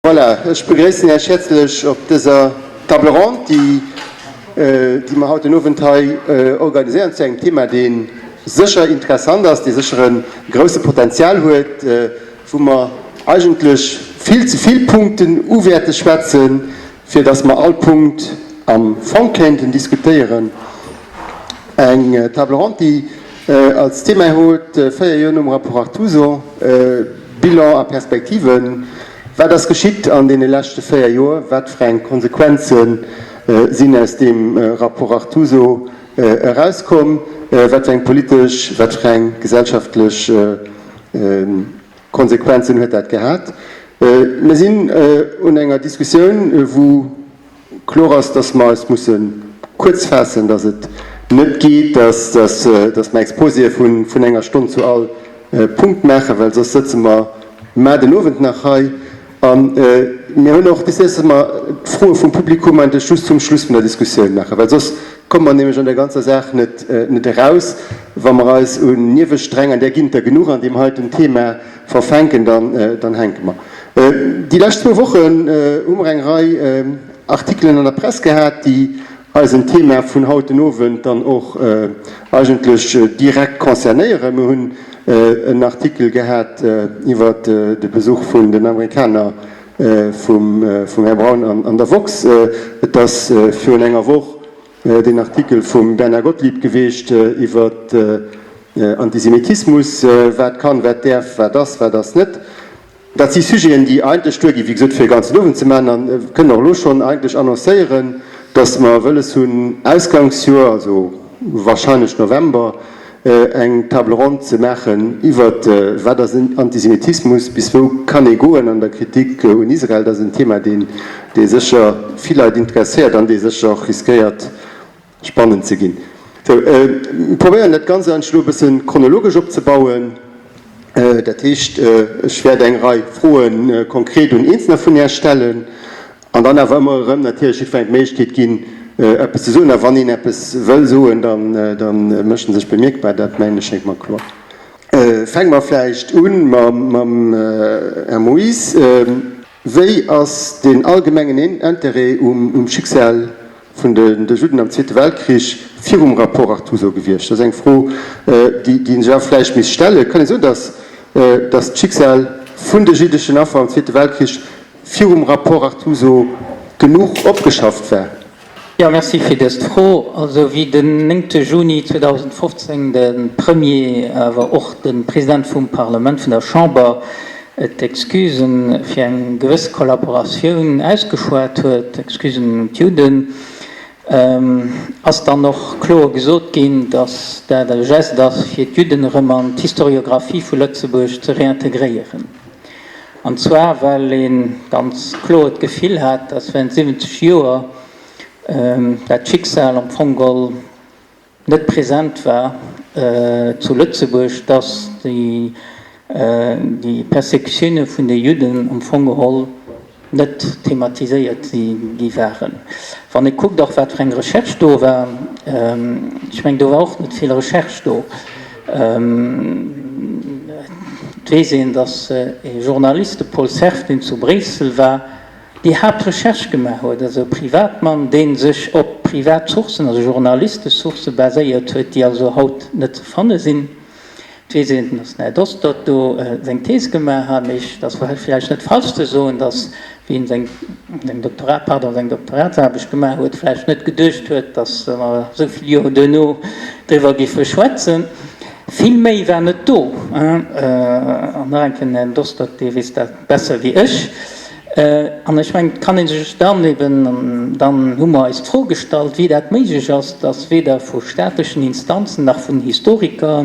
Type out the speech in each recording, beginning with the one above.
Voilà, ech begréissen Iech häerzlech op dëser Table ronde, déi, déi mer haut den Owend hei organiséieren zu engem Thema, dee sécher interessant ass, dee sécher e grouse Potenzial huet, wou mer eigentlech vill ze vill Punkten u wäerte schwätzen, fir dass mer all Punkt am Fong kéinten diskutéieren. Eng Table ronde, déi als Thema huet, 4 Joer nom Rapport Artuso, Bilan a Perspektiven. Wat ass geschitt an deene leschte 4 Joer? Wat fir eng Konsequenze sinn aus deem Rapport Artuso erauskomm? Wat fir eng politesch, wat fir eng gesellschaftlech Konsequenzen huet dat gehat? Mir sinn un enger Diskussioun, wou Kloer ass, dass mer eis musse kuerz faassen, dass et net geet, dass mer Exposéë vun enger Stonn zu all Punkt maachen, well soss sëtze mer mar den Owend nach hei. A mir hunn och décidéiert, dass mer d'Froe vum Publikum eigentlech just zum Schluss vun der Diskussioun maachen, well soss komme mer nämlech an der ganzer Saach net eraus, wa mer eis un Niewesträng, an där ginn et der genuch an deem heiten Thema, verfänken, dann hänke mer. Déi lescht zwou Wochen hu mer eng Rei Artikelen an der Press gehat, déi eisen Thema vun haut den Owend dann och eigentlech direkt concernéieren. Mir hunn en Artikel gehat iwwer de Besuch vun den Amerikaner vum Här Braun an der Woxx. Et ass virun enger Woch den Artikel vum Bernard Gottlieb geweecht iwwer Antisemitismus, wat kann, wat däerf, wat ass, wat ass net. Dat si Sujeten, déi eigentlech duerginn, wéi gesot, fir e ganzen Owend ze maachen. A kënnen och elo schonn eigentlech annoncéieren, dass mer wëlles hunn, Ausgangsjoer, also wahrscheinlech November, eng Table ronde ze maachen iwwer wat ass Antisemitismus, bis wou kann ee goen an der Kritik un Israel. Dat ass en Thema, deen dee sécher vill Leit interesséiert an dee sécher och riskéiert spannend ze ginn. Sou, mir probéieren dat Ganzt eigentlech elo e bësse chronologesch opzebauen. Dat heescht, ech wäert eng Rei Froe konkret un Eenzelner vun Iech stellen an dann awer ëmmer erëm natierlech jiddwerengem d'Méiglechkeet ginn, eppes ze soen. A wann een eppes wëll soen, da mécht en sech bemierkbar. Dat, mengen ech, schéngt mer kloer. Fänke mer vläicht u mam Här Moes. Wéi ass deen allgemengen Interêt um Schicksal vun de Judden am Zweete Weltkrich virum Rapport Artuso gewiescht? Dat ass eng Fro, déi een sech awer vläicht misst stellen. Kann ee soen, datt d'Schicksal vun de jiddeschen Affer am Zweete Weltkrich virum Rapport Artuso genuch opgeschafft war? Jo, merci fir dëst Fro. Also wéi den néngte Juni 2015 de Premier, awer och de President vum Parlement, vun der Chamber, d'Excusen fir eng gewëss Kollaboratioun ausgeschwat huet, Excusen un d'Judden, ass dann och kloer gesot ginn, datt dat e Geste ass, fir d'Judden erëm an d'Historiographie vu Lëtzebuerg ze réintegréieren. An zwar well ee ganz kloer d'Gefill hat, dass während 70 Joer dat Schicksal am Fong geholl net present war zu Lëtzebuerg, dass déi Persécutioune vun de Judden am Fong geholl net thematiséiert gi waren. Wann ee kuckt och wat fir eng Recherche do war, ech mengen do war och net vill Recherche do. Et weess een, datt e Journalist, de Paul Cerf, deen zu Bréissel war, déi Haaptrecherche gemaach huet, also e Privatmann, dee sech op privat Sourcen, also Journalistesourcë baséiert huet, déi also haut net ze fanne sinn. Et weess een, datt den Här Dostert do seng Thees gemaach hat, mee et ass vläicht net falsch ze soen, datt wéi en seng Doktorat, pardon, seng Doktoratsaarbecht gemaach huet, vläicht net geduecht huet, datt mer esou vill Joer duerno driwwer géife schwätzen. Vill méi war net do. An nach eng Kéier, den Här Dostert, dee weess dat besser wéi ech. An ech mengen, et kann ee sech dann eben, dann hu mer eis d'Fro gestallt, wéi dat méiglech ass, datt weder vu staatlechen Instanzen nach vun Historiker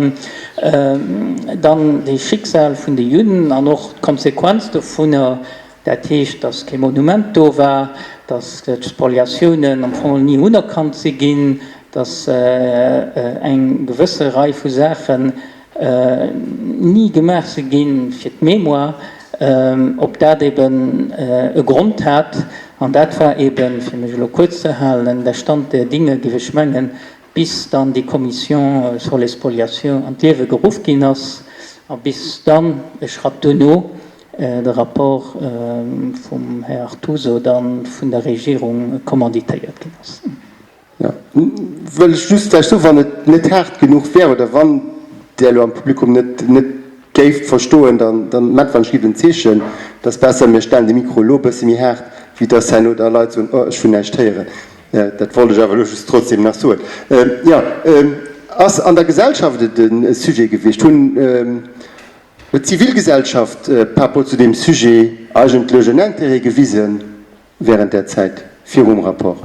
dann dee Schicksal vun de Judden an och d'Konsequenz dovunner, dat heescht, datt kee Monument do war, datt d'Spoliatiounen am Fong ni unerkannt si ginn, datt eng gewësse Rei vu Saachen ni gemaach si ginn, fir d'Mémoire, ob dat eben e Grond hat. An dat war eben, fir mech elo kuerz ze halen, der Stand der Dinge, géif ech mengen, bis dann déi Commission sur les spoliations an d'Liewe geruff ginn ass a bis dann e Schratt duerno. de Rapport vum Här Artuso dann vun der Regierung commanditéiert ginn ass. Jo, wëll ech just vläicht soen, wann et net haart genuch wär oder wann Der elo am Publikum net net géift verstoen, dann dann maacht wann ech giff en Zeechen, et ass besser mir stellen de Mikro elo e bësse méi haart, wéi dass herno da Leit soen, oh ech hunn näischt héieren. Dat wollt ech awer elo just trotzdem nach soen. Jo, ass an der Gesellschaft et e Sujet gewiescht? Hunn huet d'Zivilgesellschaft par rapport zu deem Sujet eigentlech en Intérêt gewisen während där Zäit virum Rapport?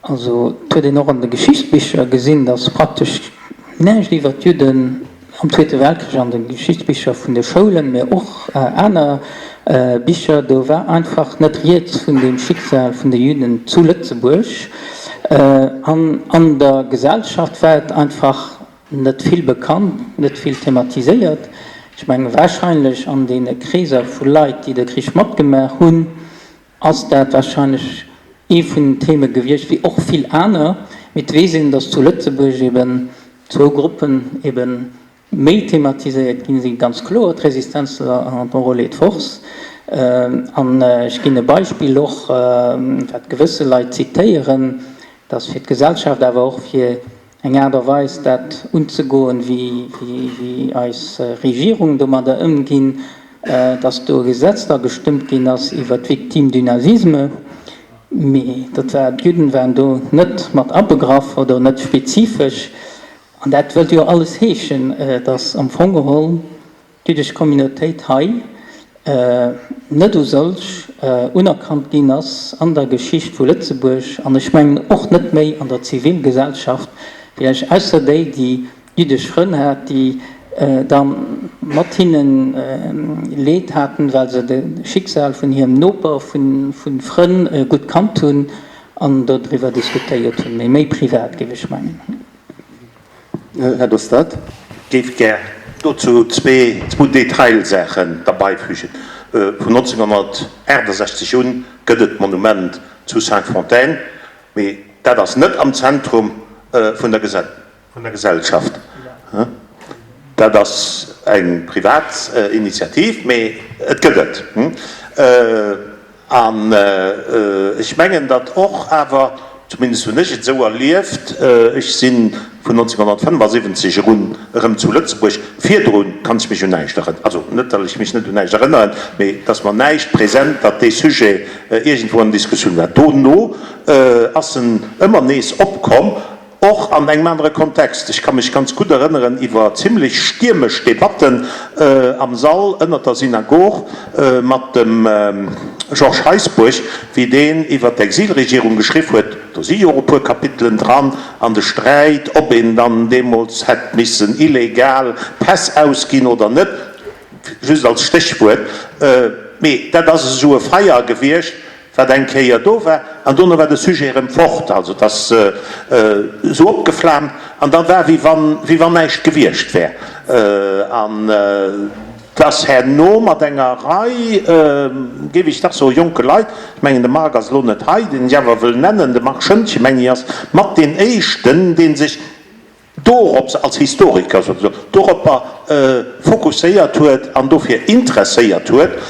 Also et huet een och an de Geschichtsbicher gesinn, datt praktesch näischt iwwer d'Judden am Zweete Weltkrich an de Geschichtsbicher vun de Schoulen, mä och aner Bicher, do war einfach net rieds vun deem Schicksal vun de Judden zu Lëtzebuerg. An an der Gesellschaft war et einfach net vill bekannt, net vill thematiséiert. Ech mengen wahrscheinlech an deene Kreeser vu Leit, déi de Krich matgemaach hunn, ass dat wahrscheinlech ee vun den Theme gewiescht, wéi och vill aner. Mee et weess een, datt zu Lëtzebuerg eben zwou Gruppen eben méi thematiséiert ginn sinn, ganz kloer d'Resistenzler an d'Enrôlés de force. An ech ginn e Beispill och, wat gewësse Leit zitéieren, datt fir d'Gesellschaft, awer och fir eng Aart a Weis dat unzegoen, wéi eis Regierung domadder ëmginn, dass do e Gesetz da gestëmmt ginn ass iwwert d'Victimes du nazisme, mee dat war, d'Judden waren do net mat abegraff oder net spezifesch. An dat wëllt jo alles heeschen, dass am Fong geholl d'jüddesch Communautéit hei net u solch unerkannt ginn ass an der Geschicht vu Lëtzebuerg, an ech mengen och net méi an der Zivilgesellschaft, villäicht ausser déi, déi jüddesch Frënn hat, déi da mat hinne Leed haten, well se de Schicksal vun hirem Noper, vu Frënn gutt kannt hunn an dodriwwer diskutéiert hunn, mee méi privat, géif ech mengen. Här Dostert. Géif gär dozou zwou Detailsaachen derbeifügen. Vun 1968 un gëtt et d'Monument zu Cinqfontaines, mee dat ass net am Zentrum vun der Gesellschaft. Dat ass eng privat Initiativ, mee et gëtt et. An ech mengen, datt och awer, zumindest hunn ech et esou erlieft, ech si vun 1975 erun erëm zu Lëtzebuerg, virdru kann ech mech un näischt erënneren, also net, datt ech mech net un näischt erënneren, mee et ass mer näischt present, datt dee Sujet iergendwou an der Diskussioun war. Dono ass en ëmmer nees opkomm. Och an engem anere Kontext. Ech ka mech ganz gutt erënneren iwwer zimlech stiermesch Debatten am Sall ënnert der Synagog mat dem Georges Heisbourg, wéi deen iwwer d'Exilregierung geschriff huet. Do si jo och e puer Kapitelen dran an de Sträit, ob een dann deemools hätt missen illegal Päss ausginn oder net, just als Stéchwuert. Mee dat ass esou e Feier gewiescht, wat eng Kéier do war, an dono war de Sujet erëm fort, also et ass esou opgeflaamt an da war wéi wann, wéi wann näischt gewiescht wär. An et ass herno mat enger Rei, géif ech dach soen, jonke Leit, ech mengen de Marc ass elo net hei, deen ech awer wëll nennen, de Marc Schëntgen, mengen ech, ass mat deen éischten, dee sech dorops, als Historiker souzesoen, doropper fokusséiert huet an dofir interesséiert huet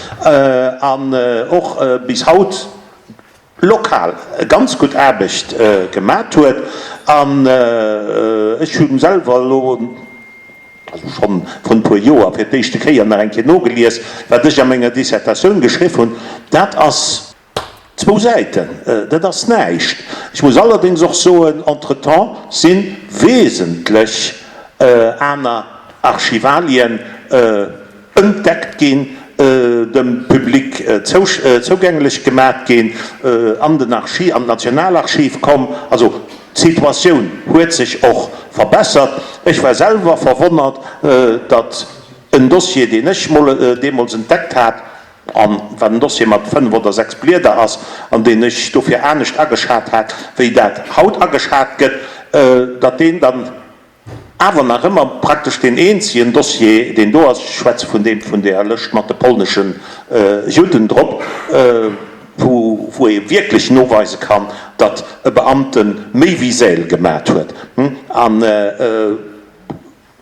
an och bis haut lokal ganz gutt Aarbecht gemat huet. An ech hu selwer elo, also schonn vrun e puer Joer, fir d'éischte Kéier nach eng Kéier nogelies, wat ech a menger Dissertatioun geschriff hunn. Dat ass. Zwou Säiten, dat ass näischt. Ech muss allerdéngs och soen, entretemps si wesentlech aner Archivalien entdeckt ginn, dem Public zougänglech gemat ginn, an den Archiv, an d'Nationalarchiv komm. Also d'Situatioun huet sech och verbessert. Ech war selwer verwonnert, datt en Dossier, deen ech mol deemools entdeckt hat, An wat en Dossier mat 5 oder 6 Blieder ass, an deen ech dofir anescht ageschat hat, wéi dat haut ageschat gëtt, datt deen dann awer nach ëmmer praktesch deen eenzegen Dossier, deen do ass, ech schwätze vun deem vun där Lëscht mat de polnesche Judden drop, wou ee wierklech noweise kann, datt e Beamte méi wéi Säl gemat huet. An.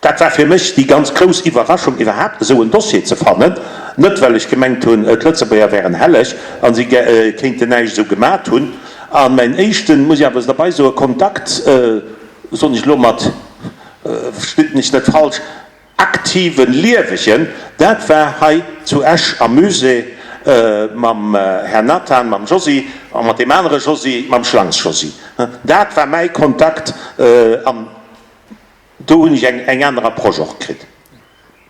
Dat war fir mech déi ganz grouss Iwwerraschung, iwwerhaapt esou en Dossier ze fannen. Net well ech gemengt hunn, d'Lëtzebuerger wären helleg a si kéinten näischt esou gemat hunn. A mäin éischten, muss ech awer derbei soen, Kontakt, soen ech elo mat, verstitt mech net falsch, aktiven Liewegen, dat war hei zu Esch am Musée mam Här Nathan, mam Josy a mat deem anere Josy, mam Schlangs-Josy. Dat war mäi Kontakt an do hunn ech eng aner Approche och kritt.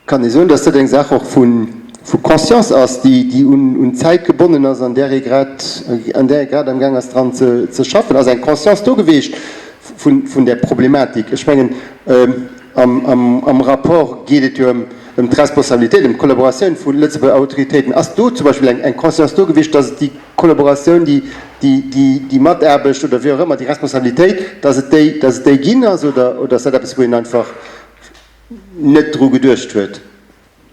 Kann ee soen, dass dat eng Saach och vu Conscience ass, déi un d'Zäit gebonnen ass, an där ee grad, an där ee grad amgaang ass dran ze schaffen? Ass eng Conscience do geweecht vun där Problematik? Ech mengen, am Rapport geet et jo ëm d'Responsabilitéit, ëm d'Kollaboratioun vu Lëtzebuerger Autoritéiten. Ass do zum Beispill eng Conscience do geweecht, dass et déi Kollaboratioun, déi Mataarbecht oder wéi och ëmmer, déi Responsabilitéit, dass et déi, dass et déi ginn ass? Oder ass dat eppes, wou een einfach net dru geduecht huet?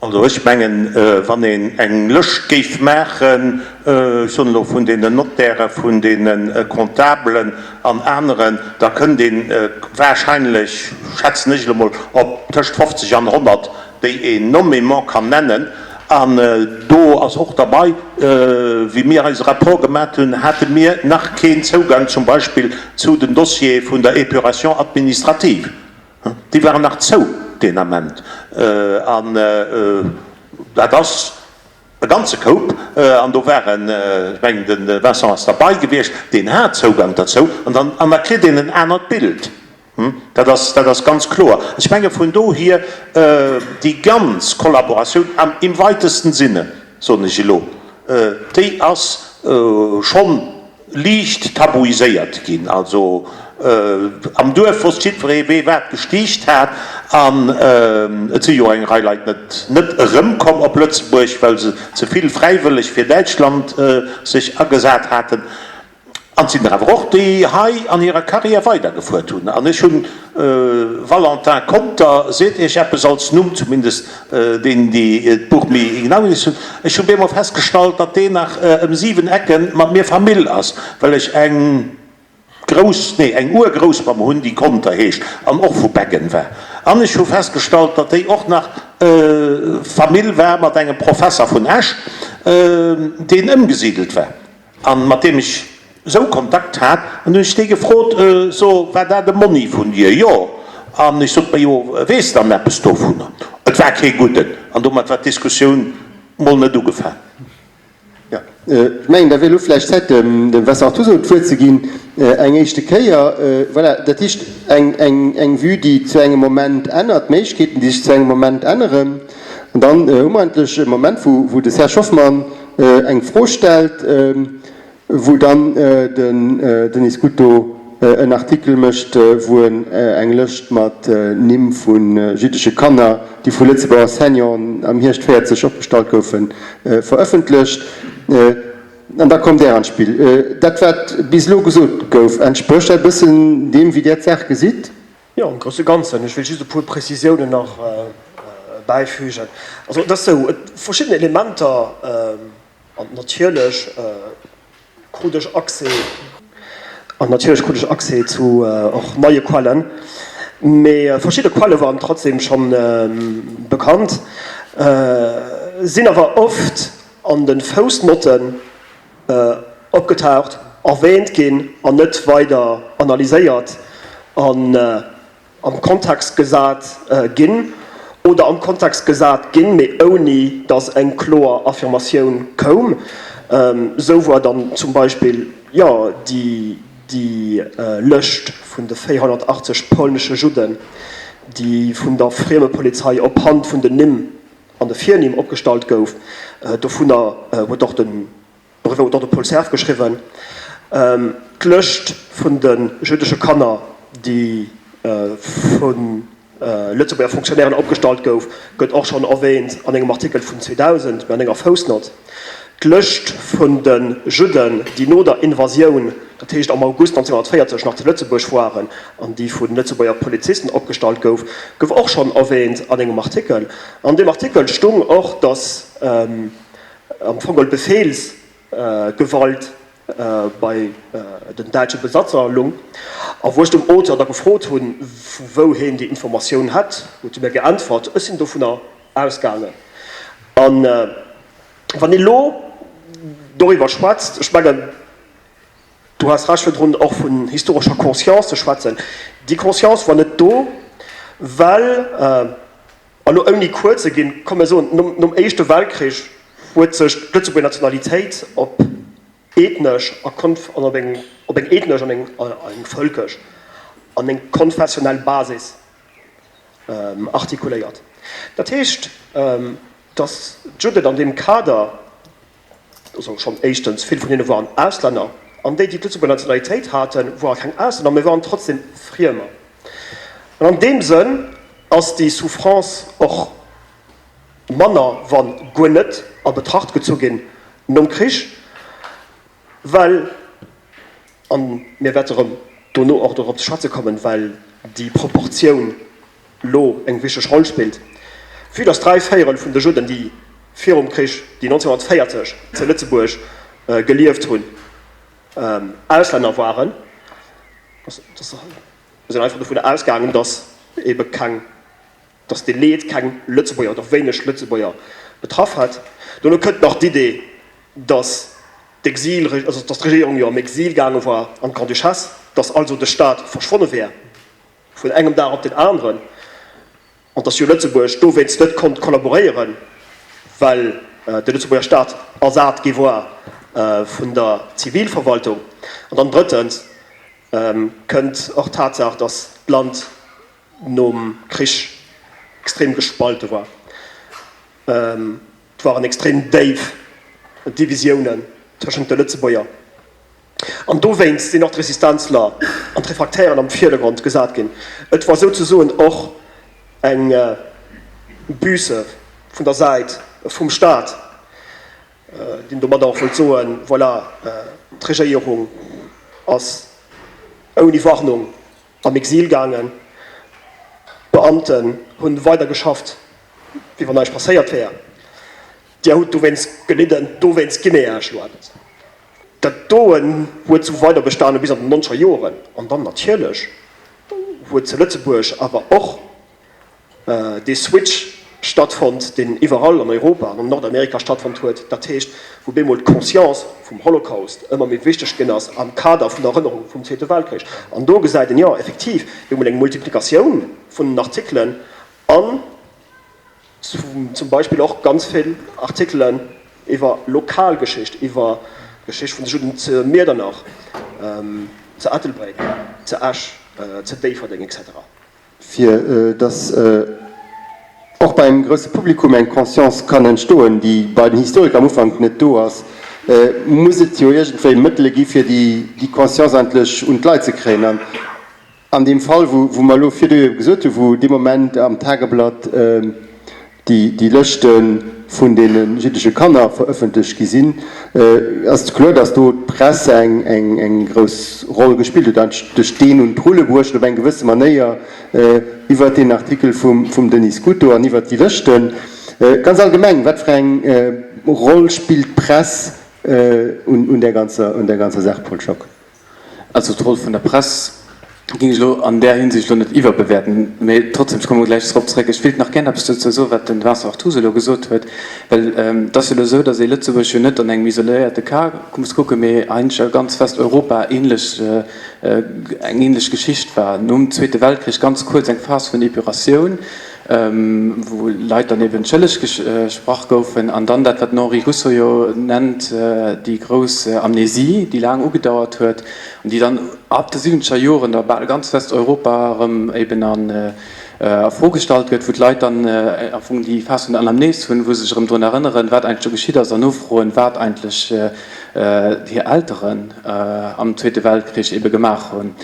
Also ech mengen, wann een eng Lëscht géif maachen, ech soen elo vun deenen Nottären, vun deene Comptabelen an aneren, da kënnt ee wahrscheinlech, schätzen ech elo mol, op tëscht 50 an 100, déi een nommément kann nennen. An do ass och derbei, wéi mir eise Rapport gemat hunn, hate mir nach keen Zougang zum Beispill zu den Dossiere vun der Épuration administrative. Déi waren nach zou deen Ament. An dat ass e ganze Koup. An do waren, ech mengen, de Vincent ass derbei gewiescht, deen hat Zougang derzou. An dann, an da kritt een en anert Bild. Dat ass, dat ass ganz kloer. Ech menge vun dohier, déi ganz Kollaboratioun am im weitesten Sinne, soen ech elo, déi ass schonn liicht tabuiséiert ginn. Also am Duerf wosst jiddweree wee wat gestiicht hat an et si jo eng Rei Leit net net erëmkomm op Lëtzebuerg, well se ze vill fräiwëlleg fir Däitschland sech agesat haten. An et sinn der awer och, déi hei an hirer Carrière weidergefuert hunn. An ech hunn Valentin Conter, seet Iech eppes als Numm, zumindest deen, déi d'Buch méi genau gelies hunn. Ech hu bemol festgestallt, datt deen nach ëm 7 Ecke mat mir Famill ass, well ech eng Grouss, nee, eng Urgroussmamm hunn, déi Conter heescht an och vu Beggen war. An ech hu festgestallt, datt déi och nach Famill war mat engem Professer vun Esch, deen ëmgesidelt war. An mat deem ech esou Kontakt hat, an hunn ech dee gefrot, So, war dat e Monni vun dir? Jo. An ech sot, Majo, weess dann eppes dovunner? Et war kee gudden. An domat war d'Diskussioun mol net ugefaang. Jo, ech mengen, da wier elo vläicht Zäit, dem Vincent Artuso d'Wuert ze ginn, eng éischte Kéier. Voilà, dat heescht, eng Vue, déi zu engem Moment ännert, Méiglechkeeten, déi sech zu engem Moment änneren. An dann hu mer endlech e Moment, wou de Serge Hoffmann eng Fro stellt, wou dann den Denis Scuto en Artikel mécht, wou en eng Lëscht mat Nimm vu jüddesche Kanner, déi vu Lëtzebuerger Enseignanten am Hierscht 40 opgestallt goufen, verëffentlecht. An da kommt Där an d'Spill. Dat, wat bis elo gesot gouf, entsprécht dat e bëssen deem, wéi Där d'Saach gesitt? Jo, am grousse Ganzen. Ech wéilt just e puer Prezisiounen nach bäifügen. Also et ass esou, et verschidden Elementer, an natierlech krut ech Accès, an natierlech krut ech Accès zu och neie Quellen, mee verschidde Quelle waren trotzdem schonn bekannt, sinn awer oft an de Foussnotten opgetaucht, erwähnt ginn an net weider analyséiert an am Kontext gesat ginn, oder am Kontext gesat ginn, mee ouni datt eng kloer Affirmatioun koum. Esou war dann zum Beispill, jo, déi Lëscht vun de 480 polnesche Judden, déi vun der Friemepolizei op Hand vun den Nimm an de Virnimm opgestallt gouf, dovunner huet och den doriwwer huet och de Paul Cerf geschriwwen, d'Lëscht vun de jüddesche Kanner, déi vu Lëtzebuerger Fonctionnairen opgestallt gouf, gëtt och schonn erwäänt an engem Artikel vun 2000, mä an enger Foussnott. D'Lëscht vun de Judden, déi no der Invasioun, dat heescht am August 1940, nach zu Lëtzebuerg waren an déi vu Lëtzebuerger Polizisten opgestallt gouf, gouf och schonn erwäänt an engem Artikel. An deem Artikel stung och, datt am Fong geholl Befehlsgewalt. bei den däitsche Besatzer lung. A wou ech dem Auteur da gefrot hunn, vu wou heen déi Informatioun hätt, huet e mir geäntwert, Ech sinn dovunner ausgaangen. A wann ee lo doriwwer schwätzt, ech mengen, du has Recht virdrun och vun historescher Conscience ze schwätzen, déi Conscience war net do, well, a lo ouni kuer ze ginn, komm mir soen, nom Éischte Weltkrich huet sech d'Lëtzebuerger Nationalitéit op ethnesch a konf an op eng op eng ethnesch an eng eng vëlkesch an eng konfessionell Basis artikuléiert. Dat heescht, datt d'Judden an deem Kader, also schonn éischtens, vill vun hinne waren Auslänner, an déi, déi d'Lëtzebuerger Nationalitéit haten, ware keng Auslänner, mä waren trotzdem Friemer. An an deem Sënn ass déi Souffrance och manner, wann guer net, a Betracht gezu ginn nom Krich, well, a mir wäerte erëm dono och dorop ze schwätze kommen, well déi Proportioun lo eng wichteg Roll spillt, vue dass dräivéierel vun de Judden, déi virum Krich, déi 1940 zu Lëtzebuerg gelieft hunn, Auslänner waren. Mir sinn einfach dovun ausgaangen, dass ebe keng dass dee Leed keng Lëtzebuerger oder wéineg Lëtzebuerger betraff hätt. Dono kënnt nach d'Idee, dass d'Exil, also dass d'Regierung jo am Exil gaange war an d'Grande-Duchesse, dass also de Staat verschwonne wär vun engem Dag op den aneren an dass jo Lëtzebuerg dowéinst net konnt kollaboréieren, well de Lëtzebuerger Staat ersat gi war vun der Zivilverwaltung. An dann drëttens kënnt och d'Tatsaach, dass d'Land nom Krich extrem gespalte war. Et waren extrem déif Divisiounen tëschent de Lëtzebuerger. An dowéinst sinn och d'Resistenzler an d'Refraktären am Virdergrond gesat ginn. Et war souzesoen och eng Büsse vun der Säit vum Staat, deen domadder och wollt soen, Voilà, d'Regéierung ass ouni Warnung am Exil gaangen. D'Beamten hunn weider geschafft, wéi wann näischt passéiert wär. Dir hutt dowéinst gelidden, dowéinst gi mir Iech elo eppes. Dat doen huet sou weider bestane bis an den nonzeger Joren. An dann natierlech huet zu Lëtzebuerg awer och dee Switch stattfonnt, deen iwwerall an Europa an an Nordamerika stattfonnt huet, dat heescht, wou bemol d'Conscience vum Holocaust ëmmer méi wichteg ginn ass am Kader vun der Erënnerung vum Zweete Weltkrich. An do gesäit een, jo, effektiv bemol eng Multiplikatioun vun den Artikelen an zum Beispill och ganz vill Artikelen iwwer Lokalgeschicht, iwwer d'Geschicht vun de Judden zu Miedernach, zu Ettelbréck, zu Esch, zu Déifferdeng, etc. Fir dass och beim grousse Publikum eng Conscience kann entstoen, déi bei den Historiker am Ufank net do ass, muss et jo iergendwéi Mëttele gi fir déi Conscience endlech un d'Leit ze kréien. An an deem Fall, wou mer elo virdu jo gesot hunn, wou dee Moment am Tageblatt déi Lëschte vun deene jiddesche Kanner verëffentlecht gi sinn, ass et kloer, datt do d'Press eng grouss Roll gespillt huet an duerch deen un d'Rulle bruecht huet op eng gewësse Manéier iwwert deen Artikel vum Denis Scuto an iwwert déi Lëschten. Ganz allgemeng, wat fir eng Roll spillt d'Press un där ganzer Saach, Paul Schock? Also d'Roll vun der Press géing ech elo an där Hinsicht elo net iwwerbewäerten, mä trotzdem, ech komme gläich drop zréck. Ech wéilt nach gär eppes dozou soen, wat de Vincent Artus elo gesot huet, well et ass jo elo esou, datt ee Lëtzebuerg jo net an engem isoléierte Cas muss kucken, mä eigentlech a ganz Westeuropa ähnlech, eng ähnlech Geschicht war. Nom Zweete Weltkrich ganz kuerz eng Phas vun Epuratioun, wou Leit dann eben schëlleg gesprach goufen, an dann dat, wat den Henri Rousseau jo nennt, déi grouss Amnesie, déi laang ugedauert huet an déi dann ab de siwwenzeger Joren da bal ganz Westeuropa erëm eben a Fro gestallt gëtt, wou d'Leit dann am Fong déi Phas vun der Anamnese hunn, wou se sech erëm drun erënneren, wat eigentlech do geschitt ass, an nofroen, wat eigentlech hir Elteren am Zweete Weltkrich ebe gemaach hunn.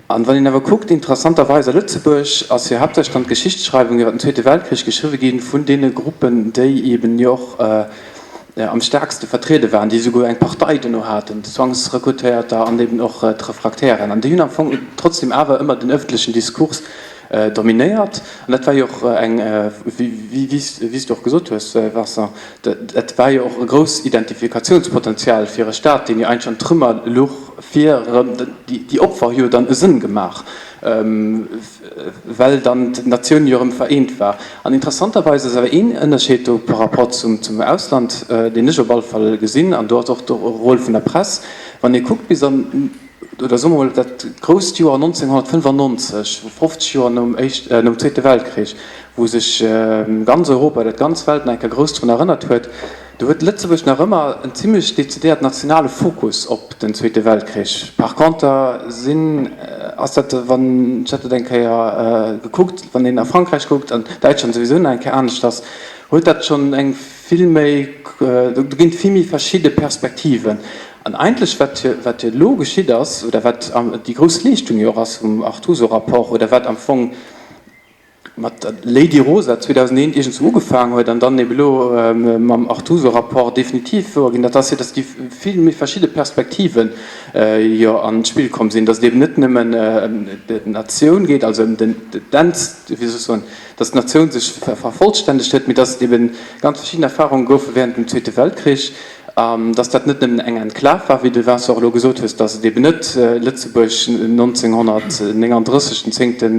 An wann een awer kuckt, interessanterweis a Lëtzebuerg ass jo haaptsächlech dann d'Geschichtsschreiwung iwwer den Zweete Weltkrich geschriwwe gi vun deene Gruppen, déi eben jo och am staarkste vertriede waren, déi esouguer eng Partei dono haten, d'Zwangsrekrutéierter an eben och d'Refraktären. An déi hunn am Fong trotzdem awer ëmmer den ëffentlechen Diskurs. Dominéiert. An dat war jo och eng, wéi s du och gesot hues, Vincent, dat war jo och e grouss Identifikatiounspotenzial fir e Staat, deen jo eigentlech an Trümmer luch, fir erëm, déi Opfer hu jo dann e Sënn gemaach, well dann d'Natioun jo erëm vereent war. An interessanterweis ass awer een Ënnerscheed do par rapport zum Ausland, deen ech op alle Fall gesinn, an do ass och de Rôle vun der Press, wann ee kuckt bis an, oder soe mer mol dat grousst Joer 1995, 50 Joer nom éischt, nom Zweete Weltkrich, wou sech ganz Europa oder d'ganz Welt nach eng Kéier grouss drun erënnert huet, do huet Lëtzebuerg nach ëmmer en zimlech dezidiert nationale Fokus op den Zweete Weltkrich. Par conter sinn, ass dat, wann, ech hat dat eng Kéier gekuckt, wann een a Frankräich kuckt, an Däitschland souwisou nach eng Kéier aneschters, huet dat schonn eng vill méi, do ginn et vill méi verschidde Perspektiven. An eigentlech, wat, wat jo elo geschitt ass, oder wat déi grouss Leeschtung jo och ass vum Artuso-Rapport, oder wat am Fong mat der Lady Rosa 2001 iergendswou ugefaangen huet an dann ebe elo mam Artuso-Rapport definitiv wouer ginn, dat ass jo, datt déi vill méi verschidde Perspektiven jo an d'Spill komm sinn, datt et eben net nëmmen ëm d'Natioun geet, also ëm den, d'Ent, wéi soll ech soen, datt d'Natioun sech vervollstännegt huet, mee datt et eben ganz verschidden Erfahrunge goufe während dem Zweete Weltkrich, an datt dat net nëmmen eng Enklav war, wéi de Vincent och elo gesot hues, datt et eben net Lëtzebuerg 1939 den zéngte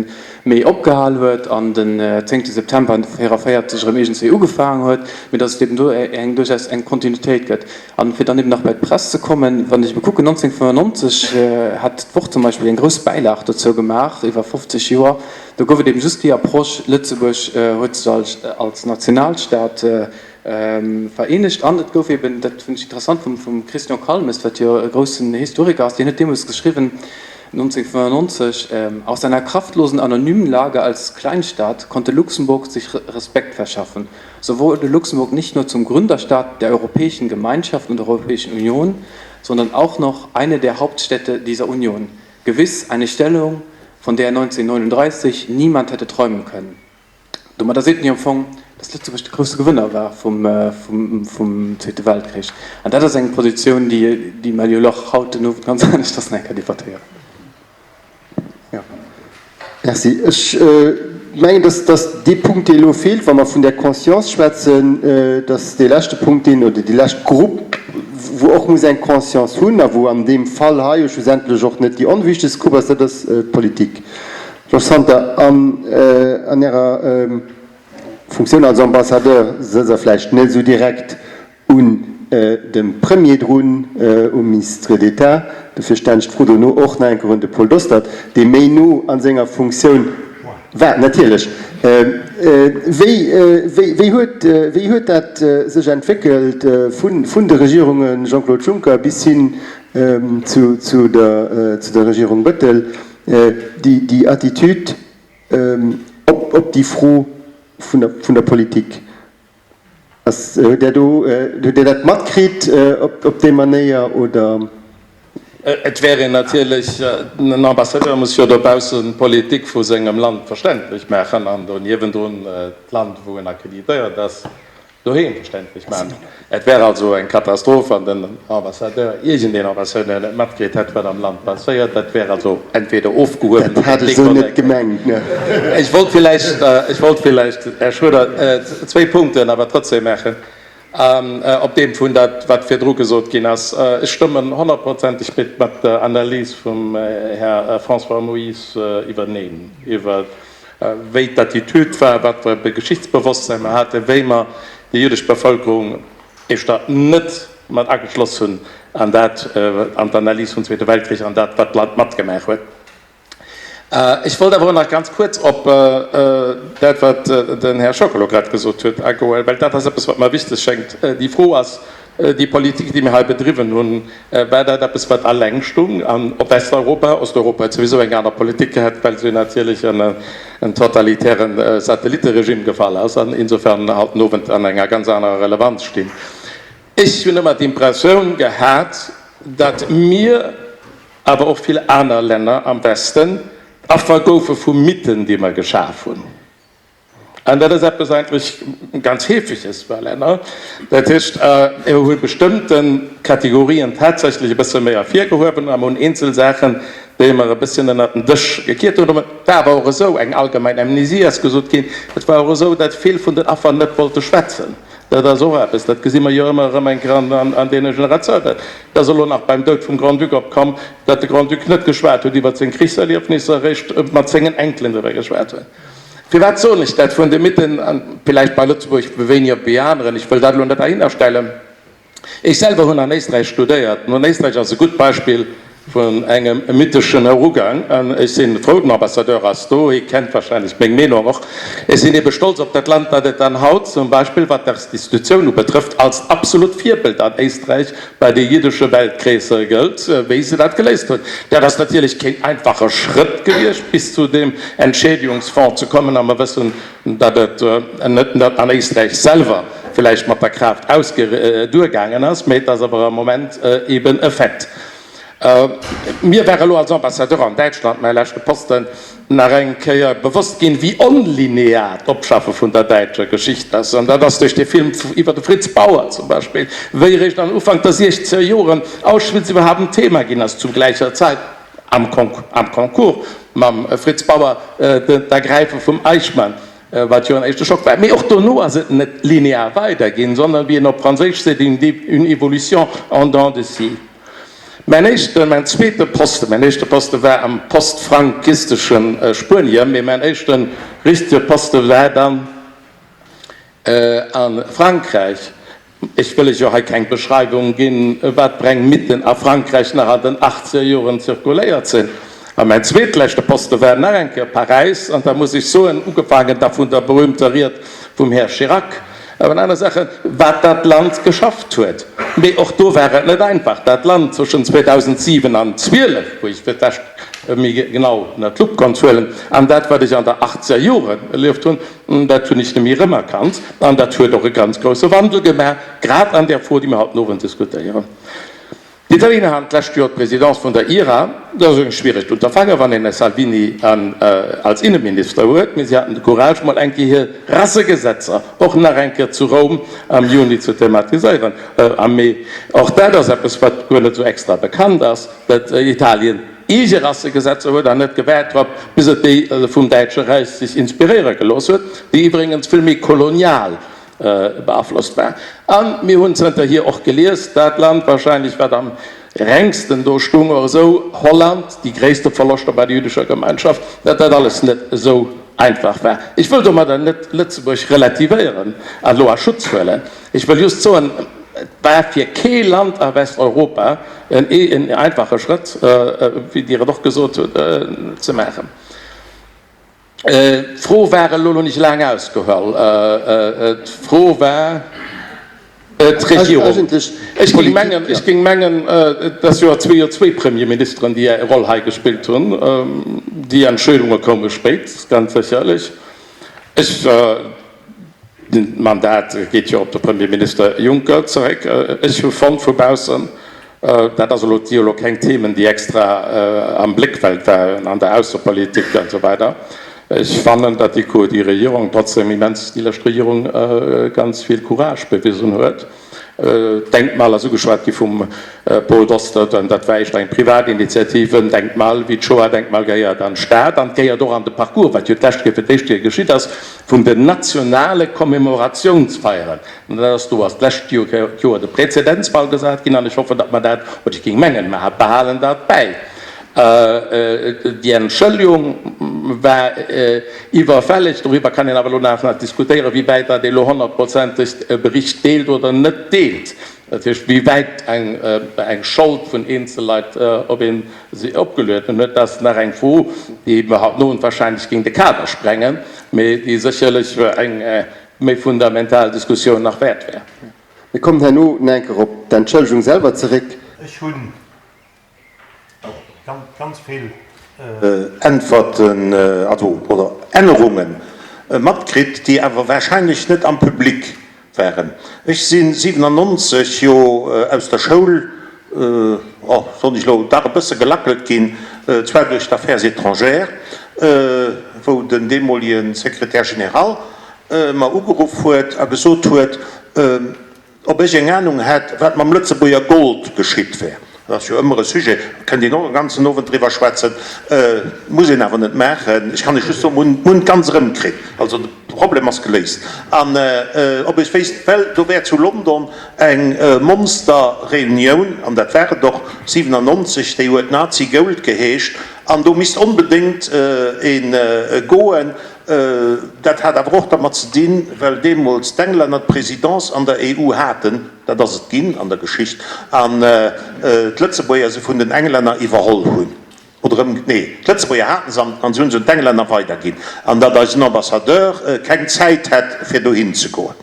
Mee opgehal huet an den zéngte September 1944 erëm iergendswéi ugefaangen huet, mee datt et eben do eng duerchaus eng Kontinuitéit gëtt. An fir dann eben nach bei d'Press ze kommen, wann ech ebe kucken, 1995 hat d'Wort zum Beispill eng grouss Bäilag dozou gemaach iwwer 50 Joer, Do gouf et eben just déi Approche, Lëtzebuerg huet sech als Nationalstaat vereenegt an et gouf eben, dat hunn ech interessant fonnt vum Christian Calmes, wat jo e groussen Historiker ass, deen huet deemools geschriwwen, 1995, Aus einer kraftlosen anonymen Lage als Kleinstaat konnte Luxemburg sich Respekt verschaffen. So wurde Luxemburg nicht nur zum Gründerstaat der Europäischen Gemeinschaft und der Europäischen Union, sondern auch noch eine der Hauptstädte dieser Union. Gewiss eine Stellung, von der 1939 niemand hätte träumen können. Domadder seet en jo am Fong, dass Lëtzebuerg de grousse Gewënner war vum Zweete Weltkrich. An dat ass eng Positioun, déi mer jo elo och haut den Owend ganz aneschters nach eng Kéier debattéieren. Jo, merci. Ech mengen, dass, dass dee Punkt, dee elo feelt, wa mer vun där Conscience schwätzen, dass dee leschte Punkt deen, oder déi lescht Grupp, wou och muss eng Conscience hunn a wou an deem Fall hei jo schlussendlech och net déi onwichtegst Grupp ass, dat ass d'Politik. Georges Santer, an an Ärer Funktioun als Ambassadeur sëtzt Der vläicht net esou direkt un dem Premier drun, um Ministre d'État. Dofir stellen ech d'Fro dono och nach eng Kéier un de Paul Dostert, dee méi no a senger Funktioun war. Natierlech. Wéi, wéi huet, wéi huet dat sech entwéckelt vun de Regierunge Jean-Claude Juncker bis hin zu, zu der, zu der Regierung Bettel, déi, déi Attitude op, op déi Fro vun der, vun der Politik? Ass, hutt Där do, hutt Där dat matkritt op, op déi Manéier oder? Et wär een natierlech, en Ambassadeur muss jo dobaussen d'Politik vu sengem Land verständlech maachen an do niewendrun d'Land, wou en akkreditéiert ass, doheem verständlech maachen. Et wär also eng Katastroph, wann den Ambassadeur, iergendeen Ambassadeur net matkritt hätt, wat am Land passéiert. Dat wär also entweder ofgehuewen Dat hat ech esou net gemengt, ne. Ech wollt villäicht, ech wollt villäicht, Här Schroeder, zwéi Punkten awer trotzdem maachen op deem vun dat, wat virdru gesot ginn ass. Ech stëmmen honnertprozenteg mat der Analys vum Här François Moyse iwwerneen iwwer wéi d'Attitüd war, wat fir e Geschichtsbewosstsäin mer haten, wéi mer déi jüddesch Bevölkerung éischter net mat ageschloss hunn an dat, an d'Analys vum Zweete Weltkrich an dat, wat d'Land matgemaach huet. Ech wollt awer och nach ganz kuerz op dat, wat den Här Schockel elo grad gesot huet, agoen, well dat ass eppes, wat mer wichteg schéngt. Déi Fro ass, Déi Politik, déi mir hei bedriwwen hunn, war dat eppes, wat alleng stung an op Westeuropa? Osteuropa huet souwisou eng aner Politik gehat, well se natierlech ënner en totalitäre Satellitteregime gefall ass an insofern haut den Owend an enger ganz anerer Relevanz stinn. Ech hunn ëmmer d'Impressioun gehat, datt mir, awer och vill aner Länner am Westen, d'Affer goufe vu Mythen, déi mer geschaf hunn. An dat ass eppes eigentlech ganz Heefeges bei Länner. Dat heescht, mir hu bestëmmte Kategorien tatsächlech e bësse méi ervirgehuewen a mir hunn eenzel Saachen. Déi mer e bësschen ënnert den Dësch gekiert hunn. Et war awer och esou, eng allgemein Amnesie ass gesot ginn, et war och esou, datt vill vun den Affer net wollte schwätzen. Dat ass och eppes, dat gesi mer jo ëmmer erëm eng Kéier an deene Generatiounen. Et ass elo nach beim Doud vum Grand-Duc opkomm, datt de Grand-Duc net geschwat huet iwwert seng Krichserliefnisser, eréischt mat sengen Enkelen driwwer geschwat huet. Firwat soen ech dat vun de Mythen, villäicht bei Lëtzebuerg wéiniger wéi aneren, ech wëll dat elo net heihinnerstellen. Ech selwer hunn an Éisträich studéiert. Nun, Éisträich ass e gutt Beispill vun engem mytheschen Erugang. An ech si frou, den Ambassadeur ass do, hie kennt wahrscheinlech meng Meenung och. Ech sinn ebe stolz op dat Land, dat et dann haut zum Beispill, wat d'Restitutioun ubetrëfft, als absolut Virbild an Éisträich bei de jiddesche Weltkreesser gëllt, wéi se dat geléist hunn. Dat ass natierlech keen einfache Schrëtt gewiescht, bis zu deem Entschädigungsfonds ze kommen. A mer wëssen, datt et net an Éisträich selwer villäicht mat der Kraaft duergaangen ass, mä et ass awer am Moment eben e Fait. Mir war elo als Ambassadeur an Däitschland, mäi leschte Posten, nach eng Kéier bewosst ginn, wéi onlinear d'Opschaffe vun der däitscher Geschicht ass. An dat ass duerch dee Film iwwer de Fritz Bauer zum Beispill, wéi eréischt an Ufank der siechzeger Joren Auschwitz iwwerhaapt en Thema ginn ass, zu gläicher Zäit am Concours mam Fritz Bauer d'Ergräife vum Eichmann, wat jo en éischte Schock war. Mee och dono ass et net linear weiderginn, sondern, wéi een op Franséisch seet, une évolution en dents de scie. Mäin éischten, mäin zweete Posten, mäin éischte Poste war am postfranquistesche Spuenien, mee mäin éischte richtege Poste war dann a Frankräich. Ech wëll lech jo hei keng Beschreiwung ginn, wat fir eng Mythen a Frankräich nach an den achtzeger Joren zirkuléiert sinn. A mäin zweetleschte Poste war nach eng Kéier Paräis, an da muss ech soen, ugefaangen da vun der berühmter Ried vum Här Chirac an aner Saachen, wat dat Land geschafft huet. Mee och do war et net einfach. Dat Land zwëschen 2007 an 12, wou ech fir d'lescht méi genau ënner d'Lupp konnt huelen, an dat, wat ech an der achtzeger Joren erlieft hunn, Dat hunn ech nemmi erëmerkannt an dat huet och e ganz grousse Wandel gemaach, grad an där Fro, déi mir haut den Owend diskutéieren. D'Italiener haten d'lescht Joer d'Présidence vun der IRA. Dat ass e schwieregt Unterfangen, wann een e Salvini als Inneminister huet, mee si haten de Courage, mol eng Kéier hir Rassegesetzer och nach eng Kéier zu Roum am Juni ze thematiséieren, am Mee. Och dat ass eppes, wat guer net esou extra bekannt ass, dat Italien eege Rassegesetzer huet an net gewaart drop, bis et déi vum Däitsche Räich sech inspiréiere gelooss huet, déi iwwrengens vill méi kolonial beaflosst war. A mir hunn zënterhier och gelies, dat Land wahrscheinlech, wat am rengsten do stung, och esou Holland, déi gréisste Verloschter bei der jüddescher Gemeinschaft, datt dat alles net esou einfach war. Ech wëll domadder net Lëtzebuerg relativéieren an elo a Schutz huelen. Ech wëll just soen, et war fir kee Land a Westeuropa en einfache Schrëtt, wéi Dir et och gesot hutt, ze maachen. D'Fro war, elo hunn ech laang ausgeholl, d'Fro war d'Regierung. Ech géing mengen, ech géing mengen, et ass jo jo zwéi Premierministeren, déi eng Roll hei gespillt hunn. Déi Entscheedunge koume spéit, ganz sécherlech. Ech. D'Mandat geet jo op de Premierminister Juncker zeréck. Ech hu fonnt vu baussen, dat ass elo, si jo elo keng Themen, déi extra am Bléckfeld waren an der Aussepolitik an esou weider. Ech fannen, datt déi déi Regierung trotzdem immens, déi lescht Regierung ganz vill Courage bewisen huet. D'Denkmal ass ugeschwat gi vum Paul Dostert, an dat war éischter eng privat Initiative. En Denkmal wéi d'Shoah-Denkmal gehéiert an d'Stad an gehéiert och an de Parcours, wat jo d'lescht Kéier fir d'éischt Kéier geschitt ass, vun den nationale Commemoratiounsfeieren. An dat ass, do ass d'lescht Joer de Präzedenzfall gesat ginn an ech hoffen, datt mer dat, oder ech géing mengen, mer behalen dat bäi. Déi Entschëllegung war iwwerfälleg. Doriwwer kann een awer elo nach diskutéieren, wéi wäit dat ee elo honnertprozenteg e Bericht deelt oder net deelt. Dat heescht, wéi wäit eng Schold vun Eenzelleit op ee si opgelueden huet, dat ass nach eng Fro, déi mer haut den Owend wahrscheinlech géing de Kader sprengen, mee déi sécherlech eng méi fundamental Diskussioun nach wäert wär. Mir kommen herno nach eng Kéier op d'Entschëllegung selwer zeréck. Ech hunn ganz vill Äntwerten, also, oder Ännerunge matkritt, déi awer wahrscheinlech net am Public waren. Ech si 97 jo aus der Schoul, oh, soen ech elo, dach e bësse gelackelt ginn, zwar duerch d'Affaires étrangères, wou den deemolige Secrétaire général mer ugeruff huet a gesot huet, Ob ech eng Ahnung hätt, wat mam Lëtzebuerger Gold geschitt wär? Dat ass jo ëmmer e Sujet, kënnt een och e ganzen Owend driwwer schwätzen, muss een awer net maachen. Ech kann lech just soen, mir hunn d'Munn ganz erëmkritt, also de Problem ass geléist. An ob ech wéisst, well do wär zu London eng Monster-Reunioun, an dat war et och, 97, déi huet Nazi Gold geheescht, an do misst onbedéngt ee goen. Dat hat awer och dermat ze dinn, well deemools d'Englänner d'Présidence an der EU haten, Dat ass et ginn an der Geschicht. An d'Lëtzebuerger se vun den Englänner iwwerholl hunn. Oder ëm, nee, d'Lëtzebuerger haten se an se hunn se un d'Englänner weiderginn. An datt eisen Ambassadeur keng Zäit hätt, fir dohin ze goen.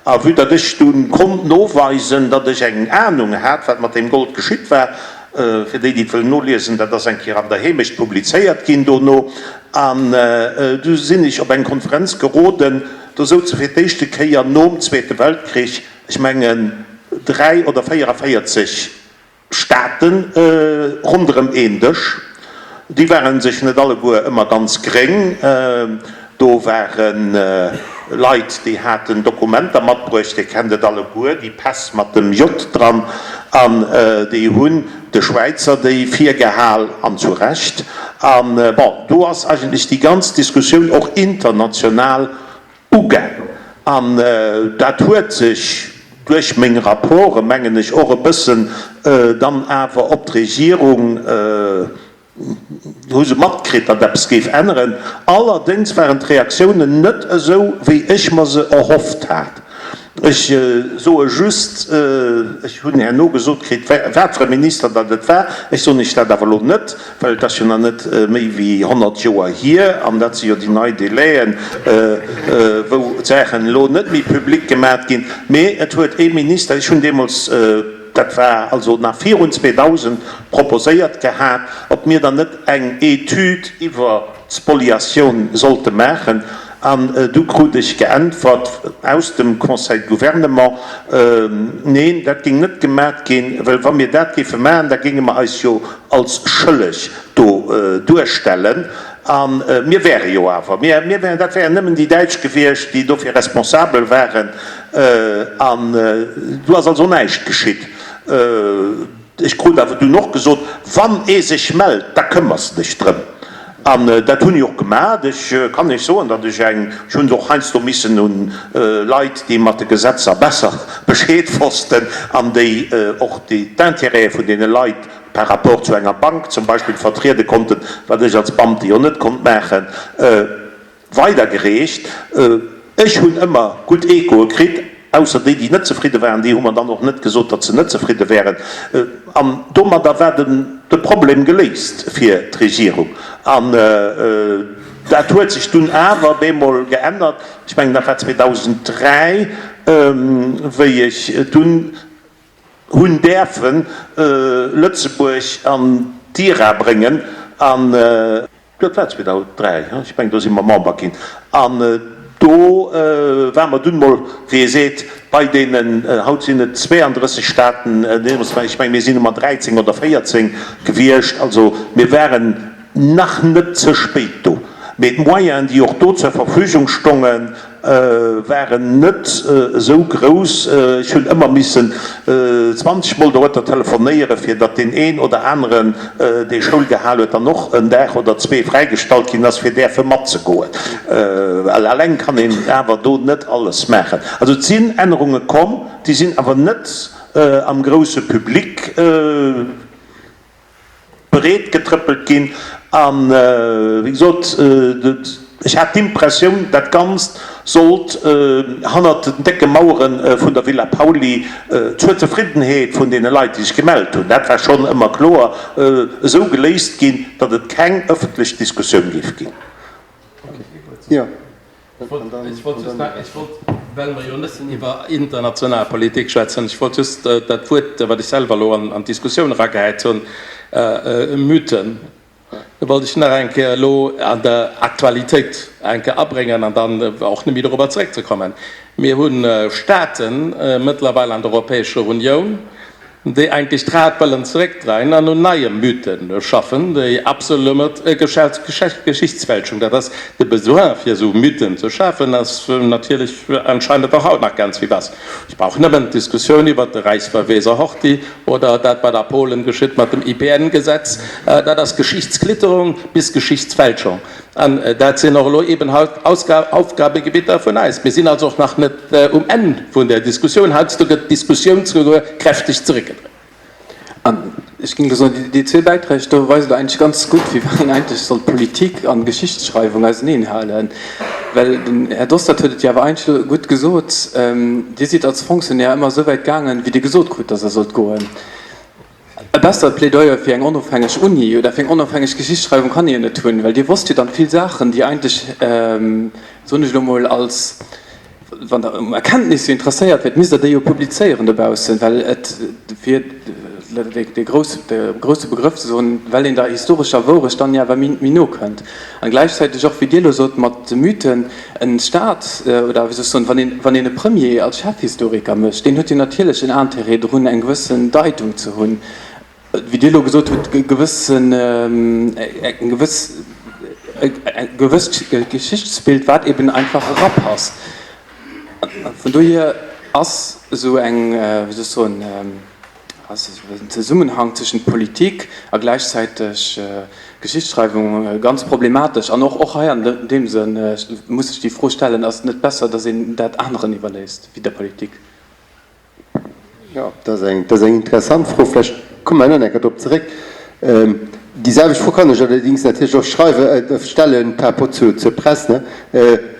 A vue datt ech dunn konnt noweisen, datt ech eng Ahnung hat, wat mat deem Gold geschitt war, fir déi, déi et wëllen noliesen, dat ass eng Kéier an der Heemecht publizéiert ginn dono, an du sinn ech op eng Konferenz geroden, do souze fir d'éischte Kéier nom Zweete Weltkrich, ech mengen 3 oder 44 Staate ronderëm een Dësch. Déi ware sech net alleguer ëmmer ganz gréng. Do ware Leit, déi haten Dokumenter matbruecht, Dir kennt et alleguer, déi Päss mat dem J dran, an déi hunn de Schwäizer déi virgehal, an zu Recht. A bon, do ass eigentlech déi ganz Diskussioun och international Ugaang. An dat huet sech duerch meng Rapporte, mengen ech, och e bëssen dann awer op d'Regierung, hu se matkritt, datt eppes géif änneren. Allerdéngs waren d'Reaktiounen net esou, wéi ech mer se erhofft hat. Ech soe just, ech hunn herno gesot kritt, wat fir e Minister datt et war. Ech soen Iech dat awer elo net, well et ass jo nach net méi wéi 100 Joer hier, an dat si jo déi nei Délaiën, wou d'Saachen elo net méi public gemat ginn. Mee et huet ee Minister, ech hunn deemools, dat war also nach virun 2000, proposéiert gehat, ob mir dann net eng Etüd iwwer d'Spoliatioun sollte maachen. An du krut ech geäntwert aus dem Conseil de Gouvernement, Neen, dat géing net gemat ginn, well wa mir dat géife maachen, da géinge mer eis jo als schëlleg do duerstellen. A mir wäre jo awer, mir wären, dat wären nëmmen déi Däitsch gewiescht, déi dofir responsabel waren. An du ass also näischt geschitt. Ech krut awer dunn och gesot, Wann ee sech mellt, da këmmers de dech drëm. An dat hunn ech och gemat. Ech kann Iech soen, datt ech eng, ech hunn se och heiansdo missen un Leit, déi mat de Gesetzer besser Bescheed wossten an déi och d'Intérêtë vun deene Leit par rapport zu enger Bank zum Beispill vertriede konnten, wat ech als Beamte jo net konnt maachen, Weidergereecht. Ech hunn ëmmer gutt Echoe kritt, ausser déi, déi net zefridde waren, déi hu mer dann och net gesot, datt se net zefridde wären. An domadder war de Problem geléist fir d'Regierung. An dat huet sech dunn awer bemol geännert, ech mengen, dat war 2003, wéi ech dunn hunn däerfe Lëtzebuerg an d'IRA bréngen an, Dat war 2003, ech mengen, do si mer Member ginn. An do ware mer dunn emol, wéi ee seet, bei deenen, haut sinn et 32 Staaten, deemools war, ech mengen, mir sinn Nummer 13 oder 14 gewiescht. Also mir waren nach net ze spéit do. Mee d'Moyenen, déi och do zur Verfügung stongen, waren net esou grouss. Ech hunn ëmmer missen 20 mol dorueter telefonéieren, fir datt deen een oder aneren, dee Schoul gehal huet, dann och en Dag oder zwee fräigestallt ginn ass, fir däerfe matzegoen. Well eleng kann een awer do net alles maachen. Also et sinn Ännerunge komm, déi sinn awer net am grousse Public. Breet getrëppelt ginn. A wéi gesot, ech hat d'Impressioun, dat Ganzt sollt hannert den décke Mauere vun der Villa Pauly zur Zefriddenheet vun deene Leit, déi sech gemellt hunn, dat war schonn ëmmer kloer, esou geléist ginn, datt et keng ëffentlech Diskussioun géif ginn. Ech wollt just nach, ech wollt, well mer jo net iwwer international Politik schwätzen, ech wollt just dat Wuert, wat ech selwer elo an d'Diskussioun eragehäit hunn, Mythen, wollt ech nach eng Kéier elo an der Aktualitéit eng Kéier abréngen an dann och net méi dorobber zeréckzekommen. Mir hu Staate mëttlerweil an der Europäescher Unioun. Déi eigentlech d'Rad wëllen zeréckdreien an un neie Mythen schaffen, déi absolut Geschichtsfälschung, dat ass de Besoin fir esou Mythen ze schafen, ass natierlech anscheinend och haut nach ganz vivace. Ech brauch nëmmen d'Diskussioun iwwert de Reichsverweser Horthy oder dat wat a Polen geschitt mat dem IPN-Gesetz. Dat ass Geschichtsklitterung bis Geschichtsfälschung. An dat sinn och elo eben haut Aufgabegebitter vun eis. Mir sinn also och nach net um Enn vun där Diskussioun. Heiansdo gëtt d'Diskussioun souguer kräfteg zeréckgedréckt. An ech géing elo soen, déi zwee Bäiträg do weisen do eigentlech ganz gutt, wéi wann een eigentlech soll Politik an Geschichtsschreiwung auseneenhalen. Well den Här Dostert huet et jo awer eigentlech elo gutt gesot, Dir sidd als Fonctionnaire ëmmer esou wäit gaangen, wéi Dir gesot krut, datt Der sollt goen. E bessert Plädoyer fir eng onofhängeg Uni oder fir eng onofhängeg Geschichtsschreiwung kann ee jo net hunn, well Dir wosst jo dann vill Saachen, déi eigentlech, soen ech elo mol, als, wann Der um Erkenntnis jo interesséiert wiert, misst Der déi jo publizéieren dobaussen, well et, fir dee grousse Begrëff ze soen, well een der historescher Wourecht dann jo awer méi no kënnt. A gläichzäiteg och, wéi Dir elo sot mat de Mythen, e Staat, oder wéi soll ech soen, wann een, wann een e Premier als Chefhistoriker mécht, deen huet jo natierlech en Intérêt drun, eng gewëssen Deitung ze hunn, wéi Dir elo gesot hutt, e gewëssen, eng gewëss, e gewësst Geschichtsbild, wat eben einfach erapasst. Vun dohier ass esou eng, wéi soll ech soen, ass den Zesummenhang tëschent Politik a gläichzäiteg Geschichtsschreiwung ganz problematesch. An och hei an deem Sënn muss ech déi Fro stellen, Ass et net besser, datt een dat aneren iwwerléisst wéi der Politik? Jo, dat ass eng interessant Fro. Vläicht komme mer herno nach eng Kéier drop zeréck. Déi selwecht Fro kann ech allerdéngs natierlech och schreiwen, stellen par rapport zur Press.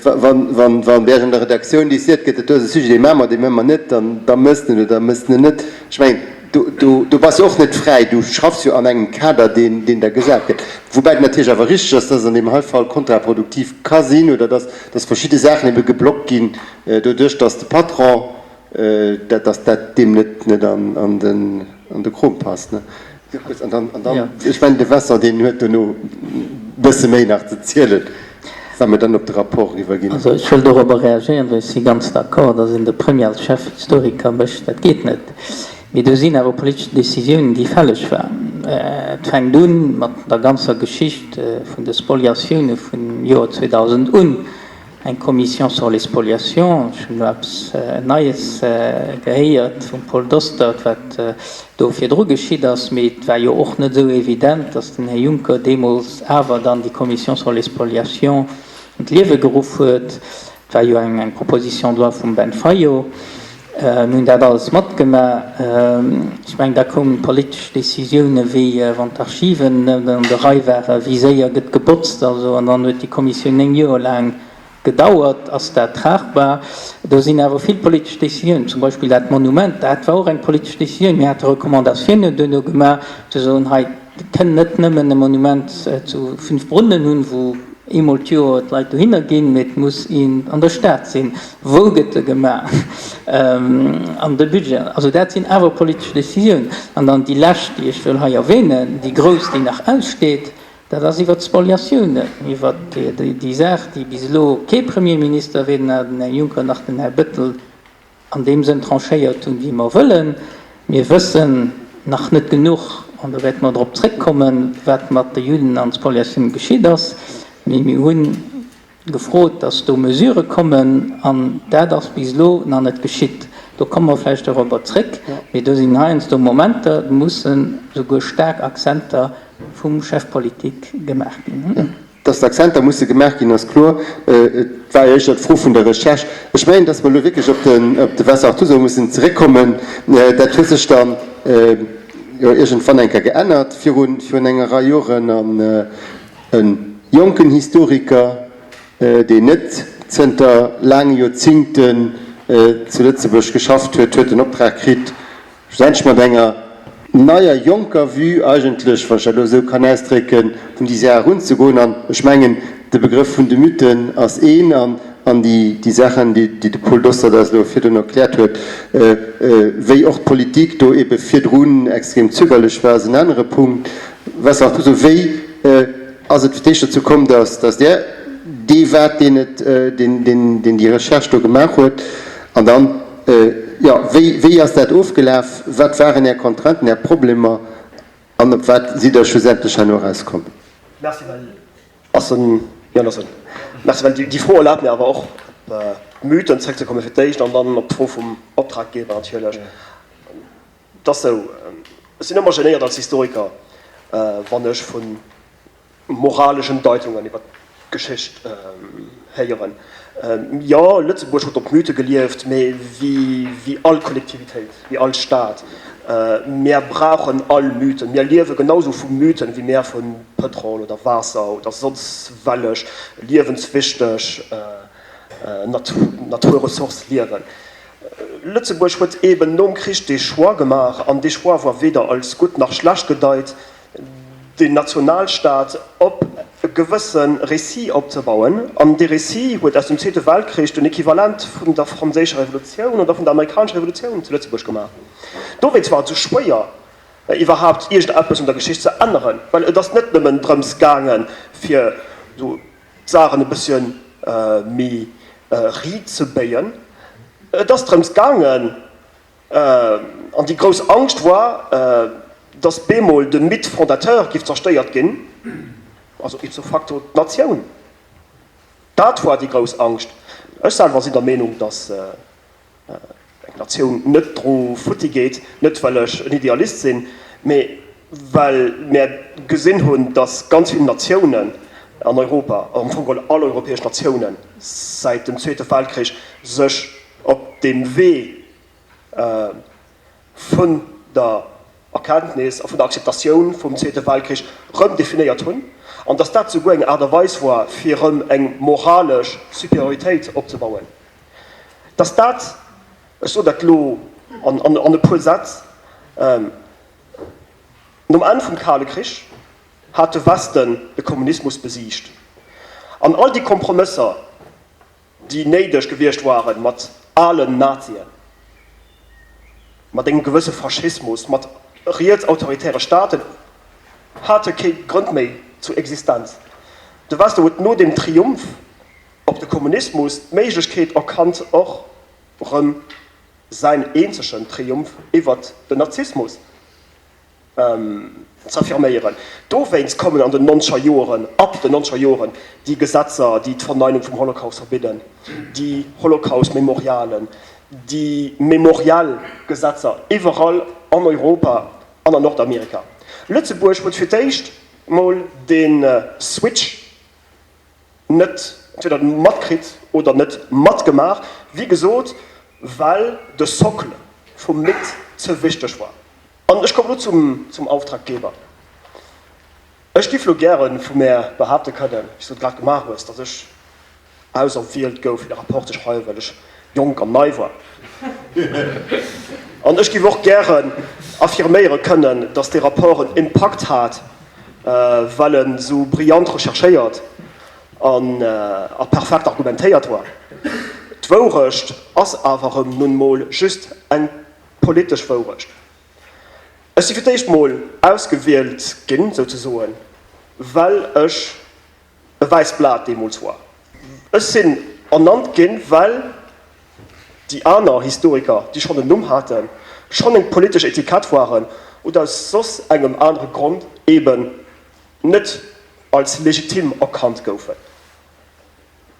Wann bei Iech an der Redaktioun décidéiert gëtt, dat do ass e Sujet, dee maache mer, dee maache mer net, dann da mëss en oder mëss en net. Ech mengen, do do bass jo och net fräi, du schaffs jo an engem Kader, deen deen der gesat gëtt. Woubäi et natierlech awer richteg ass, dass et an deem hei Fall kontraproduktiv ka sinn oder dass dass verschidde Saachen ebe geblockt ginn doduerch, dass de Patron Dat, dass dat deem net, net an, an den, an de Krom passt, ne? An dann, an dann, ech mengen, de Vincent, deen huet dono e bësse méi nach ze zielen, wa mir dann op de Rapport eriwwerginn. Also ech wëll dorobber reagéieren, well ech si ganz d'accord, dass een de Premier als Chefhistoriker mécht, dat geet net. Mee do sinn awer politesch Décisiounen, déi fälleg waren. Et fänkt u mat der ganzer Geschicht vun de Spoliatioune vum Joer 2000 un, Eng Commission sur les spoliations, ech hunn elo eppes Neies gehéiert vum Paul Dostert, wat do virdru geschitt ass, mee et war jo och net esou evident, datt den Här Juncker deemools awer dann déi Commission sur les spoliations an d'Liewe geruff huet. Et war jo eng Proposition de loi vum Ben Fayot. Mir hunn dat alles matgemaach. Ech mengen, da koumen politesch Décisiounen, wéi wann d'Archiven net an der Rei waren, wéi séier gëtt gebotzt. Also, an dann huet déi Kommissioun 9 Joer laang gedauert. Ass dat tragbar? Do sinn awer vill politesch Décisiounen, zum Beispill dat Monument, dat war och eng politesch Décisioun. Mir hate Recommandatiounen duerno gemaach, ze soen, hei, Et kënn net nëmmen e Monument zu Fünfbrunnen hunn, wou eemol d'Joer d'Leit dohinner ginn, mee et muss een an der Stad sinn. Wou gëtt e gemaach? An de Budget? Also dat sinn awer politesch Décisiounen. An dann déi lescht, déi ech wëll hei erwähnen, déi grouss, déi nach aussteet, dat ass iwwert d'Spoliatiounen, iwwert déi Saach, déi bis elo kee Premierminister, weder den Här Juncker nach den Här Bettel, an deem Sënn tranchéiert hunn, wéi mer wëllen. Mir wëssen nach net genuch, an do wäerte mer drop zréckkommen, wat mat de Judden an Spoliatioun geschitt ass, mee mir hu gefrot, dass do Mesurë kommen, an dat ass bis elo nach net geschitt. Do komme mer vläicht dorobber zréck, mee do sinn heiansdo Momenter, do mussen souguer staark Akzenter vum Chef politique gemaach ginn. Dass d'Akzenter musse gemaach ginn, ass kloer. Et war jo éischter d'Fro vun der Recherche. Ech mengen, dass mer elo wierklech op de Vincent Artuso mussen zeréckkommen. Dat huet sech dann jo iergendwann eng Kéier geännert virun enger Rei Joren. An e jonken Historiker, deen net zënter laange Joerzingten zu Lëtzebuerg geschafft huet, huet den Optrag kritt, Schlussendlech mat enger neier, jonker Vue eigentlech, wann ech dat elo esou kann ausdrécken, vun déi Saach erunzegoen. An ech mengen, de Begrëff vun de Mythen ass een, an an déi déi Saachen, déi déi de Paul Dostert eis elo virdrun erkläert huet, wéi och d'Politik do ebe virdrun extrem zögerlech war, ass en anere Punkt. Was nach dozou, wéi ass et fir d'éischt dozou komm, dass dass Der dee waart, deen et, deen deen deen déi Recherche do gemaach huet, an dann. Jo, wéi, wéi ass dat ofgelaf? Wat waren Är Contrainten, Är Problemer an op wat sidd Der schlussendlech herno erauskomm? Merci, well ass en, jo, ass en. Merci, well déi Fro erlaabt mir awer och op d'Mythen zréckzekommen fir d'éischt an dann op d'Fro vum Optraggeber natierlech. Et ass esou, ech sinn ëmmer genéiert als Historiker, wann ech vu moraleschen Deutungen iwwer d'Geschicht héieren. Jo, Lëtzebuerg huet op Mythe gelieft, mee wéi all Kollektivitéit, wéi all Staat, mär brauchen all Mythen. Mir liewe genau sou vu Mythen, wéi mär vu Pëtrol oder Waasser oder soss wellech liewenswichteg Naturressource liewen. Lëtzebuerg huet eeben nom Krich dee Choix gemaach, an dee Choix war weder als gutt nach schlecht gedeit, den Nationalstaat op e gewësse Récit opzebauen, an dee Récit huet aus dem Zweete Weltkrich den Equivalent vun der Franséischer Revolutioun oder vun der Amerikanescher Revolutioun zu Lëtzebuerg gemaach. Dowéinst war et esou schwéier, iwwerhaapt iergendeppes un der Geschicht ze änneren, well et ass net nëmmen drëms gaangen, fir esou d'Saachen e bëssche méi riit ze béien, et ass drëms gaangen, An déi grouss Angscht war, datt bemol de Mythe fondateur giff zerstéiert ginn, also ipso facto d'Natioun. Dat war déi grouss Angscht. Ech selwer sinn der Meenung, datt eng Natioun net dru futti geet, net well ech en Idealist sinn, mee well mär gesinn hunn, datt ganz vill Natiounen an Europa, am Fong geholl all europäesch Natiounen säit dem Zweete Weltkrich, sech op deem Wee vun der Erkenntnis a vun der Akzeptatioun vum Zweete Weltkrich rëm definéiert hunn, an datt dat souguer eng Aart a Weis war, fir erëm eng moralesch Superioritéit opzebauen, datt dat, ech soen dat elo an e puer Sätz, nom Enn vum Kale Krich hat de Westen de Kommunismus besiegt an all déi Kompromësser, déi néideg gewiescht waren, mat alen Nazien, mat engem gewësse Faschismus, mat rietsautoritäre Staaten, hate kee Grënd méi zur Existenz. De Westen huet no dem Triumph op de Kommunismus d'Méiglechkeet erkannt, och erëm säin eenzegen Triumph iwwert den Nazismus z'affirméieren. Dowéinst kommen an den nonzeger Joeren, ab den nonzeger Joeren, déi Gesetzer, déi d'Verneinung vum Holocaust verbidden, déi Holocaust-Memorialen, déi Memorial-Gesetzer iwwerall an Europa an an Nordamerika. Lëtzebuerg huet fir d'éischt mol dee Switch net entweder matkritt oder net matgemaach, wéi gesot, well de Socle vum Mythe ze wichteg war. An ech kommen elo zum Auftraggeber. Ech giff elo gäre vu mär behaapte kënnen, wéi s du et grad gemaach hues, datt ech auserwielt gouf, fir de Rapport ze schreiwen, well ech jonk an nei war. An ech giff och gären affirméiere kënnen, datt dee Rapport en Impakt hat, well en esou brillant recherchéiert an a perfekt argumentéiert war. D'Wourecht ass awer erëm nun mol just eng politesch Wourecht. Ech si fir d'éischt mol ausgewielt ginn, souzesoen, well ech e wäisst Blat deemools war. Ech sinn ernannt ginn, well déi aner Historiker, déi schonn en Numm haten, schonn eng politesch Etikett waren oder aus soss engem anere Grond eeben net als legitim erkannt goufen.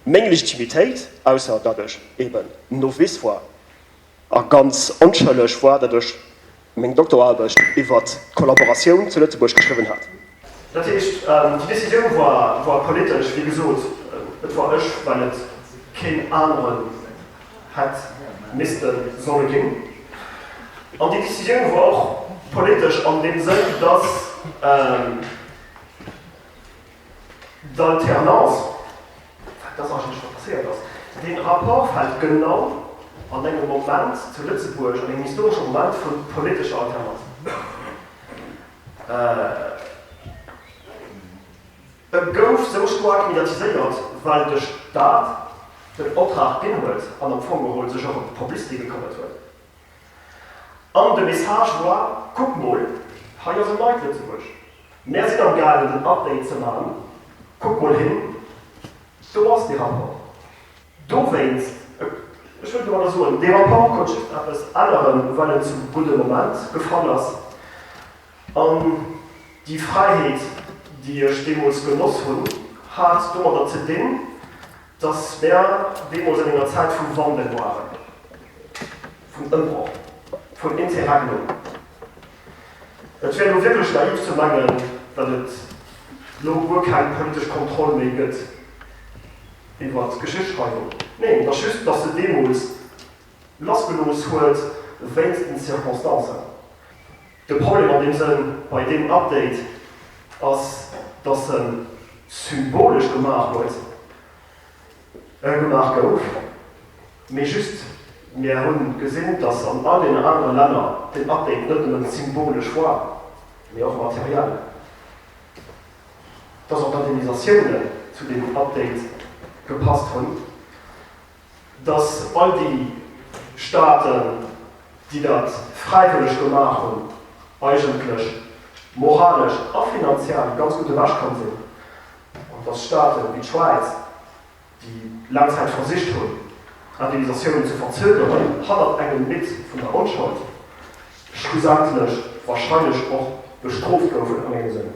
Meng Legitimitéit, ausser datt ech eeben Novice war, A ganz onschëlleg war, datt ech meng Doktoraarbecht iwwert d'Kollaboratioun zu Lëtzebuerg geschriwwen hat. Dat heescht, déi Decisioun war politesch, wéi gesot, et war ech, well et keen aneren hätt misste solle ginn. An déi Decisioun war och politesch an deem Sënn, datt d'Alternance, Wat ass eigentlech wat passéiert ass? Dee Rapport fält genau an engem Moment zu Lëtzebuerg, an engem historesche Moment vu politescher Alternanz. E gouf sou staark mediatiséiert, well de Staat den Optrag ginn huet an am Fong geholl sech och ëm d'Publicité gekëmmert huet. An de Message war, Kuck mol, hei ass en neit Lëtzebuerg. Mär sinn am gaangen den Update ze man, kuck mol hin, do ass dee Rapport. Dowéinst. Ech wëll domadder soen, dee Rapport konnt just eppes änneren, well en zum gudde Moment gefall ass. An déi Fräiheet, déi ech deemools genoss hunn, hat domadder ze dinn, dass mär deemools an enger Zäit vu Wandel waren, vun Ëmbroch, vun Interregnum. Et wär elo wierklech naiv ze mengen, datt et elo guer keng politesch Kontroll méi gëtt iwwer d'Geschichtsschreiwung. Neen, et ass just, datt se deemools lassgelooss huet wéinst den Circonstancen. De Problem an deem Sënn bei deem Update ass, dass e symbolesch gemaach huet, gemaach gouf, mee just, mir hu gesinn, dass an all deenen anere Länner den Update net nëmmen symbolesch war, mee och materiell, dass och d'Indemnisatiounen zu deem Update gepasst hunn. dass all déi Staaten, déi dat fräiwëlleg gemaach hunn, eigentlech moralesch a finanziell ganz gutt ewechkomm sinn, an dass Staaten wéi d'Schwäiz, déi laang Zäit versicht hunn, Indemnisatiounen ze verzögeren, hannert engem Mythe vun der Onschold, schlussendlech wahrscheinlech och bestrooft goufen an engem Sënn.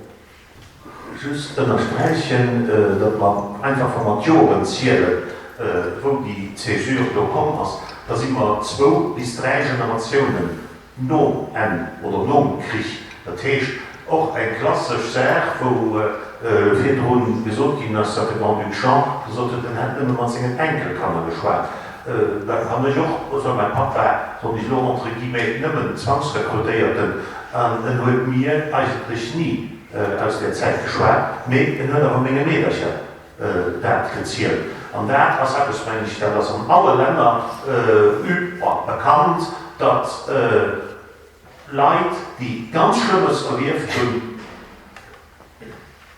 Just ënnersträichen, datt mer einfach, wa mer d'Joren zielen, wou déi Césure do komm ass, da si mer zwou bis dräi Generatiounen nom Enn oder nom Krich. Dat heescht, och eng klassesch Saach, wou virdru gesot ginn ass, datt de Grand-Duc Jean gesot huet, en hätt nëmme mat sengen Enkelkanner geschwat. Da kann ech och soen, mäi Papp war, soen ech elo entre guillemets, nëmmen Zwangsrekrutéierten an en huet mir eigentlech ni aus där Zäit geschwat, mee en huet awer menge Meedercher dat gezielt. An dat ass eppes, mengen ech, dat ass an alle Länner bekannt, datt Leit, déi ganz Schlëmmes erlieft hunn,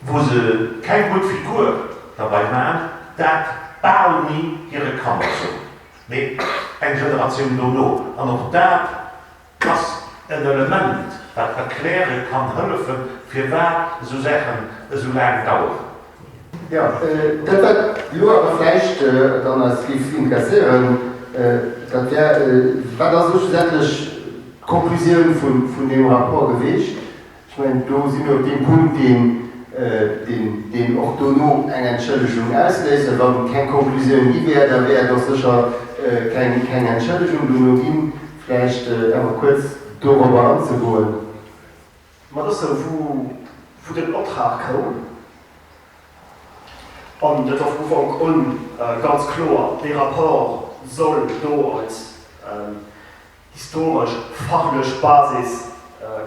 wou se keng gutt Figur derbei man, dat bal ni hire Kanner soen, mee eng Generatioun dono. An och dat ass en Element, wat erkläre kann hëllefen, firwat esou Saachen esou laang daueren. Jo, dat wat elo awer vläicht dann eis géif interesséieren, dat wär, Wat ass elo schlussendlech d'Konklusioun vun deem Rapport geweecht? Ech mengen, do si mir op deem Punkt, deen, deen och dono eng Entschëllegung ausléist. Well wann keng Konklusioun gi wär, da wär et och sécher keng, keng Entschëllegung dono ginn. Vläicht awer kuerz dorobber anzegoen. Ma et ass esou, wou, wou den Optrag koum, an dat war vun Ufank un ganz kloer, dee Rapport soll do als historesch, fachlech Basis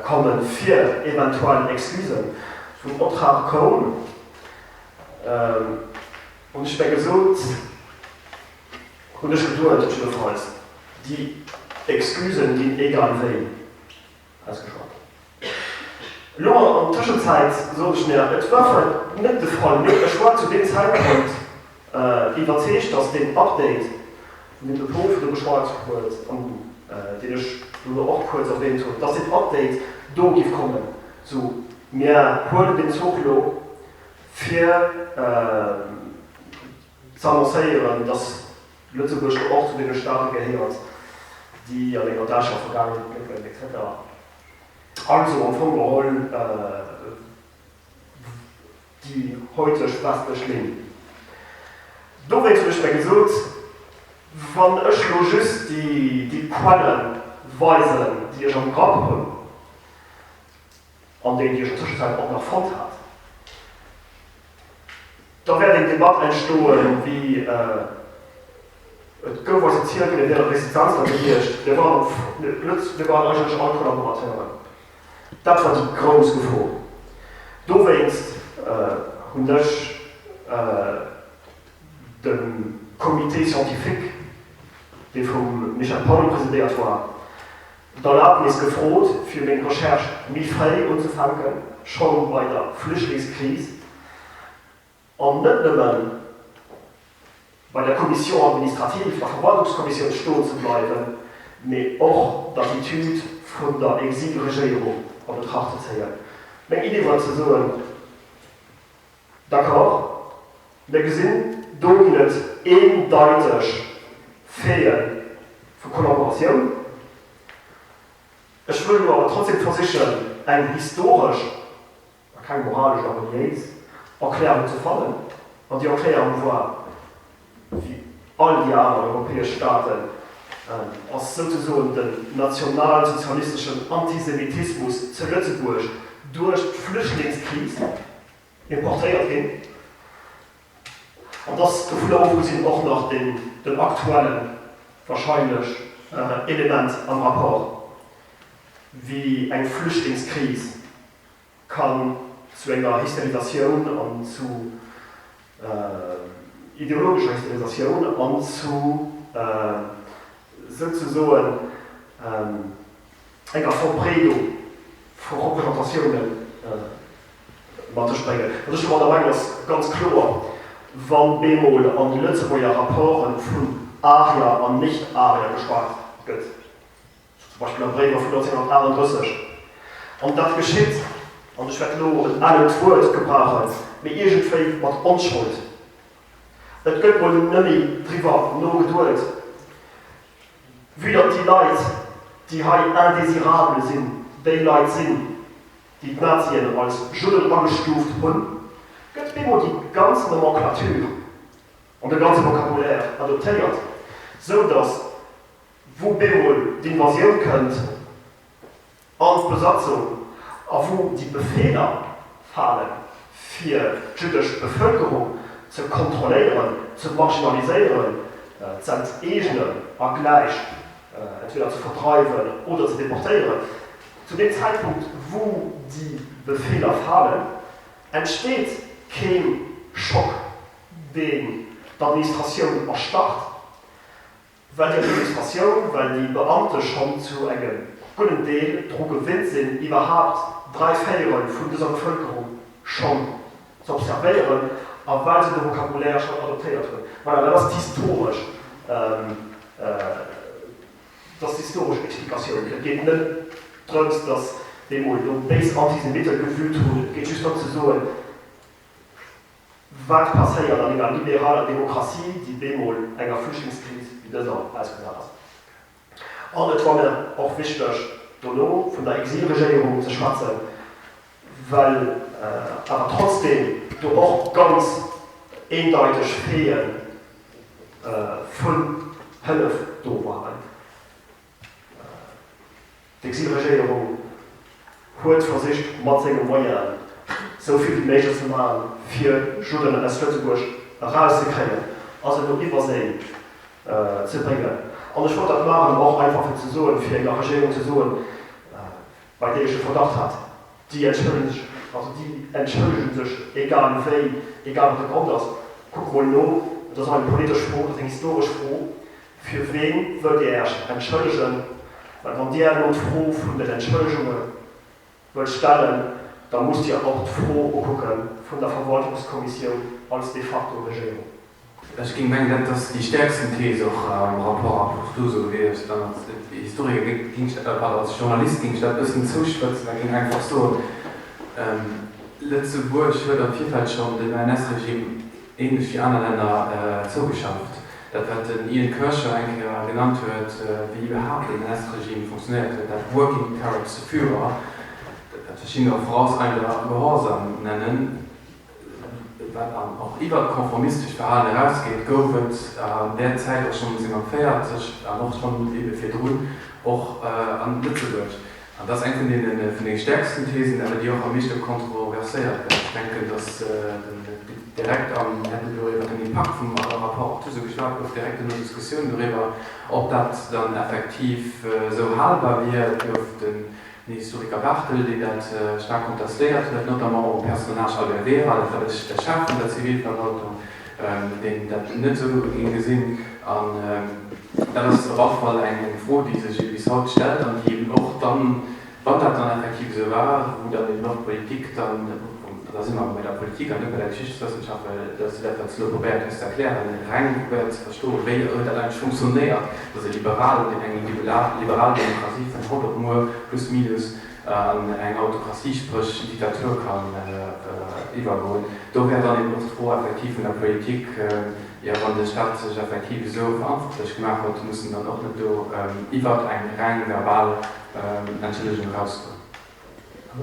komme fir eventuell Excusen. Wou den Optrag koum, hunn ech mir gesot, hunn ech geduet jiddefalls, déi Excusen ginn egal wéi ausgeschwat. Elo an Tëschenzäit sot ech mir, et war vläicht net de Fall, mee ech war zu deem Zäitpunkt iwwerzeegt, datt deen Update, vun deem de Paul virdru geschwat huet an deen ech dono och kuerz erwähnt hunn, datt deen Update do giff kommen, sou mir huelen deen Zuch elo fir z'annoncéieren, datt Lëtzebuerg jo och zu deene Staate gehéiert, déi an enger däischer Vergaangenheet blécken, etc. Also am Fong geholl déi heuteg westlech Linn. Dowéinst hunn ech mir gesot, wann ech lo just déi Quelle weisen, déi ech am Grapp hunn, an déi, déi ech an Tëschenzäit och nach fonnt hat, da wäert eng Debatt entstoen, wéi et gouf eis erzielt, mir wiere Resistenzler gewiescht, mir waren net, mir waren eigentlech all Kollaborateuren. Dat war déi grouss Gefor. Dowéinst hunn ech dem Comité scientifique, dee vum Michel Pauly presidéiert war, d'Erlaabnis gefrot, fir meng Recherche méi fréi unzefänken, schonn bei der Flüchtlingskris, an net nëmmen bei der Commission administrative, der Verwaltungskommissioun, stoen ze bleiwen, mee och d'Attitude vun der Exilregéierung a Betracht ze zéien. Meng Idee war ze soen, D'accord, mir gesinn, do ginn et eendeiteg. Faite vu Kollaboratioun. Ech wëll elo awer trotzdem versichen, eng historesch, a keng moralesch a reliéis, Erklärung ze fannen. An déi Erklärung war, wéi all déi aner europäesch Staaten, ass souzesoen den nationalsozialisteschen Antisemitismus zu Lëtzebuerg duerch d'Flüchtlingskris importéiert ginn. An dass dovunner ofgesinn och nach den aktuellen, wahrscheinlech, Element am Rapport, wéi eng Flüchtlingskris kann zu enger Hysterisatioun an zu ideologescher Hysterisatioun an zu souzesoen enger Verbreedung vu Representatioune mat sech bréngen. Wat ech domadder mengen, ass ganz kloer, Wa bemol an de Lëtzebuerger Rapporte vun Arier an Nicht-Arier geschwat gëtt, zum Beispill a Bréiwer vun 1938, an dat geschitt, an ech wäert elo en alent Wuert gebrauchen, mee iergendwéi mat Onschold, et gëtt mol nëmme driwwer nogeduet, vue datt déi Leit, déi hei indésirable sinn, déi Leit sinn, déi d'Nazien als Judden agestuuft hunn, gëtt bemol déi ganz Nomenclature an de ganze Vocabulaire adoptéiert, sou datt, wou bemol d'Invasioun kënnt an d'Besatzung a wou déi Befeeler falen, fir d'jüddesch Bevëlkerung ze kontrolléieren, ze marginaliséieren, z'enteegnen a gläich entweder ze verdreiwen oder ze deportéieren. Zu deem Zäitpunkt, wou déi Befeeler falen, entsteet kee Schock, deen d'Administratioun erstarrt, well déi Administratioun, well déi Beamte schonn zu engem gudden Deel dru gewinnt sinn, iwwerhaapt 3/4 vun dëser Bevëlkerung schonn ze observéieren a well se de Vocabulaire schonn adoptéiert hunn. Voilà, dat ass d'historesch, dat ass d'historesch Explikatioun. Et geet net drëms, datt bemol do béis Antisemitte gewüt hunn. Et geet just drëm ze soen, Wat passéiert an enger liberaler Demokratie, déi bemol enger Flüchtlingskris wéi dëser ausgesat ass? An et war mir och wichteg, dono vun der Exilregéierung ze schwätzen, well awer trotzdeem do och ganz eendeiteg Faite vun Hëllef do waren. D'Exilregéierung huet versicht, mat senge Moyenen esou vill wéi méiglech ze maachen, fir Judden aus Lëtzebuerg erauszekréien a se no Iwwerséi ze bréngen. An ech wollt dat maachen och einfach fir ze soen, fir enger Regéierung ze soen, bei déi ech de Verdacht hat, déi entschëllegen sech, also déi entschëllege sech egal wéi, egal wat de Grond ass, kuck mol no, et ass och eng politesch Fro, et ass eng historesch Fro, Fir ween wëllt Dir Äech entschëllegen? Well wann Dir elo d'Fro vun den Entschëllegunge wëllt stellen, da musst Dir och d'Fro ukucke vun der Verwaltungskommissioun als de facto Regéierung. Ech géing mengen, dat ass déi stäerksten Thees och am Rapport Artuso gewiescht. An als Historiker géing ech, pardon, als Journalist géing ech dat e bëssen zouspëtzen a géing einfach soen, Lëtzebuerg huet am Virfeld schonn dem NS-Regime ähnlech wéi aner Länner, zougeschafft. Dat wat den Ian Kershaw eng Kéier genannt huet, wéi iwwerhaapt den NS-Regime funktionéiert huet, dat Working Courage the Führer, dat wat verschiddener och vorauseilender Gehorsam nennen, wat an och iwwert d'konformistescht Verhalen erausgeet, gouf et an där Zäit och schonn 1940 an och schonn ebe virdrun och an Lëtzebuerg. An dat ass eng vun deene vun deene stäerksten Thesen, awer déi och am meeschte kontroverséiert gëtt. Ech denken, datt direkt am, mir haten elo iwwer den Impakt vum Rapport Artuso geschwat, gouf direkt duerno Diskussioun doriwwer, ob dat dann effektiv esou halbar wier. Et gouf den Historiker Barthel, deen dat staark kontestéiert huet, notamment och um Personnage Albert Wehrer, dat war de Chef vun der Zivilverwaltung, deen dat net esou géing gesinn. An dat ass op alle Fall eng Fro, déi sech ebe bis haut stellt an déi eben och dann, wann dat dann effektiv esou war, wou dann eben och d'Politik dann, da si mer bei der Politik an net bei der Geschichtswëssenschaft, well dat ass jo dat, wat s de elo probéiert hues ze erklären, reng probéiert ze verstoen, wéi huet dat eigentlech funktionéiert, dass e liberalen, eng liberal Demokratie vun haut op muer plus minus. an eng Autokratie, spréch Diktatur kann iwwergoen. Do wär dann eben och d'Fro effektiv vun der Politik, jo, wann de Staat sech effektiv esou verantwortlech gemaach huet, muss en dann och net do iwwert eng reng verbal Entschëllegung erausgoen.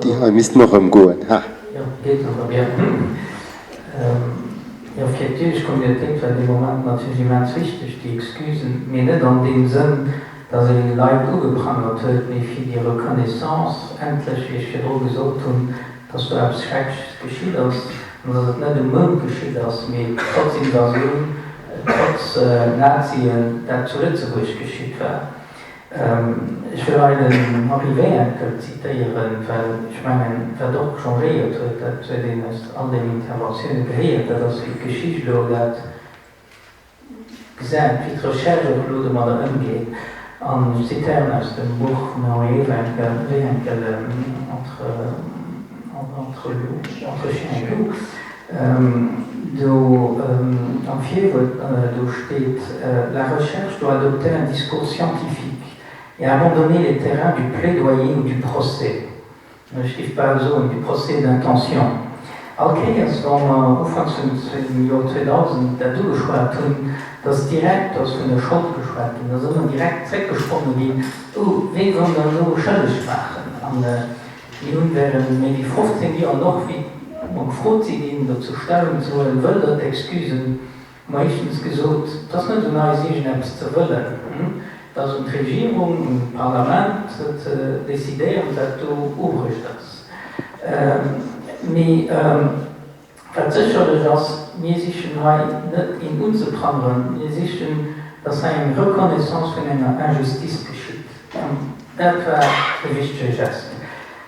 Déi hei missten och erëm goen, ha. Jo, geet och erëm, jo. Jo, fir d'jüdesch Communautéit war dee Moment natierlech immens wichteg, déi Excusen, mee net an deem Sënn, datt ee Leit ugeprangert huet, mee fir déi Reconnaissance, endlech, wéi ech virdru gesot hunn, datt do eppes Schreckleches geschitt ass an datt et net um Mound geschitt ass, mee trotz Invasioun, trotz Nazien, dat zu Lëtzebuerg geschitt war. Ech wëll hei den Henri Wehenkel zitéieren, well ech mengen, wat och changéiert huet, dat huet een aus all den Interventioune gehéiert, dat ass, wéi d'Geschicht elo dat gesäit, wéi d'Recherche och elo domadder ëmgeet. An ech zitéieren aus dem Buch vum Henri Wehenkel Entre, entre loup, entre chien et loup, Do am Virwuert, do steet, La recherche doit adopter un discours scientifique et abandonner les terrains du plaidoyer ou du procès. Ech géif bal soen, du procès d'intention. All Kéiers, wa mer ufanks vum Joer 2000 dat ugeschwat hunn, da ass direkt, do ass vun der Schold geschwat ginn, da ass ëmmer direkt zréckgespronge ginn, Oh, wee soll dann elo schëlleg maachen? An Mir hunn während méi wéi 15 Joer, an och wéi mer gefrot si ginn, dozou Stellung ze huelen, wëllt Der d'Excusen, hu mer éischtens gesot, et ass net un eis iergendeppes ze wëllen, et ass un d'Regierung, un d'Parlament ze decidéieren, wat do ubruecht ass. Mee Wat sécherlech ass, mir sichen hei net een unzeprangeren, mir sichen, dass hei eng Reconnaissance vun enger Injustice geschitt. An dat war e wichtege Geste.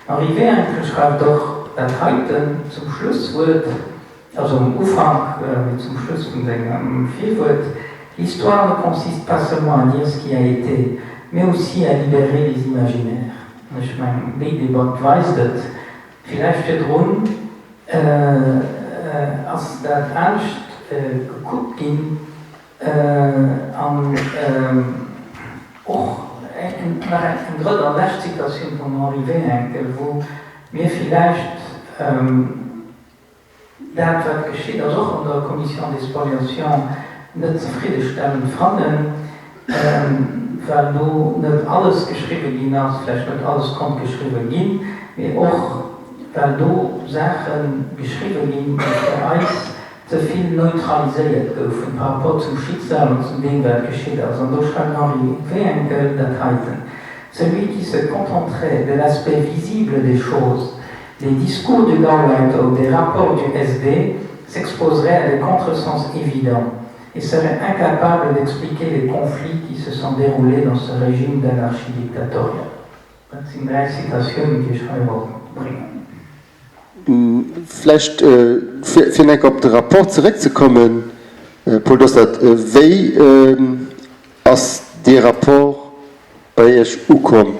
Henri Wehenkel schreift och dat heiten zum Schlusswuert, also um Ufank, mee zum Schluss vun sengem Virwuert, L'histoire ne consiste pas seulement à dire ce qui a été, mais aussi à libérer les imaginaires. An ech mengen, déi Debatt weist et. Villäicht virdrun ass dat anescht gekuckt ginn an och nach eng drëtt an lescht Citatioun vum Henri Wehenkel, wou mir villäicht dat, wat geschitt ass, och an der Commission des spoliations net zefriddestellend fannen, well do net alles geschriwwe ginn ass, vläicht net alles konnt geschriwwe ginn, mee och well do Saache geschriwwe ginn, déi fir eis ze vill neutraliséiert goufen par rapport zum Schicksal an zu deem, wat geschitt ass. An do schreift den Henri Wehenkel dat heiten, Celui qui se contenterait de l'aspect visible des choses, des discours du Gauleiter ou des rapports du SD s'exposerait à des contresens évidents et serait incapable d'expliquer les conflits qui se sont déroulés dans ce régime d'anarchie dictatoriale. Dat sinn dräi Citatiounen, déi ech hei wollt bréngen. Vläicht, fir nach eng Kéier op de Rapport zeréckzekommen, Paul Dostert, Wéi ass dee Rapport bei Iech ukomm?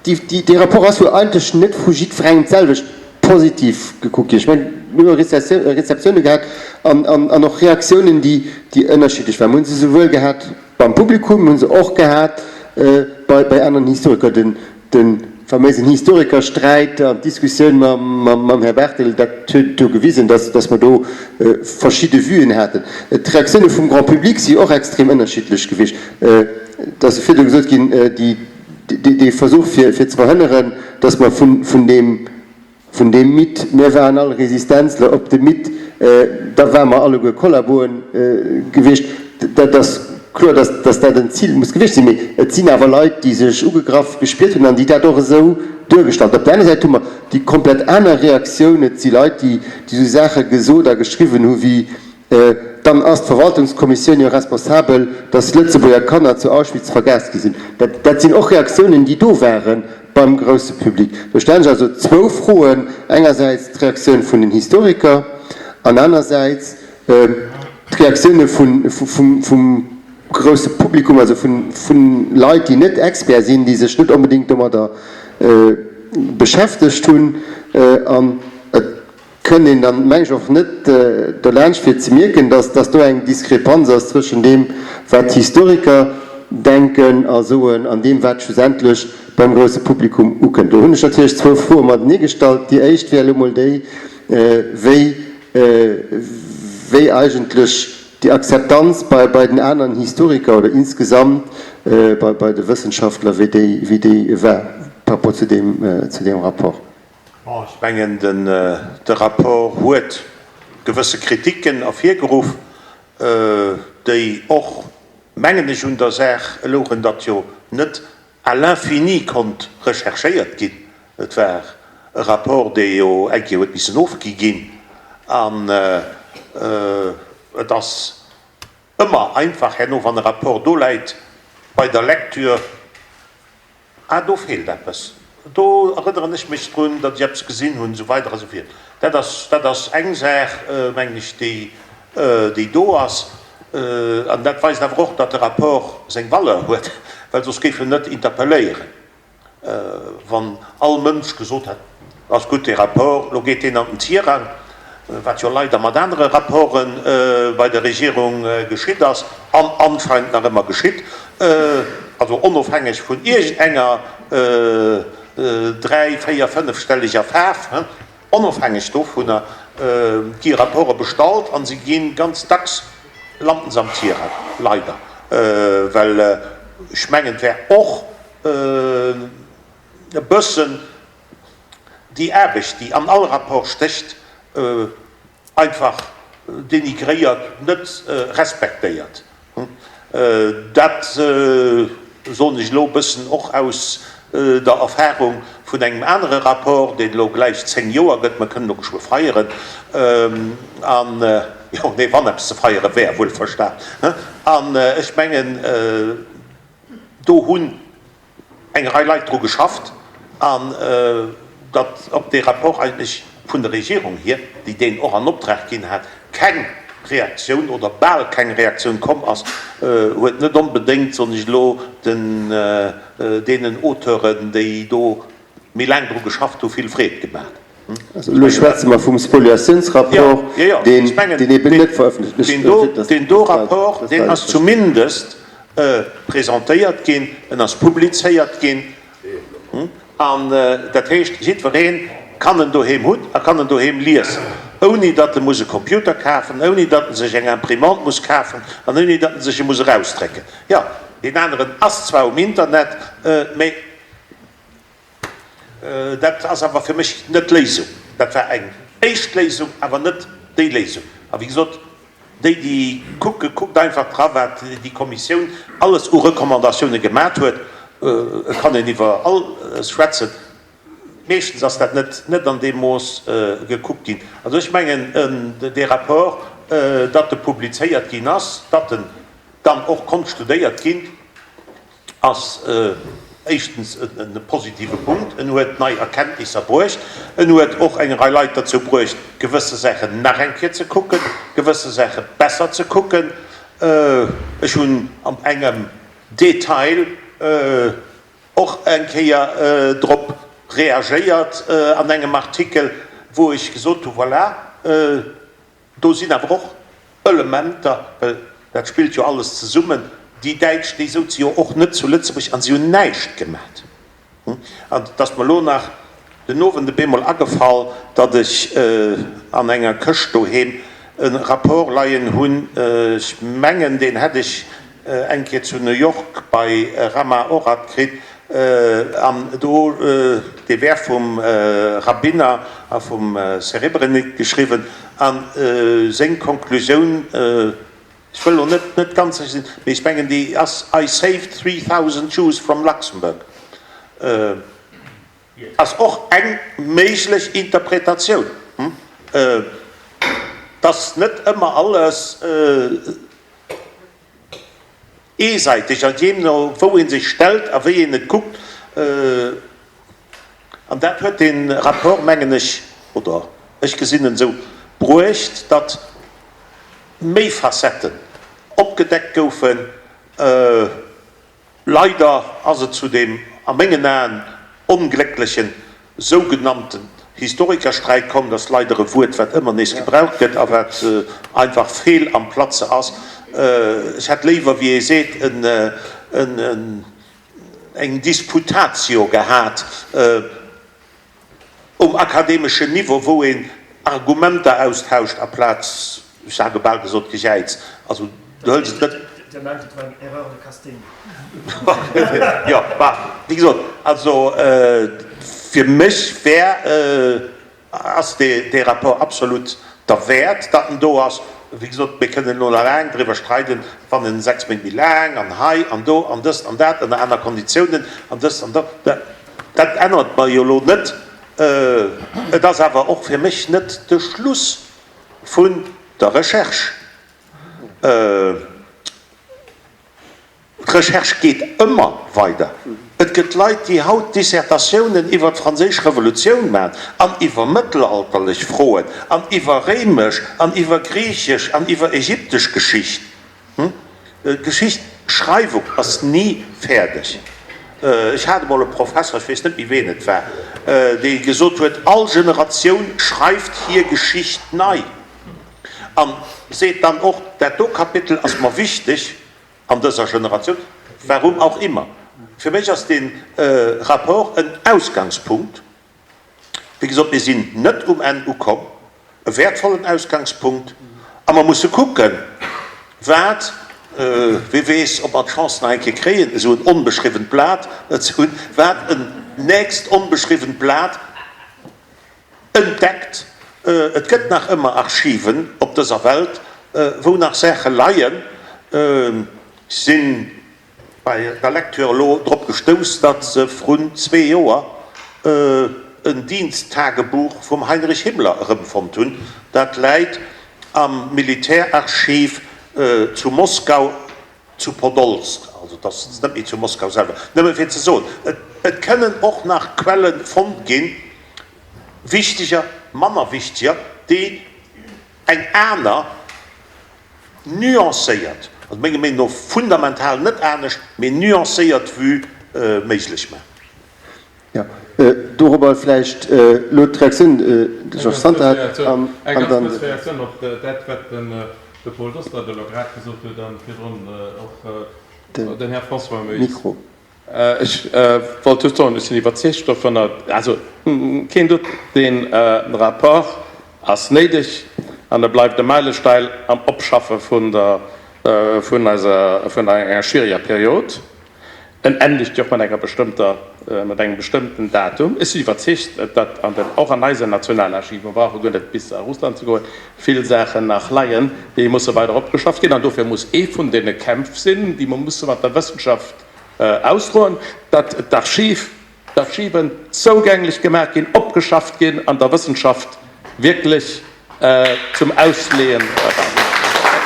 Dee Rapport ass jo eigentlech net vu jiddwerengem d'selwecht positiv gekuckt ginn. Ech mengen, mir hu Rezeptioune gehat an och Reaktiounen, déi ënnerschiddlech waren. Mir hu se souwuel gehat beim Publikum, mir hu se och gehat bei aneren Historiker. De faméisen Historikersträit an d'Diskussioun mam Här Barthel, dat huet jo gewisen, datt mer do verschidde Vuen haten. D'Reaktioune vum Grand public si och extrem ënnerschiddlech gewiescht. Et ass jo virdu gesot ginn, dee Versuch fir ze verhënneren, datt mer vun deem, Vun deem Mythe, mir waren all Resistenzler op de Mythe, da ware mer alleguer Kollaboen gewiescht. Dat ass kloer, dass dat en Zil muss gewiescht sinn, mee et sinn awer Leit, déi sech ugegraff gespiert hunn an déi dat och esou duergestallt. Op der aner Säit hu mer déi komplett aner Reaktioun, et si Leit, déi esou Saache gesot a geschriwwen hu wéi, Dann ass d'Verwaltungskommissioun jo responsabel, dass Lëtzebuerger Kanner zu Auschwitz vergaast gi sinn. Dat sinn och Reaktiounen, déi do ware beim grousse Public. Do stellen sech also zwou Froen, engersäits d'Reaktioun vun den Historiker an anersäits d'Reaktioune vum grousse Publikum, also vu Leit, déi net Expert sinn, déi sech net onbedéngt domadder beschäftegt hunn. An et kënnt een dann, meng ech, och net dolaanscht fir ze mierken, dass do eng Diskrepanz ass zwëschen deem, wat d'Historiker. Denken a Soen an deem, wat schlussendlech beim grousse Publikum ukënnt. Do hunn ech natierlech zwou Froe matenee gestallt. Déi éischt wär elo mol déi, wéi, wéi eigentlech déi Akzeptanz bei, bei den aneren Historiker oder insgesamt bei, bei de Wëssenschaftler, wéi déi, wéi déi war par rapport zu deem, zu deem Rapport. Bon, ech mengen, den, de Rapport huet gewësse Kritiken ervirgeruff, déi och, mengen ech, un der Saach louchen, datt jo net à l'infini konnt recherchéiert ginn. Et war e Rapport, dee jo eng Kéier huet missen ofgi ginn, an et ass ëmmer einfach herno, wann e Rapport do läit, bei der Lecture, Ah, do feelt eppes. Do erënneren ech mech drun, datt ech eppes gesinn hunn, esou weider a sou virt. Dat ass, dat ass eng Saach, mengen ech, déi, déi do ass. An dat weist awer och, datt de Rapport seng Valeur huet, well soss géif en net interpelléieren. Wann all Mënsch gesot hätt, Ass gutt, dee Rapport, lo geet deen an den Tirang, wat jo leider mat anere Rapporte bei der Regierung geschitt ass an anscheinend nach ëmmer geschitt, also onofhängeg vun iergendenger dräi-, véier-, fënnefstelleger Faarf, onofhängeg dovunner gi Rapporte bestallt a se gi ganz dacks landen se am Tirang, leider, well ech mengen, et wär och e bëssen déi Aarbecht, déi an all Rapport stécht, einfach denigréiert, net respektéiert. Dat soen ech elo e bëssen och aus der Erfahrung vun engem anere Rapport, deen elo gläich 10 Joer gëtt. Mer kënnen elo geschwë feieren, an, jo, nee, wann eppes ze feiere wär, wuelverstan. An ech mengen, do hunn eng Rei Leit dru geschafft an datt op dee Rapport eigentlech vun der Regierung hier, déi deen och an Optrag ginn hat, keng Reaktioun oder bal keng Reaktioun komm ass, huet net onbedéngt, soen ech elo, den deenen Auteuren, déi do méi laang dru geschafft hu, vill Freed gemaach. Also elo schwätze mer vum Spoliatiounsrapport, deen eben net verëffentlecht ass. Deen do Rapport, deen ass zumindest presentéiert ginn, en ass publizéiert ginn, an dat heescht, jiddweree kann en doheem hunn a kann en doheem liesen, ouni datt e muss e Computer kafen, ouni datt e sech eng Imprimante muss kafen an ouni datt e sech e muss erausdrécken. Jo, deen aneren ass zwar um Internet, mä Dat ass awer fir mech net d'Léisung. Dat war eng éischt Léisung, awer net déi Léisung. A wéi gesot, déi, déi kucken, kuckt einfach dra, wat déi Kommissioun alles u Recommandatioune gemat huet. Et kann een iwwer alles schwätzen. Meeschtens ass dat net net an deem Mooss gekuckt ginn. Also ech mengen, dee Rapport, datt e publizéiert ginn ass, datt en dann och konnt studéiert ginn, ass éischtens e positive Punkt, en huet nei Erkenntnisser bruecht, en huet och eng Rei Leit derzou bruecht, gewësse Saachen nach eng Kéier ze kucken, gewësse Saache besser ze kucken. Ech hunn an engem Detail och eng Kéier drop reagéiert an engem Artikel, wou ech gesot hu, voilà, Do sinn awer och Elementer, well dat spillt jo alles zesummen, déi Däitsch, déi souze jo och net zu Lëtzebuerg an si hunn näischt gemat. An et ass mer elo nach den Owend e bemol agefall, datt ech an enger Këscht doheem e Rapport leien hunn, ech mengen, deen hätt ech eng Kéier zu New York bei Rama Orad kritt, an do, dee wär vum Rabbiner a vum Serebrenik geschriwwen, a seng Konklusioun, ech wëll elo net net ganz sécher sinn, mee ech mengen déi ass, I saved 3000 Jews from Luxembourg, ass och eng méiglech Interpretatioun, dass net ëmmer alles. Eesäiteg ass, deemno wou ee sech stellt a wéi een et kuckt. An dat huet dee Rapport, mengen ech, oder ech gesinn en esou, bruecht, datt méi Facetten opgedeckt goufen. Leider ass et zu deem a mengen Aen onglécklechen sougenannten Historikersträit komm. Dat ass leider e Wuert, wat ëmmer nees gebraucht gëtt a wat einfach fehl am Platze ass. Ech hätt léiwer, wéi ee seet, en. Eng Disputatio gehat um akademeschen Niveau, wou een Argumenter austauscht aplaz, ech sage bal gesot, Gejäiz. Also du hëls et net. Dir mengt, et war eng Erreur de casting? Jo, bah, wéi gesot, also fir mech wär. Ass dee Rapport absolut derwäert, datt en do ass? Wéi gesot, mir kënnen elo nach laang driwwer streiden, wann en 6 Méint méi laang an hei an do an dëst an dat ënner aner Konditiounen an dëst an dat, dat ännert mer jo elo net. Et ass awer och fir mech net de Schluss vun der Recherche. D'Recherche geet ëmmer weider. Et gëtt Leit, déi haut Dissertatiounen iwwer d'Franséisch Revolutioun man an iwwer mëttelalterlech Froen an iwwer réimesch an iwwer griichesch an iwwer ägyptesch Geschicht. D'Geschichtsschreiwung ass ni fäerdeg. Ech hat emol e Professer, ech weess net méi ween et war, dee gesot huet, all Generatioun schreift hir Geschicht nei an seet dann och, dat do Kapitel ass mer wichteg, An dëser Generatioun, warum auch immer. Fir mech ass dee Rapport en Ausgangspunkt. Wéi gesot, mir sinn net um Enn ukomm, e wäertvollen Ausgangspunkt. A mer musse kucken, wat, wie weess, ob mer d'Chance nach eng Kéier kréien, esou en onbeschriwwent Blat ze hunn, wat en nächst onbeschriwwent Blat Entdeckt, et gëtt nach ëmmer Archiven op dëser Welt, wou nach Saache leien. Ech si bei der Lecture elo drop gestouss, datt se vrun zwee Joer en Diensttagebuch vum Heinrich Himmler erëmfonnt hunn. Dat läit am Militärarchiv zu Moskau. Zu Podolsk, also et ass net méi zu Moskau selwer, nëmme fir ze soen, et kënnen och nach Quelle fonnt ginn, wichteger, manner wichteger, déi eng aner, nuancéiert, also menger Meenung no fundamental net anescht, mee nuancéiert Vue méiglech maachen. Jo, dorobber vläicht elo d'Reaktioun, de Georges Santer hat, an Eng ganz dann. kuerz Reaktioun op dat, wat de Paul Dostert elo grad gesot huet a virdrun och den Här François Moyse. Mikro. Ech wollt just soen, ech sinn iwwerzeegt dovunner, also keen Doute, dee Rapport ass néideg an e bleift e Meilesteil am Opschaffe vun der, vun eiser, vun enger schwieriger Period. En endegt jo och mat enger bestëmmter, mat engem bestëmmten Datum. Ech sinn iwwerzeegt, datt an den, och an eisen Nationalarchiven, mer brauche guer net bis a Russland ze goen, vill Saachen nach leien, déi musse weider opgeschafft ginn. An dofir muss ee vun deene Kämpf sinn, déi mer musse mat der Wëssenschaft ausdroen, datt d'Archiv, d'Archiven zougänglech gemaach ginn, opgeschafft ginn an der Wëssenschaft wierklech zum Ausleeën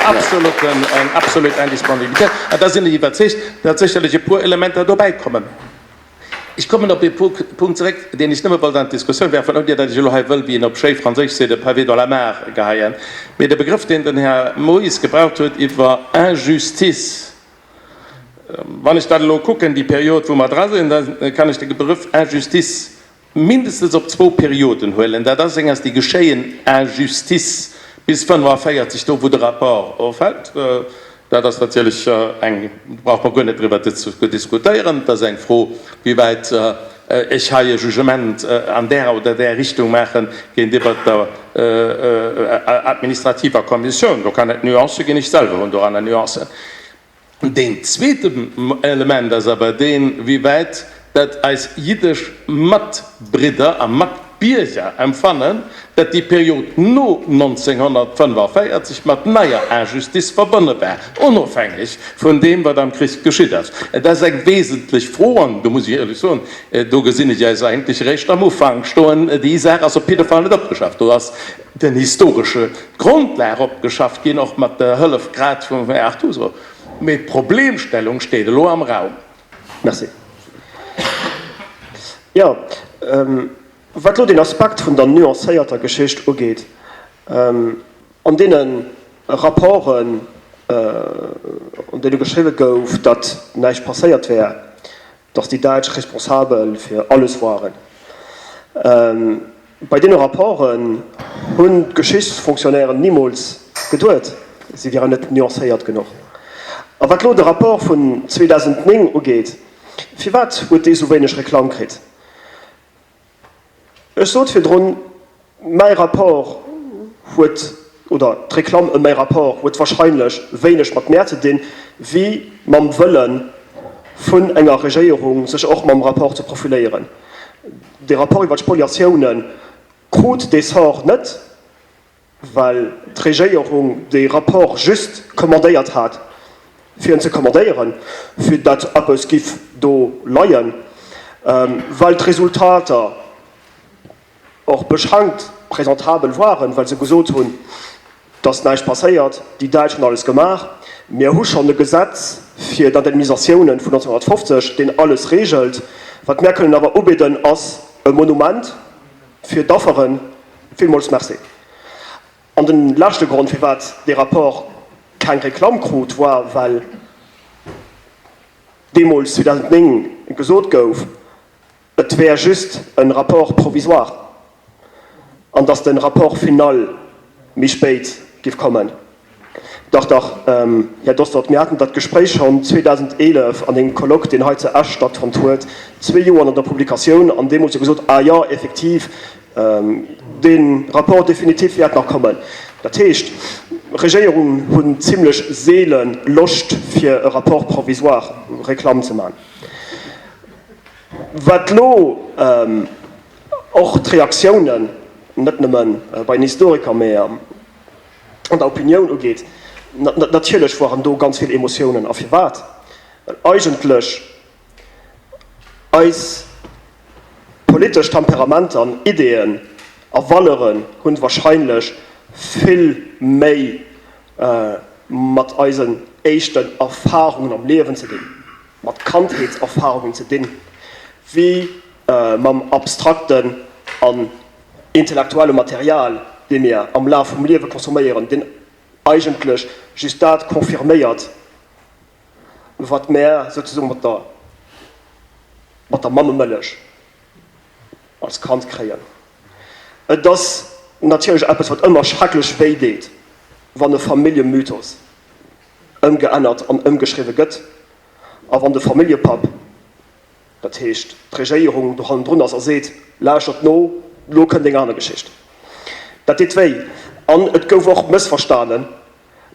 absoluten, eng absolut Indisponibilité. An da sinn ech iwwerzeegt, datt sécherlech e puer Elementer dobäi kommen. Ech kommen op ee Punkt zeréck, deen ech nëmme wollt an d'Diskussioun werfen, ouni datt ech elo hei wëll, wéi een op schéi Franséisch seet, e pavé dans la mare geheien. Mee de Begrëff, deen den Här Moes gebraucht huet iwwer Injustice, Wann ech dat elo kucken, déi Period, wou mer dra sinn, da kann ech de Begrëff Injustice mindestens op zwou Perioden huelen. Dat ass eng ass déi geschéien Injustice bis 45, do wou de Rapport ofhält. Dat ass natierlech eng, do brauche mer guer net driwwer ze diskutéieren. Et ass eng Fro, wéi wäit ech hei e Jugement an där oder där Richtung maache géintiwwer der administrativer Kommissioun. Do kann et Nuancë ginn, ech selwer hunn doranner Nuancen. Deen zweeten Element ass awer deen, wéi wäit dat eis jiddesch Matbridder a Matbierger empfannen, dat déi Period no 1945 mat neier Injustice verbonne war, onofhängeg vun deem, wat am Krich geschitt ass. Et ass eng wesentlech Fro, an do muss ech éierlech soen, do gesinn ech eis eigentlech eréischt am Ufank stoen. Déi Saach ass op jidde Fall net opgeschafft. Do ass den historesche Grondlag opgeschafft ginn, och mat der Hëllef grad vum Här Artuso, mee d'Problemstellung steet elo am Raum. Merci. Jo, wat elo deen Aspekt vun der nuancéierter Geschicht ugeet, an deene Rapporten, an deene geschriwwe gouf, datt näischt passéiert wär, datt déi Däitsch responsabel fir alles waren. Bei deene Rapporten hunn d'Geschichtsfonctionnairen nimools geduet, si wieren net nuancéiert genuch. A wat elo de Rapport vun 2009 ugeet, firwat huet dee sou wéineg Reklamm kritt? Ech sot virdrun, mäi Rapport huet, oder d'Reklamm ëm mäi Rapport huet wahrscheinlech wéineg mat mär ze dinn, wéi mam Wëlle vun enger Regéierung, sech och mam Rapport ze profiléieren. De Rapport iwwer d'Spoliatiounen krut dee Sort net. well d'Regéierung dee Rapport just commandéiert hat, fir en ze commandéieren, fir datt eppes giff do leien, well d'Resultater och beschränkt presentabel waren, well se gesot hunn, dass näischt passéiert, déi Däitsch hunn alles gemaach, mir hu schonn e Gesetz fir d'Indemnisatiounen vun 1950, deen alles regelt, wat mär kënnen awer ubidden, ass e Monument fir d'Afferen. Villmools Merci. An de leschte Grond, firwat dee Rapport keng Reklamm krut, war, well deemools 2009 gesot gouf, et wär just e Rapport provisoire an datt de Rapport final méi spéit géif kommen. Dach, dach, Här Dostert, mir haten dat Gespréich schonn 2011 an engem Colloque, deen hei zu Esch stattfonnt huet, zwee Joer no der Publikatioun, an deemools hu gesot, Ah jo, effektiv, dee Rapport définitif wäert nach kommen. Dat heescht, Regéierungen hunn zimlech seele Loscht, fir e Rapport provisoire Reklamm ze maachen. Wat elo och d'Reaktiounen, net nëmme bei den Historiker, mä an der Opinioun ugeet, natierlech waren do ganz vill Emotiounen. A firwat? Well eigentlech eis politesch Temperamenter an Ideeën a Valeuren hunn wahrscheinlech vill méi mat eisen éischten Erfahrungen am Liewen ze dinn, mat Kandheetserfahrungen ze dinn, wéi mam abstrakten an intellektuelle Material, dee mir am Laf vum Liewe consomméieren, deen eigentlech just dat confirméiert, wat mär souzesoen mat der, mat der Mammemëllech als Kand kréien. Et ass natierlech eppes, wat ëmmer schrecklech wéi deet, wann e Familljemythos ëmgeännert an ëmgeschriwwe gëtt a wann de Familljepapp, Dat heescht, d'Regéierung do hannendrun ass a seet, Lauschtert no, elo kënnt eng aner Geschicht. Dat deet wéi. An et gouf och mëssverstanen.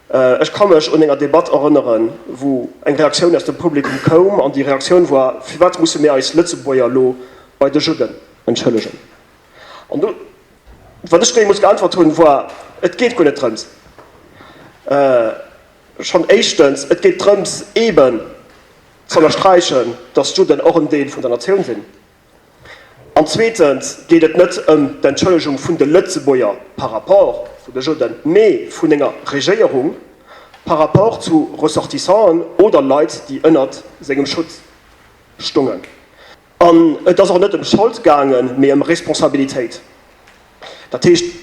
Ech ka mech un enger Debatt erënneren, wou eng Reaktioun aus dem Publikum koum, an déi Reaktioun war, Firwat musse mir eis Lëtzebuerger elo bei de Judden entschëllegen? An do, wat ech deemools geäntwert hunn, war, Et geet guer net drëms. Schonn éischtens, et geet drëms, eeben z'ënnersträichen, datt d'Judden och en Deel vun der Natioun sinn. An zweetens geet et net ëm d'Entschëllegung vun de Lëtzebuerger par rapport zu de Judden, mee vun enger Regéierung par rapport zu Ressortissanten oder Leit, déi ënnert sengem Schutz stungen. An et ass och net ëm Schold gaangen, mee ëm Responsabilitéit. Dat heescht,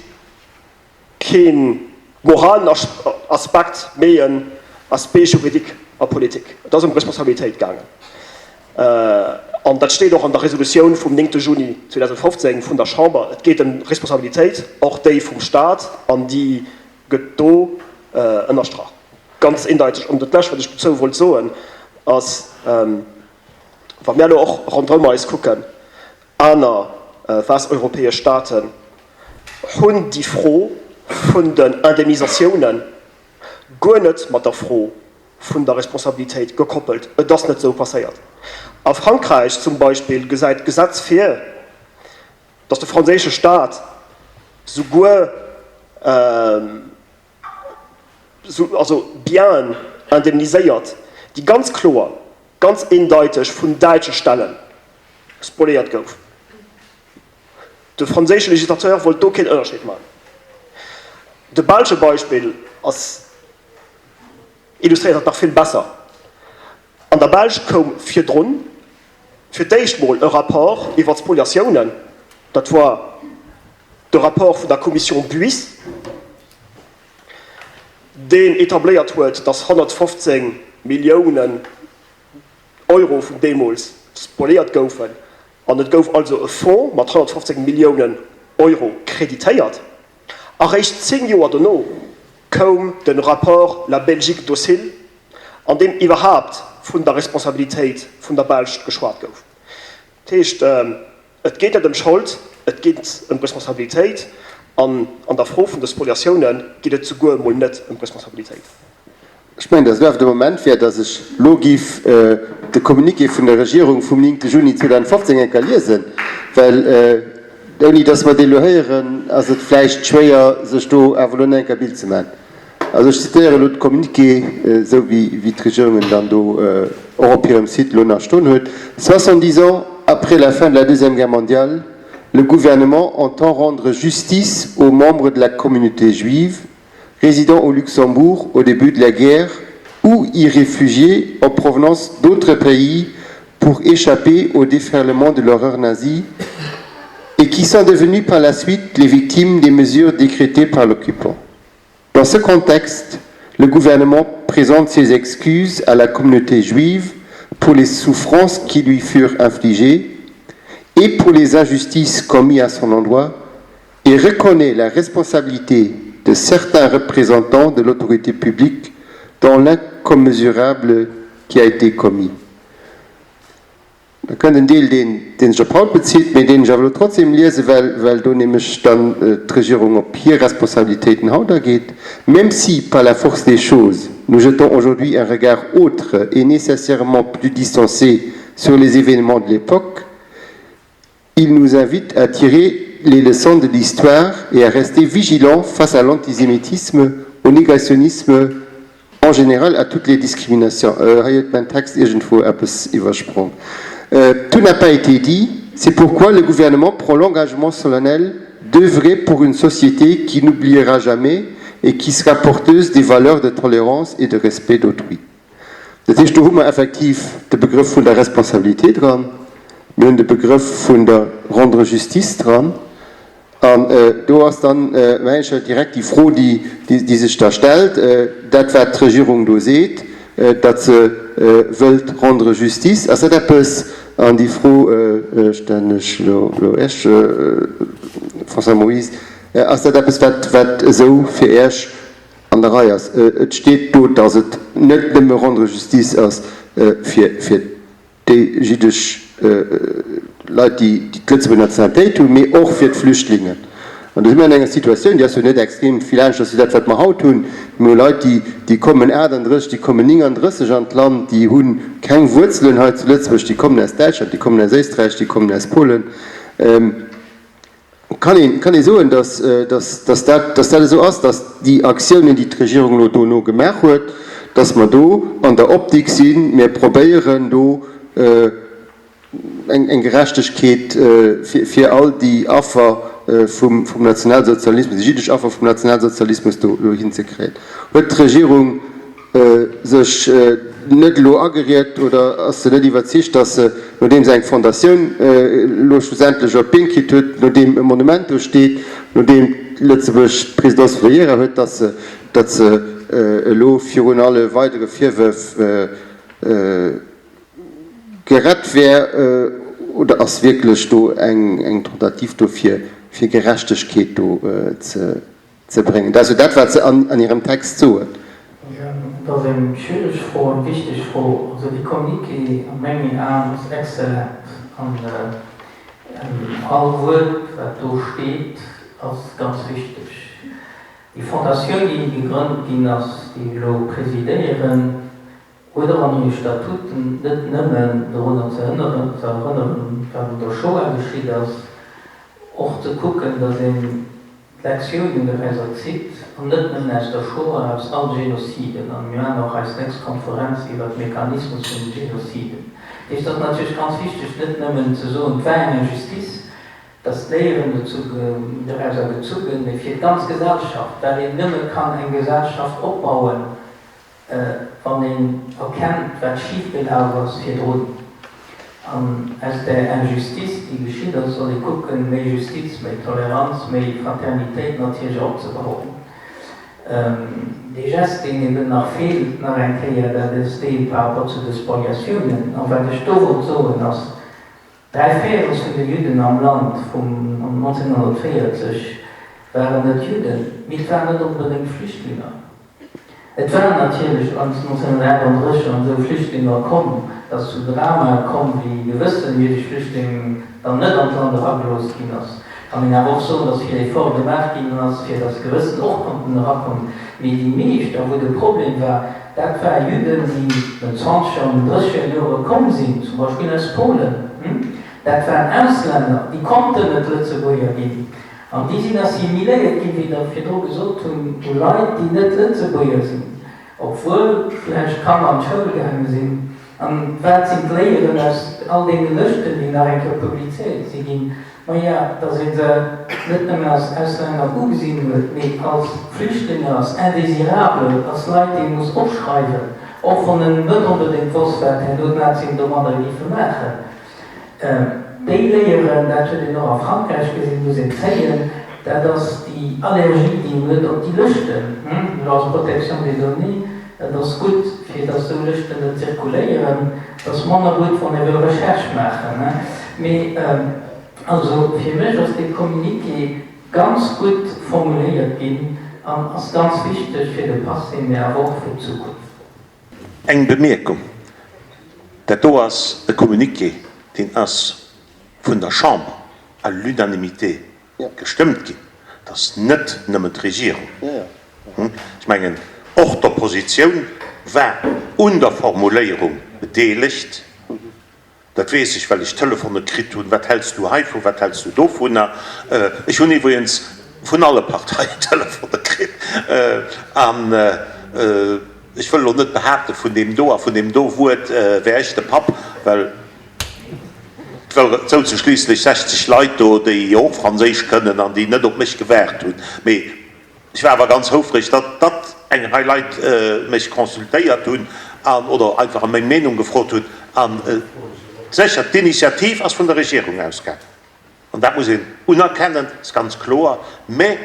Keen moralen Aspekt, mee en Aspect juridique a politique. Et ass ëm Responsabilitéit gaangen. An dat steet och an der Resolutioun vum 9 Juni 2015 vun der Chamber. Et geet ëm Responsabilitéit, och déi vum Stat, an déi gëtt do ënnerstrach, ganz eendeiteg. An dat Lescht, wat ech dozou wollt soen, ass, wa mir elo och ronderëm eis kucken, Aner westeuropäesch Staaten hunn déi Fro vun den Indemnisatiounen guer net mat der Fro vun der Responsabilitéit gekoppelt. Et ass net esou passéiert. A Frankräich zum Beispill gesäit d'Gesetz vir, datt de franséische Staat souguer, also Bienen indemniséiert, déi ganz kloer, ganz eendeiteg vun däitsche Stelle spoliéiert gouf. De franséische Législateur wollt do keen Ënnerscheed maachen. De belsche Beispill ass, illustréiert dat nach vill besser. An der Belsch koum virdrun fir d'éischt mol e Rapport iwwer d'Spoliatiounen, dat war de Rapport vun der Commission Buis, deen etabléiert huet, datt 115 Milliounen Euro vun deemools spoliéiert goufen. An et gouf also e Fonds mat 115 Milliounen Euro kreditéiert. Eréischt 10 Joer dono koum de Rapport La Belgique docile. an deem iwwerhaapt vun der Responsabilitéit vun der Belsch geschwat gouf. Dat heescht, et geet net ëm Schold, et geet ëm Responsabilitéit. An an der Fro vun de Spoliatioune geet et souguer emol net ëm Responsabilitéit. Ech mengen, dass elo awer de Moment wär, dass ech elo géif de Communiqué vun der Regierung vum 9. Juni 2015 eng Kéier liesen, well ouni dass mer dee elo héieren, ass et vläicht schwéier, sech do awer elo nach eng Kéier e Bild ze maachen. Also ech zitéieren elo de Communiqué, esou wéi d'Regierung en dann do och op hirem Site elo nach stoen huet, 70 ans après la fin de la Deuxième Guerre mondiale, le gouvernement entend rendre justice aux membres de la communauté juive résidant au Luxembourg au début de la guerre ou y réfugiés en provenance d'autres pays pour échapper au déferlement de l'horreur nazie et qui sont devenus par la suite les victimes des mesures décrétées par l'occupant. Dans ce contexte, le gouvernement présente ses excuses à la communauté juive pour les souffrances qui lui furent infligées et pour les injustices commises à son endroit et reconnaît la responsabilité de certains représentants de l'autorité publique dans l'incommesurable qui a été commis. Da kënnt en Deel, deen, deen sech op haut bezitt, mee deen ech awer elo trotzdem liesen, well, well do nämlech dann d'Regierung op hir Responsabilitéiten haut ageet, Même si, par la force des choses, nous jetons aujourd'hui un regard autre et nécessairement plus distancé sur les événements de l'époque, il nous invite à tirer les leçons de l'histoire et à rester vigilants face à l'antisémitisme, au négationnisme, en général à toutes les discriminations. Hei huet mäin Text iergendwou eppes iwwersprong. Tout n'a pas été dit, c'est pourquoi le gouvernement prend l'engagement solennel d'œuvrer pour une société qui n'oubliera jamais et qui sera porteuse des valeurs de tolérance et de respect d'autrui. Dat heescht, do hu mer effektiv de Begrëff vun der Responsabilité dran, mir hunn de Begrëff vun der rendre justice dran. An do ass dann, mengen ech, direkt déi Fro, déi sech da stellt, dat wat d'Regierung do seet, datt se wëllt rendre justice, ass dat eppes, an déi Fro stellen ech elo Iech, François Moyse, ass dat eppes, wat esou fir Iech an der Rei ass? Et steet do, datt et net nëmme rendre justice ass fir déi jiddesch Leit, déi d'Lëtzebuerger Nationalitéit hunn, mee och fir d'Flüchtlingen. An do si mir an enger Situatioun, déi ass jo net extrem vill anescht wéi dat, wat mer haut hunn. Mir hu Leit, déi kommen 38, déi kommen 39 an d'Land, déi hu keng Wuerzelen hei zu Lëtzebuerg, déi kommen aus Däitschland, déi kommen aus Éisträich, déi kommen aus Polen. Kann een, kann ee soen, dass, dass, dass dat, dass dat esou ass, dass déi Aktiounen, déi d'Regierung elo dono gemaach huet, dass mer do an der Optik sinn, mir probéieren do eng, eng Gerechtegkeet fir, fir all déi Affer vum, vum Nationalsozialismus, déi jiddesch Affer vum Nationalsozialismus do, do hinzekréien? Huet d'Regierung sech net elo ageriet oder ass se net iwwerzeegt, datt se, nodeem se eng Fondatioun elo schlussendlech op d'Been kritt huet, nodeem e Monument do steet, nodeem Lëtzebuerg d'Présidence vun der IHRA huet, datt se, datt se elo virun alle weidere Virwërf gerett wär? Oder ass wierklech do eng Tentative do fir Gerechtegkeet do ze Ze bréngen. Dat ass jo dat, wat se an hirem Text soen. Dat ass eng schwiereg Fro, eng wichteg Fro. Also dee Communiqué a mengen Aen ass exzellent an all Wuert, wat do steet, ass ganz wichteg. Déi Fondatioun, déi gegrënnt ginn ass, déi ech elo presidéieren, huet och an hire Statuten net nëmmen dorunner ze erënneren, wat an der Shoah geschitt ass, och ze kucken, datt een d'Lektiounen dorauser zitt, an net nëmmen aus der Shoah, aus all Genociden. An mir maachen och eis nächst Konferenz iwwert d'Mechanismus vun de Genociden. Dat heescht, et ass natierlech ganz wichteg, net nëmmen ze soen, et war eng Injustice, datt d'Léieren dozou dorauser gezu gënn, mee fir d'ganz Gesellschaft, well een nëmme kann eng Gesellschaft opbauen, Wann een erkennt, wat schifgelaf ass virdrun, an aus där Injustice, déi geschitt ass, soll ee kucken, méi Justiz, méi Toleranz, méi Fraternitéit natierlech opzebauen. Dee Gest, deen eben nach feelt, nach eng Kéier, dat ass dee par rapport zu de Spoliatiounen. An wat ech do wollt soen, ass, Dräi Véierels vun de Judden am Land vum 1940 waren net Judden, mee et waren net onbedéngt Flüchtlinge. Et waren natierlech 1938 an esou Flüchtlinger komm, et ass zu Dramae komm, wéi gewëssen jüddesch Flüchtling dann net an d'Land eragelooss ginn ass. Kann een awer och soen, datt vill Effort gemaach ginn ass, fir datt gewëssen och konnten erakommen. Mee déi meescht, a wou de Problem war, dat war Judden, déi no zwanzeger an drësseger Jore komm sinn, zum Beispill aus Polen. Dat waren Auslänner, déi konnten net Lëtzebuerger ginn. An déi sinn assimiléiert ginn, wéi Der virdru gesot hunn, u Leit, déi net Lëtzebuerger sinn, obwuel vläicht d'Kanner an d'Schoul gaange sinn. An wat sinn d'Léieren aus all deene Lëschten, déi nach eng Kéier publizéiert si ginn? Maja, datt ee se net nëmmen als Auslänner ugesinn huet, mee als Flüchtlinge, als Indésirables, als Leit, déi ee muss opschreiwen, och wann en net onbedéngt wosst, wat herno d'Nazien domadder géife maachen. Déi Léieren, dat huet een och a Frankräich gesinn, muss een zéien. Dat ass déi Allergie, déi een huet op déi Lëschten. Elo ass Protection des données, dat ass gutt, fir datt esou Lëschten net zirkuléieren. Et ass manner gutt, wann ee wëll Recherche maachen. Mee also fir mech ass dee Communiqué ganz gutt formuléiert ginn an ass ganz wichteg fir de Passé, mee awer och fir d'Zukunft. Eng Bemierkung, Dat do ass e Communiqué, deen ass vun der Chamber à l'unanimité gestëmmt ginn. Et ass net nëmmen d'Regierung. Ech mengen, och d'Oppositioun war un der Formuléierung bedeelegt. Dat weess ech, well ech Telefone kritt hunn, Wat häls du heivun, wat häls du dovunner? Ech hunn iwwregens vun alle Parteien Telefone kritt. An ech wëll elo net behaapten, vun deem do a vun deem do Wuert wär ech de Papp, well et souze schliisslech 60 Leit do, déi jo och Franséisch kënnen an déi net op mech gewaart hunn. Mee Ech war awer ganz houfreg, datt datt eng Rei Leit mech consultéiert hunn an, oder einfach ëm meng Meenung gefrot hunn. An sécher, d'Initiativ ass vun der Regierung ausgaangen, an dat muss een unerkennen, ass ganz kloer. Mä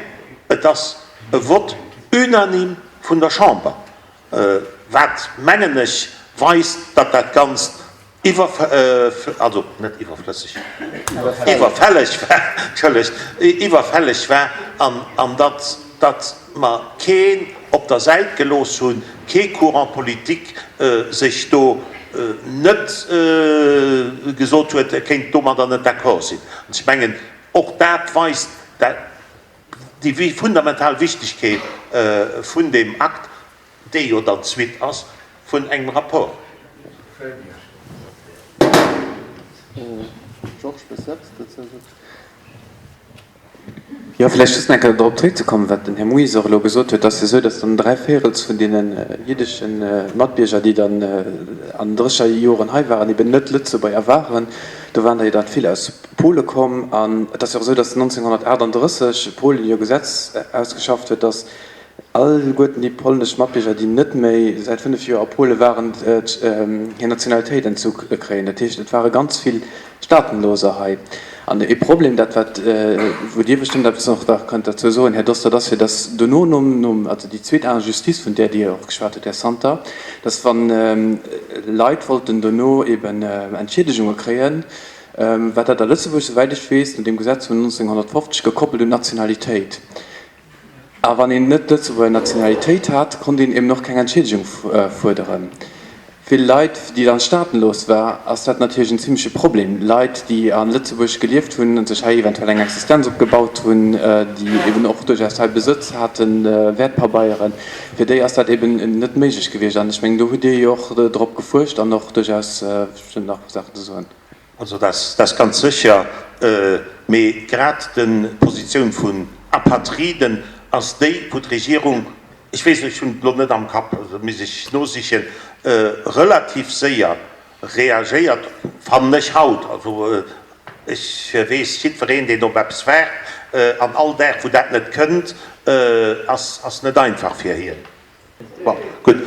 et ass e Vote unanime vun der Chamber, wat, mengen ech, weist, datt dat Ganzt iwwer, also net iwwerflësseg, iwwerfälleg war, entschëllegt, iwwerfälleg war an, an datt, datt mer keen op der Säit gelooss hunn, kee Courant politique sech do net gesot huet, e kéint domadder net d'accord sinn. An ech mengen, och dat weist déi fundamental Wichtigkeet vun deem Akt, dee jo dann d'Suite ass vun engem Rapport. Jo, vläicht just nach eng Kéier drop zréckzekommen, wat den Här Mouis och elo gesot huet. Et ass jo esou, datt dann dräivéierels vun deene jiddesche Matbierger, déi dann an den drécheger Joren hei waren, eben net Lëtzebuerger waren. Do waren der jo dann vill aus Pole komm. An et ass jo och esou, datt 1938 Polen jo e Gesetz ausgeschafft huet, datt Alleguerten déi polnesch Matbierger, déi net méi säit 5 Joer a Pole waren, hir Nationalitéit entzu kréien. Dat heescht, et ware ganz vill Staatenloser hei. An ee Problem, dat wat, wou Dir bestëmmt eppes och nach kënnt derzou soen, Här Dostert, ass jo, dass dono nom, nom, also déi zweet Injustice, vun där Dir och geschwat hutt, Här Santer, dass wann Leit wollten dono eben Entschiedegunge kréien, war dat a Lëtzebuerg, souwäit ech weess, no deem Gesetz vun 1950 gekoppelt un d'Nationalitéit. A wann een net d'Lëtzebuerger Nationalitéit hat, konnt een eben och keng Entschiedegung fuerderen. Fir Leit, déi dann staatenlos war, ass dat natierlech en zimleche Problem. Leit, déi a Lëtzebuerg gelieft hunn, sech hei eventuell eng Existenz opgebaut hunn, déi eben och duerchaus hei Besëtz haten, Wäertpabeieren, fir déi ass dat eben net méiglech gewiescht. An ech mengen, do hutt Dir jo och drop gefuerscht an och duerchaus bestëmmt nach Saachen ze soen. Also dat ass ganz sécher, mee grad d'Positioun vun Apatriden ass déi, wou d'Regierung, ech weess net, ech hunn et elo net am Kapp, dat misst ech nosichen, relativ séier reagéiert, fannen ech haut. Also ech weess, jiddwereen, deen op eppes waart, an all Dag, wou dat net kënnt, ass net einfach fir hien. Bon, gutt.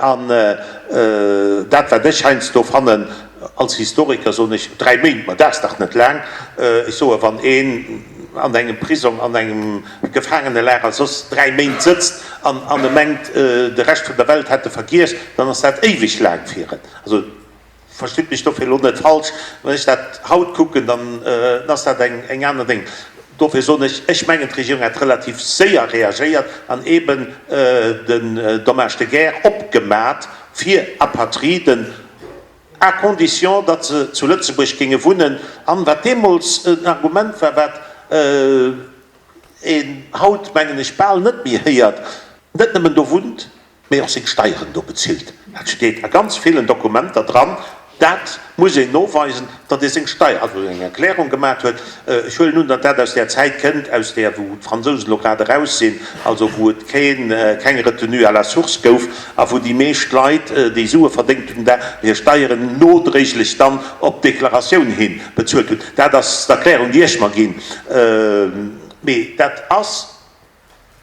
An dat, wat ech heiansdo fannen, als Historiker soen ech, dräi Méint, ma dat ass dach net laang. Ech soen, wann een an engem Prisong, an engem Gefaangenelager soss dräi Méint sëtzt an e mengt, de Rescht vun der Welt hätt e vergiess, dann ass dat éiweg laang fir en. Also, verstitt mech dofir elo net falsch, wann ech dat haut kucken, dann ass dat eng aner Déng. Dofir soen ech, ech mengen d'Regierung hätt relativ séier reagéiert an eben den Dommage de guerre opgemat fir Apatriden, à condition datt se zu Lëtzebuerg géinge wunnen. An wat deemools en Argument war, wat een haut, mengen ech, bal net méi héiert, net nëmmen do wunnt, mee och seng Steieren do bezilt. Dat steet a ganz villen Dokumenter dran. Dat muss een noweisen, datt ee seng Steier, also eng Erklärung gemat huet. Ech huelen un, datt dat aus där Zäit kënnt, aus där, wou d'Fransousen elo grad eraus sinn, also wou et keen, keng Retenue à la source gouf a wou déi meescht Leit, déi Sue verdéngt hunn, da hir Steieren nodréiglech dann op d'Deklaratioun hi bezuelt hunn. Dat ass d'Erklärung, déi ech mer ginn. Mee dat ass.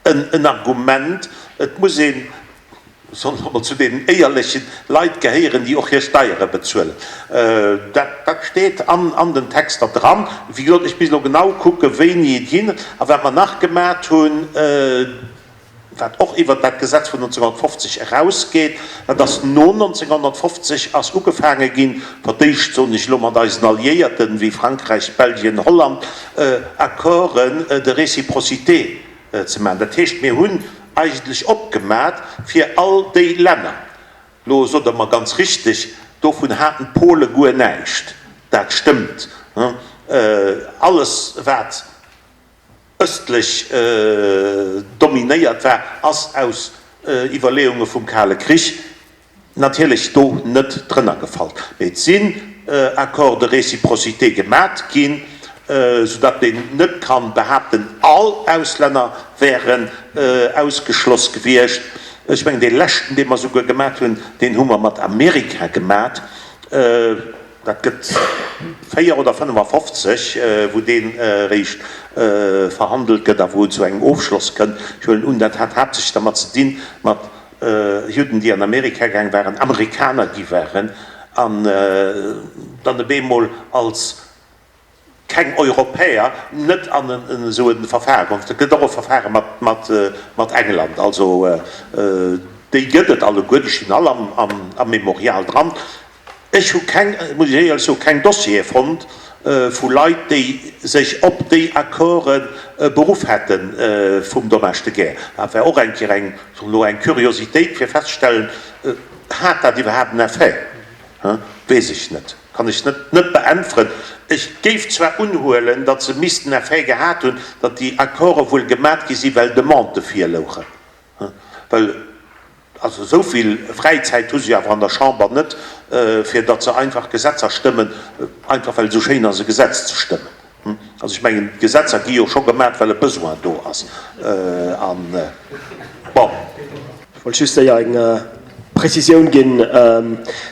En Argument, et muss een, soen ech emol, zu deenen éierlechen Leit gehéieren, déi och hir Steiere bezuelen. Dat steet an den Texter dran. Wéi gesot, ech misst elo genau kucken, wéini et ginn. A wat mer nach gemat hunn, wat och iwwert dat Gesetz vun 1950 erausgeet, dat ass, no 1950 ass ugefaange ginn, fir d'éischt, soen ech elo, mat eisen Alliéierten, wéi Frankräich, Belgien, Holland, Accorden de réciprocité ze maachen. Dat heescht, mir hunn eigentlech opgemat fir all déi Länner. Elo sot Der mer ganz richtig, dovun haten d'Pole guer näischt. Dat stëmmt. Alles, wat ëstlech dominéiert war, ass aus Iwwerleeunge vum Kale Krich natierlech do net drënner gefall. Mee et sinn Accords de réciprocité gemat ginn, soudatt een net kann behaapten, all Auslänner wären ausgeschloss gewiescht. Ech mengen, dee leschten, dee mer souguer gemat hunn, deen hu mer mat Amerika gemat. Dat gëtt 4 oder 55, wou dee réischt verhandelt gëtt a wou et zu engem Ofschloss kënnt. Ech huelen un, dat hat haaptsächlech dermat ze dinn, mat Judden, déi an Amerika gaang waren, Amerikaner gi waren an dann op eemol als keng Europäer net an esou e Verfahre kommen. Et gëtt och e Verfahre mat England. Also déi gëtt et alleguer, déi stinn all am Memorial dran. Ech hu keng, muss ech éierlech soen, keng Dossiere fonnt vu Leit, déi sech op déi Accorde beruff hätte vum Dommage de guerre. Dat wär och eng Kéier eng, soen elo, eng Curiositéit fir festzestellen, hat dat iwwerhaapt en Effet? Weess ech net, kann ech net net beäntweren. Ech géif zwar unhuelen, datt se missten Effet gehat hunn, datt déi Accorde wuel gemat gi si well Demandë virlouchen, well Also esou vill Fräizäit hu si awer an der Chamber net, fir datt se einfach Gesetzer stëmmen, einfach well et esou schéin ass e Gesetz ze stëmmen. Also ech mengen, d'Gesetzer gi jo scho gemaat, well e Besoin do ass. An, bon. Ech wollt just séier eng Prezisioun ginn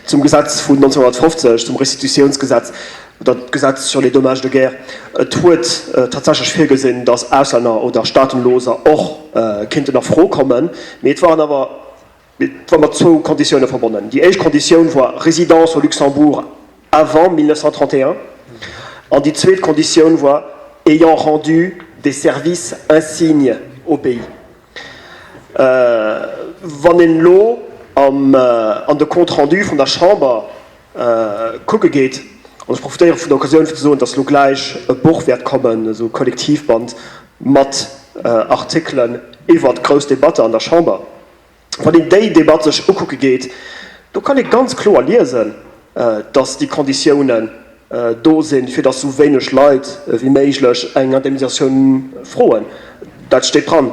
zum Gesetz vun 1950, zum Restitutiounsgesetz oder d'Gesetz sur les dommages de guerre. Et huet tatsächlech virgesinn, datt Auslänner oder Staatenloser och kéinten a Fro kommen, mee et waren awer, et war mat zwou Konditioune verbonnen. Déi éischt Konditioun war Résidence au Luxembourg avant 1931 an déi zweet Konditioun war ayant rendu des services insignes au pays. Wann een elo an de Compte rendu vun der Chamber kucke geet, an ech profitéiere vun der Occasioun fir ze soen, dass elo gläich e Buch wäert kommen, esou e Kollektivband mat Artikelen iwwert d'grouss Debatte an der Chamber, wann een déi Debatt sech ukucke geet, do kann ee ganz kloer liesen, dass déi Konditiounen do sinn, fir dass esou wéineg Leit wéi méiglech eng Indemnisatioun froen. Dat steet dran.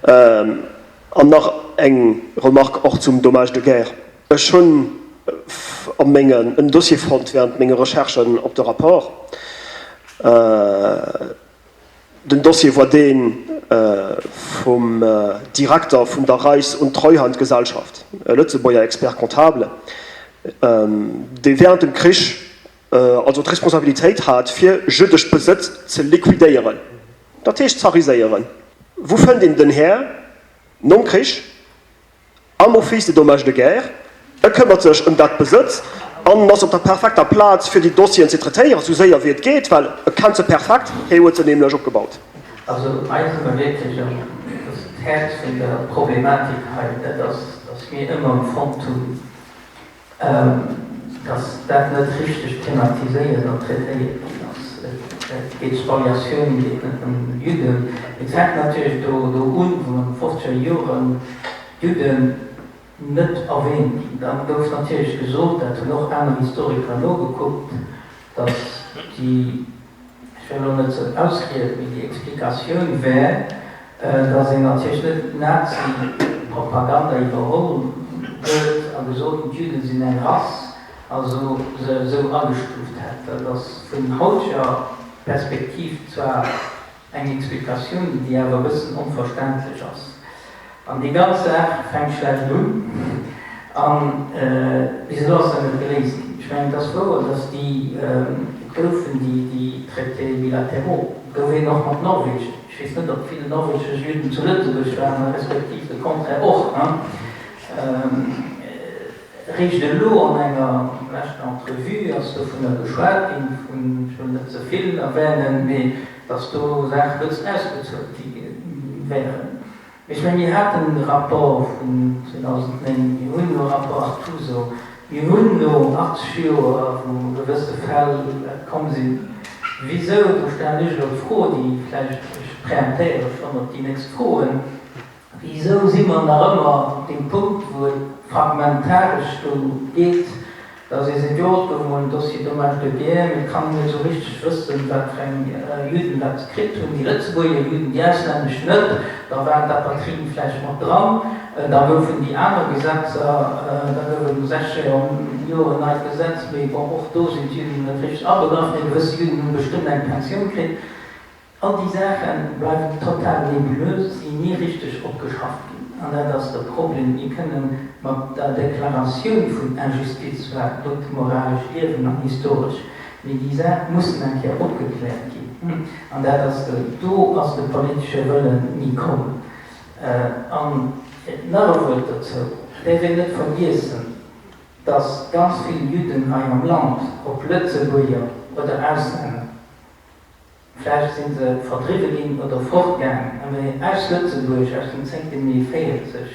An nach eng Remarque och zum Dommage de guerre. Ech hunn a mengen en Dossier fonnt während menge Recherchen op de Rapport. Den Dossier war dee vum Direkter vun der Reichs und Treuhandgesellschaft, e Lëtzebuerger Expert comptable, dee während dem Krich also d'Responsabilitéit hat, fir jüddescht Besëtz ze liquidéieren, dat heescht zariséieren. Wou fënnt een den Här nom Krich? Am Office des dommages de guerre, e këmmert sech ëm dat Besëtz an ass op der perfekter Plaz fir déi Dossieren ze traitéieren, esou séier wéi et geet, well e kennt se perfekt, hie huet se nämlech opgebaut. Also hei si mer wierklech an d'Häerz vun der Problematik hei, dat ass, dass mir ëmmer fonnt hunn, dass dat net richteg thematiséiert an traitéiert ginn ass. Et geet Spoliatioun, geet net nëmmen ëm Judden. Et fänkt natierlech do do un, wou an de fofzeger Joren d'Judden net erwähnt ginn. Dann gouf natierlech gesot, dat hunn och aner Historiker nogekuckt, datt déi, ech wëll elo net soen Ausried, mee déi Explikatioun wär, datt een natierlech net d'Nazi-Propaganda iwwerholl huet a gesot huet, d'Judden sinn eng Rass, also se esou agestuuft hätt. Dat ass vun hauteger Perspektiv zwar Eng Explikatioun, déi awer e bëssen onverständlech ass. An déi ganz Saach fänkt schlecht un an bis elo ass se net geléist ginn. Ech mengen, et ass wouer, datt déi, et goufen déi, déi Traités bilatéraux, et gouf een och mat Norwegen. Ech weess net, ob vill norwegesch Juden zu Lëtzebuerg waren, respektiv de Contraire och. Eréischt elo an enger leschter Entrevue ass dovunner geschwat ginn, vun, ech wëll net ze vill erwänen, mee datt do Saache bëssen ausbezuelt gi wären. Mee ech mengen, mir haten de Rapport vun 2009, mir hunn elo Rapport Artuso, mir hunn no 80 Joer, wou gewësse Fäll komm sinn, wisou, do stellen ech elo d'Fro, déi vläicht, ech preemptéiere schonn op déi nächst Froen, Wisou si mer nach ëmmer op deem Punkt, wou et fragmentaresch do geet, dass ee seet, jo, et gouf emol en Dossier Dommages de guerre, mee et kann een net esou richteg wëssen, wat fir eng Juden dat se kritt hunn, déi Lëtzebuerger Juden, déi auslännesch net, da waren d'Apatriden vläicht mat dran, da goufen déi aner Gesetzer, da gouf et no 60 Joer en neit Gesetz, mee bon, och do sinn d'Juden net richteg abegraff, mee gewësse Juden hu bestëmmt eng Pensioun kritt. All déi Saache bleiwen total nebulös, sinn ni richteg opgeschafft ginn. An dat ass de Problem. Mir kënne mat der Deklaratioun vun Injustice zwar gutt moralesch liewen an historesch, mee déi Saach mussen eng Kéier opgekläert ginn. An dat ass de, do ass de politesche Wëllen ni komm. An nach e Wuert dozou, däerf een net vergiessen, dass ganz vill Judden hei am Land, ob Lëtzebuerger oder Auslänner, Vläicht si se verdriwwe ginn oder fortgaang, mee aus Lëtzebuerg, aus dem zéngte Mee 40.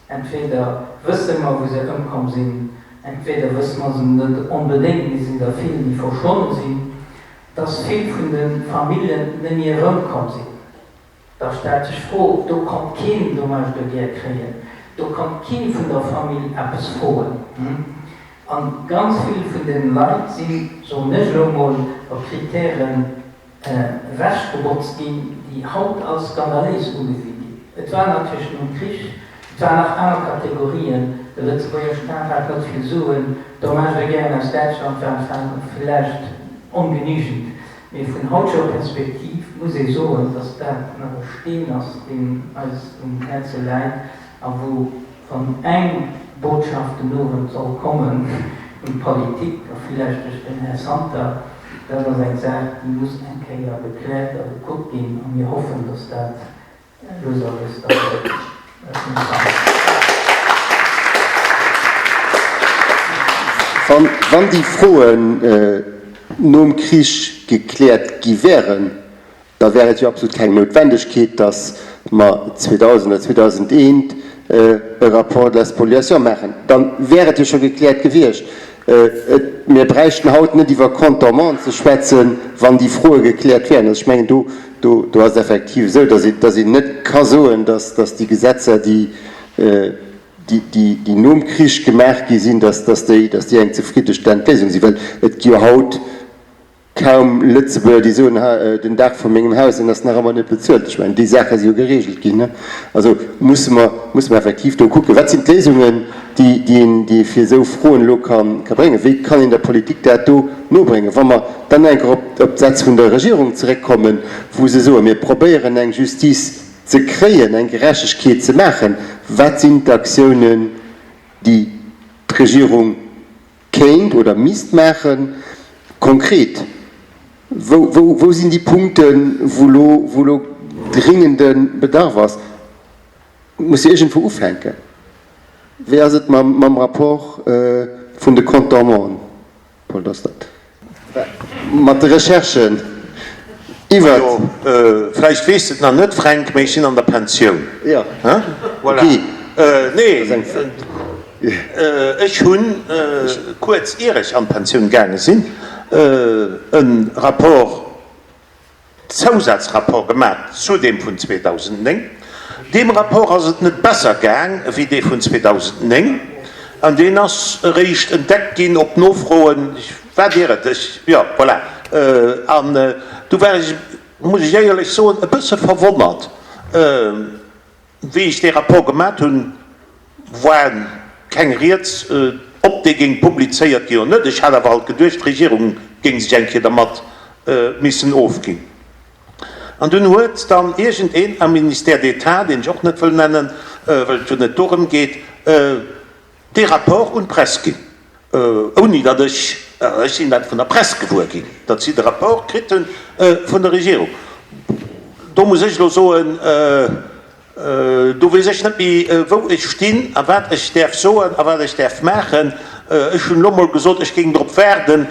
Entweder wësse mer, wou se ëmkomm sinn, entweder wësse mer se net onbedéngt, mee et sinn der vill, déi verschwonne sinn, dass vill vun de Familljen net méi erëmkomm sinn. Da stellt sech d'Fro, do konnt keen Dommage de guerre kréien, do konnt kee vun der Famill eppes froen. A ganz vill vun den Leit sinn, soen ech elo mol, op Kritären ewechgebotzt ginn, déi haut als skandaléis ugesi ginn. Et war natierlech nom Krich, et waren nach aner Kategorien, de Lëtzebuerger Staat hat net vill Suen, d'Dommages de guerren aus Däitschland waren vläicht ongenügend. Mee vun hauteger Perspektiv muss ee soen, dass dat nach e Steen ass, deen eis um Häerze läit a wou, wann eng Botschaft den Owend soll kommen un d'Politik a villäicht duerch den Här Santer, dat ass eng Saach, déi muss eng Kéier gekläert a gekuckt ginn a mir hoffen, dass dat Wann déi Froen nom Krich gekläert gi wären, da wär et jo absolut keng Noutwendegkeet, datt mer 2000 oder 2001 e Rapport de la spoliation maachen. Da wär et jo scho gekläert gewiescht. Mir bräichten haut net iwwer Compte dormant ze schwätzen, wann déi Froe gekläert wären. Also ech mengen, do, do, do ass et effektiv esou, dass ee, dass een net ka soen, dass, dass déi Gesetzer, déi, déi, déi, déi nom Krich gemaach gi sinn, dass, dass déi, dass déi eng zefriddestellend Léisung sinn. Well et gi jo haut kaum Lëtzebuerger, déi soen, ha, den Daach vu mengem Haus, deen ass nach ëmmer net bezuelt. Ech mengen, déi Saache si jo geregelt ginn. Also musse mer, musse mer effektiv do kucken, wat sinn d'Léisungen, déi, déi een, déi ee fir esou Froen elo ka, ka bréngen. Wéi kann een der Politik dat do nobréngen? Wa mer dann nach eng Kéier op, op d'Sätz vun der Regierung zeréckkommen, wou se soen, mir probéieren eng Justice ze kréien, eng Gerechtegkeet ze maachen, wat sinn d'Aktiounen, déi d'Regierung kéint oder misst maachen, konkret, wou, wou, wou sinn déi Punkten, wou elo, wou elo dringende Bedarf ass? Et muss jo iergendwou ufänken. Wéi ass et mam, mam Rapport vun de Comptes dormants, Paul Dostert? Mat de Recherchen iwwert. Majo, vläicht weess de et nach net, Fränk, mee ech sinn an der Pensioun. Jo, Voilà. ok. Nee, ech hunn, kuerz ier ech an d'Pensioun gaange sinn, e Rapport. Zousazrapport gemaach zu deem vun 2009. Deem Rapport ass et net besser gaang wéi dee vun 2009, an deen ass eréischt entdeckt ginn op Nofroen, war Dir et? Ech, jo, voilà. An du war ech, muss ech éierlech soen, e bësse verwonnert. Wéi ech dee Rapport gemat hunn, war keng Rieds, ob dee géing publizéiert ginn oder net. Ech hat awer alt geduecht, d'Regierung géing sech eng Kéier dermat missen ofginn. An dunn huet dann iergendeen am Ministère d'État, deen ech och net wëll nennen, well et jo net dorëm geet, dee Rapport un d'Press ginn, ouni datt ech, ech sinn dat vun der Press gewuer ginn, datt si de Rapport kritt hunn vun der Regierung. Do muss ech elo soen, do weess ech net méi, wou ech stinn a wat ech däerf soen a wat ech däerf maachen. Ech hunn elo mol gesot, ech géing drop waarden,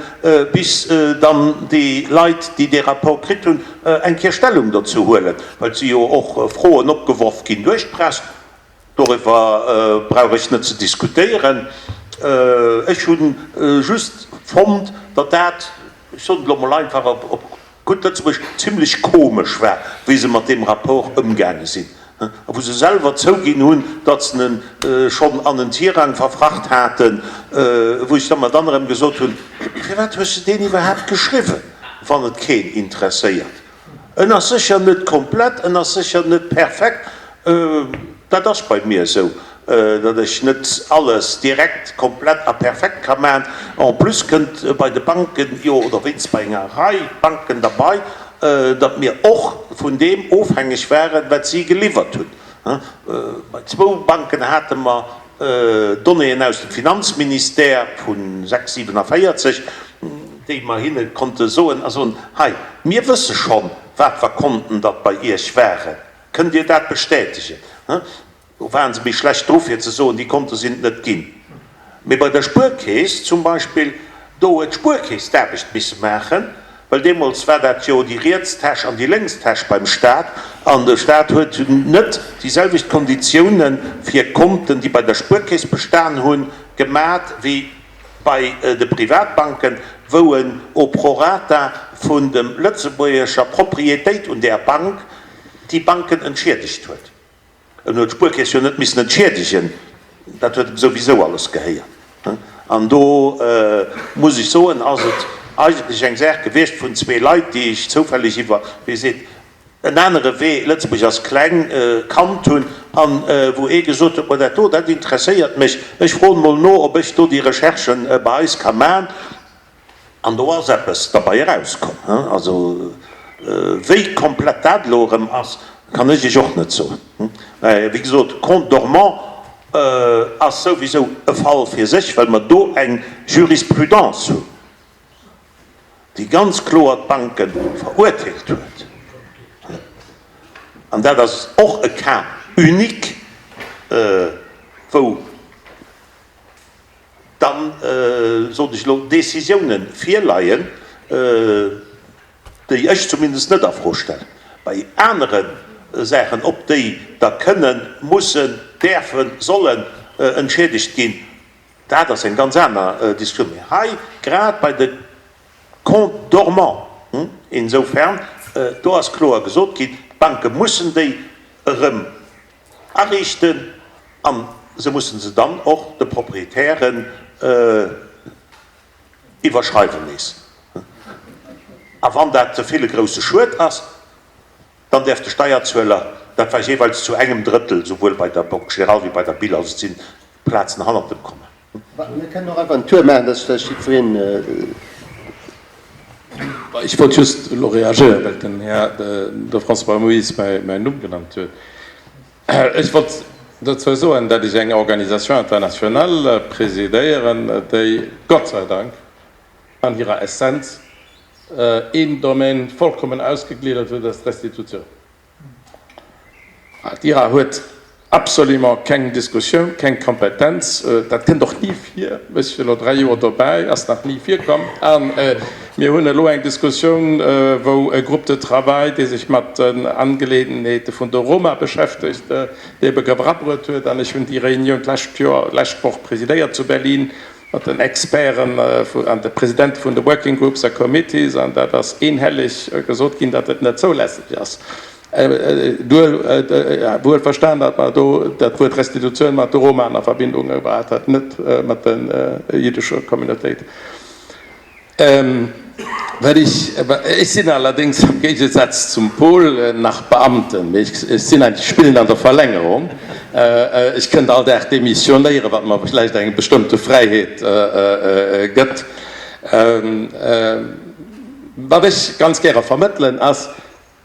bis dann déi Leit, déi dee Rapport kritt hunn, eng Kéier Stellung dozou huelen, well et si jo och Froen opgeworf ginn duerch d'Press. Doriwwer brauch ech net ze diskutéieren. Ech hu just fonnt, datt dat, ech soen et elo mol einfach op gutt Lëtzebuergesch, zimlech komesch war, wéi se mat deem Rapport ëmgaange sinn a wou se selwer zouginn hunn, datt se en schonn an en Tirang verfracht haten, wou ech da mer dann erëm gesot hunn, Firwat hues de deen iwwerhaapt geschriwwen, wann et keen interesséiert? En ass sécher net komplett, en ass sécher net perfekt. Dat ass bei mir esou, datt ech net alles direkt komplett a perfekt ka maachen. En plus kënnt bei de Banken jo, oder wéinst bei enger Rei Banken derbei, datt mir och vun deem ofhängeg waren, wat si geliwwert hunn. Bei zwou Banken hate mer Donnéeën aus dem Finanzministère vu 6, 47, déi mer hinne konnte soen a soen, Hei, mir wësse schonn, wat fer Konten datt bei Iech waren, kënnt Dir dat bestätegen? Do ware se méi schlecht dru fir ze soen, déi Konte sinn et net ginn. Mee bei der Spuerkeess zum Beispill, do huet d'Spuerkeess d'Aarbecht misse maachen, well deemools war dat jo déi riets Täsch an déi lénks Täsch beim Stat, an de Stat huet net déi selwecht Konditiounen fir Konten, déi bei der Spuerkeess bestan hunn, gemat wéi bei de Privatbanken, wou en au prorata vun dem lëtzebuergescher Propriétéit un där Bank déi Banken entschiedegt huet. En huet d'Spuerkeess jo net missen entschiedegen, dat huet em souwisou alles gehéiert. An do muss ech soen, ass et eigentlech eng Saach gewiescht vun zwee Leit, déi ech zoufälleg iwwer, wéi seet en anere Wee, Lëtzebuerg ass kleng, kannt hunn, a wou ee gesot huet, Ma dat do, dat interesséiert mech, ech froen emol no, ob ech do déi Recherchen bei eis ka man. An do ass eppes derbei erauskomm. Also wéi komplett dat elo erëm ass, kann ech Iech och net soen. Mä wéi gesot, Compte dormant ass souwisou e Fall fir sech, well mer do eng Jurisprudence hunn, déi ganz kloer d'Banke verurteelt huet. An dat ass och e Cas unique, wou. Dann, sot ech elo, Décisiounen virleien, déi ech zumindest net a Fro stellen. Bei anere Saachen, ob déi da kënnen, mussen, däerfen, sollen entschiedegt ginn, dat ass eng ganz aner Diskussioun. Mee hei, grad bei de Comptes dormants, insoufern, do ass kloer gesot ginn, d'Banke mussen déi erëm ariichten a se mussen se dann och de Proprietären iwwerschreiwen nees. A wann dat ze vill e grousse Schued ass, dann däerf de Steierzueler, dat war jeeweils zu engem Drëttel, souwuel bei der Banque Générale wéi bei der BIL, also et si Plazen hannert dem Komma. Mir kënnen och einfach en Tour maachen, dass vläicht jiddwereen. Ech wollt just elo reagéieren, well den Här de François Moyse mäin Numm genannt huet. Ech wollt dozou soen, datt ech eng Organisation internationale presidéieren, déi Gott sei Dank an hirer Essenz een Domaine vollkommen ausgegliddert huet, dat ass d'Restitutioun. D'IRA huet absolument keng Diskussioun, keng Kompetenz. Dat kënnt och ni vir. Ech sinn elo 3 Joer dobäi, ass nach ni virkomm. A mir hunn elo eng Diskussioun, wou e Groupe de travail, dee sech mat den Angeleeënheete vun de Roma beschäftegt, dee ebe erabruet huet. An ech hunn déi Reunioun d'lescht Joer, d'lescht Woch presidéiert zu Berlin. mat den Experten an de Presidente vun de Working Groups a Committees, an dat ass eenhelleg gesot ginn, datt et net zoulässeg ass. Wuel verstan, datt mer do dat Wuert Restitutioun mat de Romaen a Verbindung gebraucht hat, net mat der jiddescher Communautéit. Wat ech, ech sinn allerdéngs am Géigesaz zum Paul nach Beamten, mee ech sinn eigentlech, spillen an der Verlängerung. Ech kënnt all Dag demissionéieren, wat mer vläicht eng bestëmmte Fräiheet gëtt. Wat ech ganz gäre vermëttelen ass,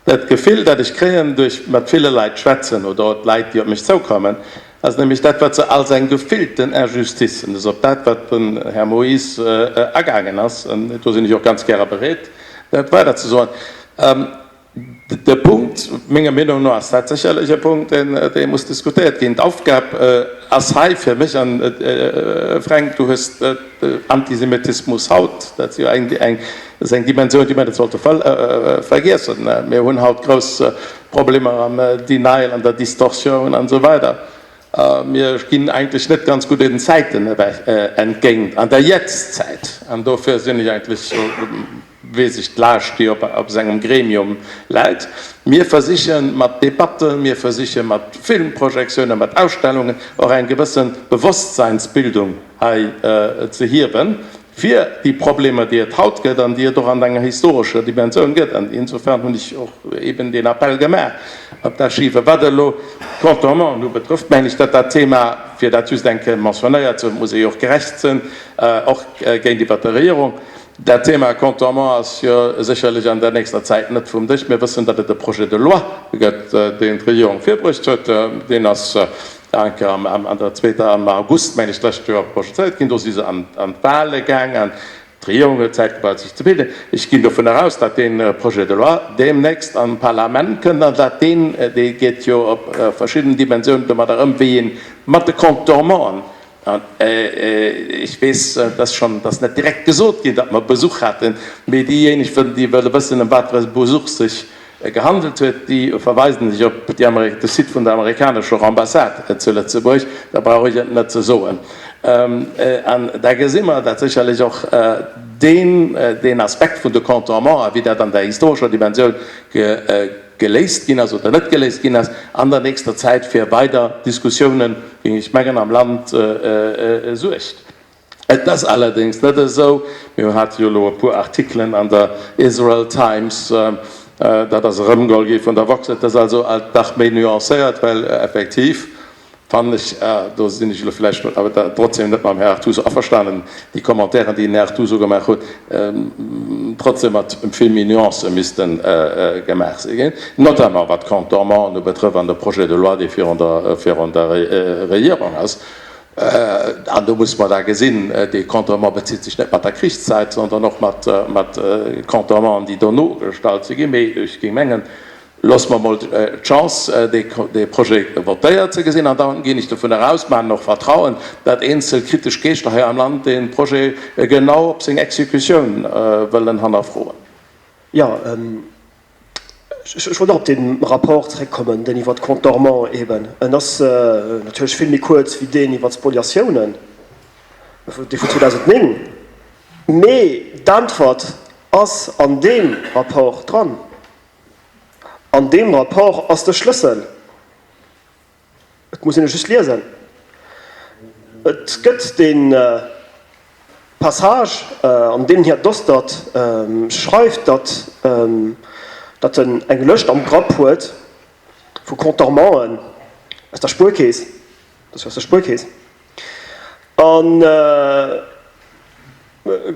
Dat Gefill, dat ech kréien duerch mat ville Leit schwätzen oder och d'Leit, déi op mech zoukommen, ass nämlech dat, wat se als eng gefillten Injustice, an dat ass op dat, wat den Här Moyse agaangen ass, an do sinn ech och ganz gäre bereet, dat weiderzesoen. De Punkt, menger Meenung no ass dat sécherlech e Punkt, dee muss diskutéiert ginn. D'Aufgab ass hei fir mech, an Fränk, du hues Antisemitismus haut, dat ass jo eng, Dat ass eng Dimensioun, déi mir net sollte vergiessen. Mir hunn haut grouss Problemer am Denial, an der Distorsioun an esou weider. Mir ginn eigentlech net ganz gutt den Zäiten entgéint, an der Jetztzäit. An dofir sinn ech eigentlech, weess ech d'Laascht, déi op sengem Gremium läit. Mir versiche mat Debatten, mir versiche mat Filmprojektiounen, mat Ausstellungen och eng gewësse Bewosstseinsbildung hei ze hiewen, fir déi Problemer, déi et haut gëtt an déi et och an enger historescher Dimensioun gëtt. An insofern hunn ech och eben deen Appell gemaach op d'Archiven. Wat elo d'Contournementen ubetrëfft, mengen ech, datt dat Thema, fir dat just eng Kéier mentionnéiert ze hunn, et muss ee jo och gerecht sinn, och géintiwwer der Regierung, dat Thema Contournement ass jo sécherlech an der nächster Zäit net vum Dësch. Mir wëssen, datt et e Projet de loi gëtt, deen d'Regierung virbruecht huet. Deen ass Enke an der zweeter am August, meng ech, d'lescht Joer projezéiert ginn. Do si se an d'Wahle gaang an d'Regierung huet Zäit gebraucht, sech ze bilden. Ech ginn dovunner aus, datt dee Projet de loi deemnächst an d'Parlament kënnt an datt deen, dee geet jo op verschidden Dimensiounen domadder ëm, wéi ee mat de Contournementen, an ech weess, et ass schonn, et ass net direkt gesot ginn, datt mer Besuch haten, mee déijéineg, déi wëlle wëssen, ëm wat fir e Besuch sech gehandelt huet, déi verweisen sech op de Site vun der amerikanescher Ambassade zu Lëtzebuerg, da brauch ech et net ze soen. An da gesi mer, datt sécherlech och deen Aspekt vun de Contournements, a wéi dat an der historescher Dimensioun geléist ginn ass oder net geléist ginn ass, an der nächster Zäit fir weider Diskussiounen, géing ech mengen, am Land suergt. Et ass allerdéngs net esou, mir hate jo elo e puer Artikelen an der Israel Times, dat ass erëmgeholl gi vun der Vox, et ass also alt dach méi nuancéiert, well effektiv fannen ech, do sinn ech elo vläicht awer trotzdem net mam Här Artuso averstanen, déi Commentairen, déi den Här Artuso gemaach huet, trotzdem mat vill méi Nuancë misste gemaach si ginn, notamment wat d'Contournementen ubetrëfft an de Projet de loi, dee virun der Regierung ass. An do muss mer da gesinn, dee Contournement bezitt sech net mat der Krichszäit, sondern och mat Contournementen, déi dono gestallt si ginn. Mee ech géing mengen, loosse mer emol d'Chance, dee Projet votéiert ze gesinn, an da ginn ech dovun eraus, maachen och Vertrauen, datt eenzel kritesch Geeschter hei am Land dee Projet genau op seng Exekutioun wëllen hannerfroen. Jo, Ech wollt och op dee Rapport zréckkommen, deen iwwer d'Contournement eben. En ass natierlech vill méi kuerz wéi deen iwwer d'Spoliatiounen, dee vun 2009. Mee d'Äntwert ass an deem Rapport dran. An deem Rapport ass de Schlëssel. Et muss een e just liesen. Et gëtt dee Passage, an deem den Här Dostert schreift, datt datt en eng Lëscht am Grapp huet vu Contournementen aus der Spuerkeess, dat ass jo aus der Spuerkeess, a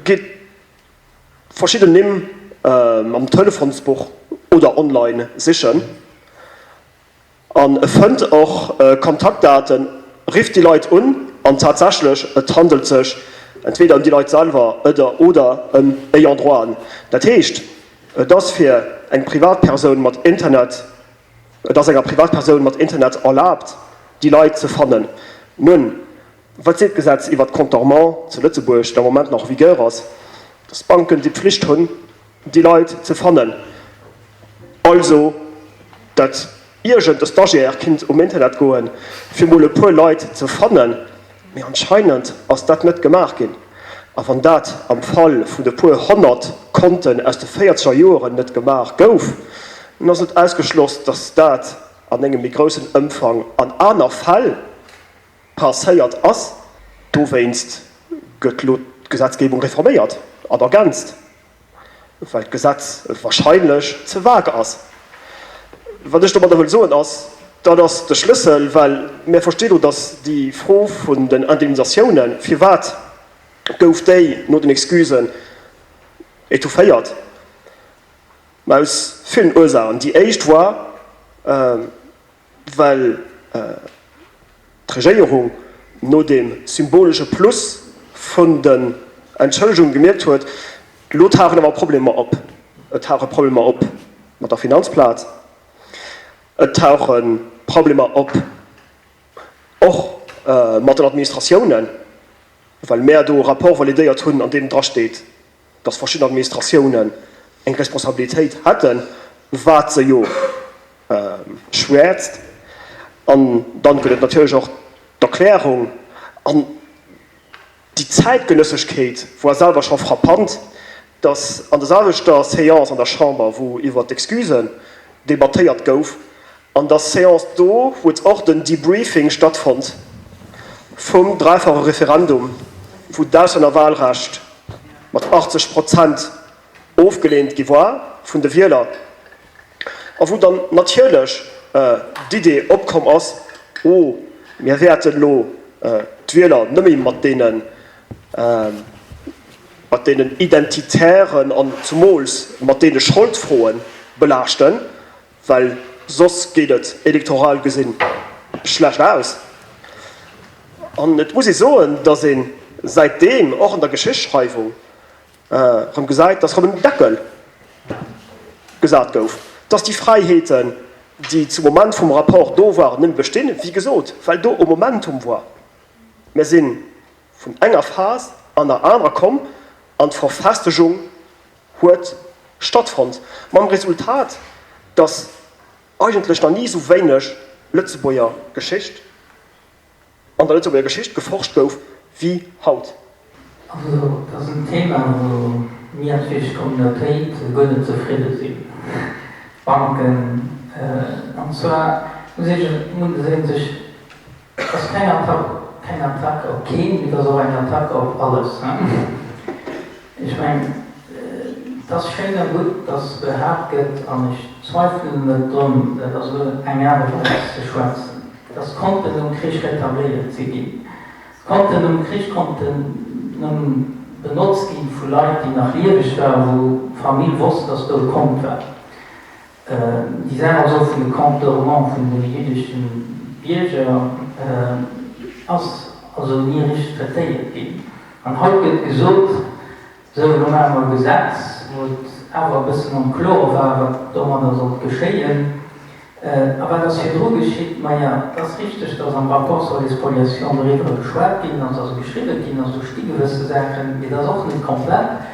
geet verschidden Nimm am Telefonsbuch oder online sichen. An e fënnt och Kontaktdaten, rifft déi Leit un an tatsächlech, et handelt sech entweder ëm déi Leit selwer oder ëm Ayants droiten. Dat heescht, et ass fir eng Privatpersoun mat Internet, et ass enger Privatpersoun mat Internet erlaabt, déi Leit ze fannen. Nun, wat seet d'Gesetz iwwert d'Contournement zu Lëtzebuerg, dat am Moment nach en vigueur ass? Dass d'Banken déi Pflicht hunn, déi Leit ze fannen. Also, dat iergend e Stagiaire kinnt um Internet goen, fir mol e puer Leit ze fannen, mee anscheinend ass dat net gemaach ginn. A wann dat am Fall vun e puer 100 Konten aus de véierzeger Joeren net gemaach gouf, dann ass net ausgeschloss, datt dat an engem méi groussen Ëmfang an aner Fäll passéiert ass. Dowéinst gëtt elo d'Gesetzgebung reforméiert an ergänzt, well d'Gesetz wahrscheinlech ze vague ass. Wat ech domadder wëll soen ass, dat ass de Schlëssel, well mir versti lo, datt déi Fro vun den Indemnisatiounen, firwat gouf déi no den Excusen étoufféiert? Ma aus villen Ursaachen. Déi éischt war, well d'Regéierung no deem symbolesche Plus vun den Entschëllegunge gemierkt huet, elo tauchen awer Problemer op. Et tauche Problemer op mat der Finanzplaz, et tauche Problemer op och mat den Administratiounen, well mär do e Rapport validéiert hunn, an deem drasteet, dass verschidden Administratiounen eng Responsabilitéit hätten, wat se jo schwäerzt. An dann gëtt et natierlech och d'Erklärung an déi Zäitgenëssegkeet war selwer scho frappant, dass an der selwechter Séance an der Chamber, wou iwwert d'Excusen debattéiert gouf, an der Séance do huet och den Debriefing stattfonnt vum dräifache Referendum, wou d'Auslännerwahlrecht mat 80 Prozent ofgeleent gi war vun de Wieler a wou dann natierlech d'Idee opkomm ass, Oh, mir wäerten elo d'Wieler nëmme mat deene mat deenen identitären an zumools mat deene Scholdfroe belaaschten, well soss geet et elektoral gesinn schlecht aus. An et muss ee soen, datt ee säitdeem och an der Geschichtsschreiwung erëm gesäit, datt erëm en Deckel gesat gouf, datt déi Fräiheeten, déi zum Moment vum Rapport do waren, net méi bestinn, wéi gesot, well do e Momentum war. Mir si vun enger Phas an der anerer komm an d'Verfestegung huet stattfonnt, mam Resultat, datt eigentlech nach ni esou wéineg Lëtzebuerger Geschicht an der Lëtzebuerger Geschicht geforscht gouf wéi haut. Also, dat ass en Thema, wou mir natierlech Communautéit guer net zefridde sinn, d'Banken. An zwar muss ee sech Et ass keng Attack, keng Attack op keen, mee et ass och eng Attack op alles. Ech mengen, et ass schéin a gutt, dass behaapt gëtt, an ech zweifelen net drun, dat ass elo eng Aart a Weis ze schwätzen, dass d'Konten nom Krich retabléiert si ginn. D'Konten nom Krich konnten nëmme benotzt gi vu Leit, déi nach lieweg waren, wou d'Famill wosst, dass do e Kont war. Déi Saach also vun de Comptes dormants vun de jüddesche Bierger ass also ni richteg traitéiert ginn. An haut gëtt gesot, Sou, elo maache mer e Gesetz, wou et awer e bëssen onklor war, wat domadder sollt geschéien. A wat ass virdru geschitt? Maja, et ass richteg, datt am Rapport sur les spoliations doriwwer geschwat ginn ass, also geschriwwen ginn ass, do sti gewësse Saachen, mee et ass och net komplett.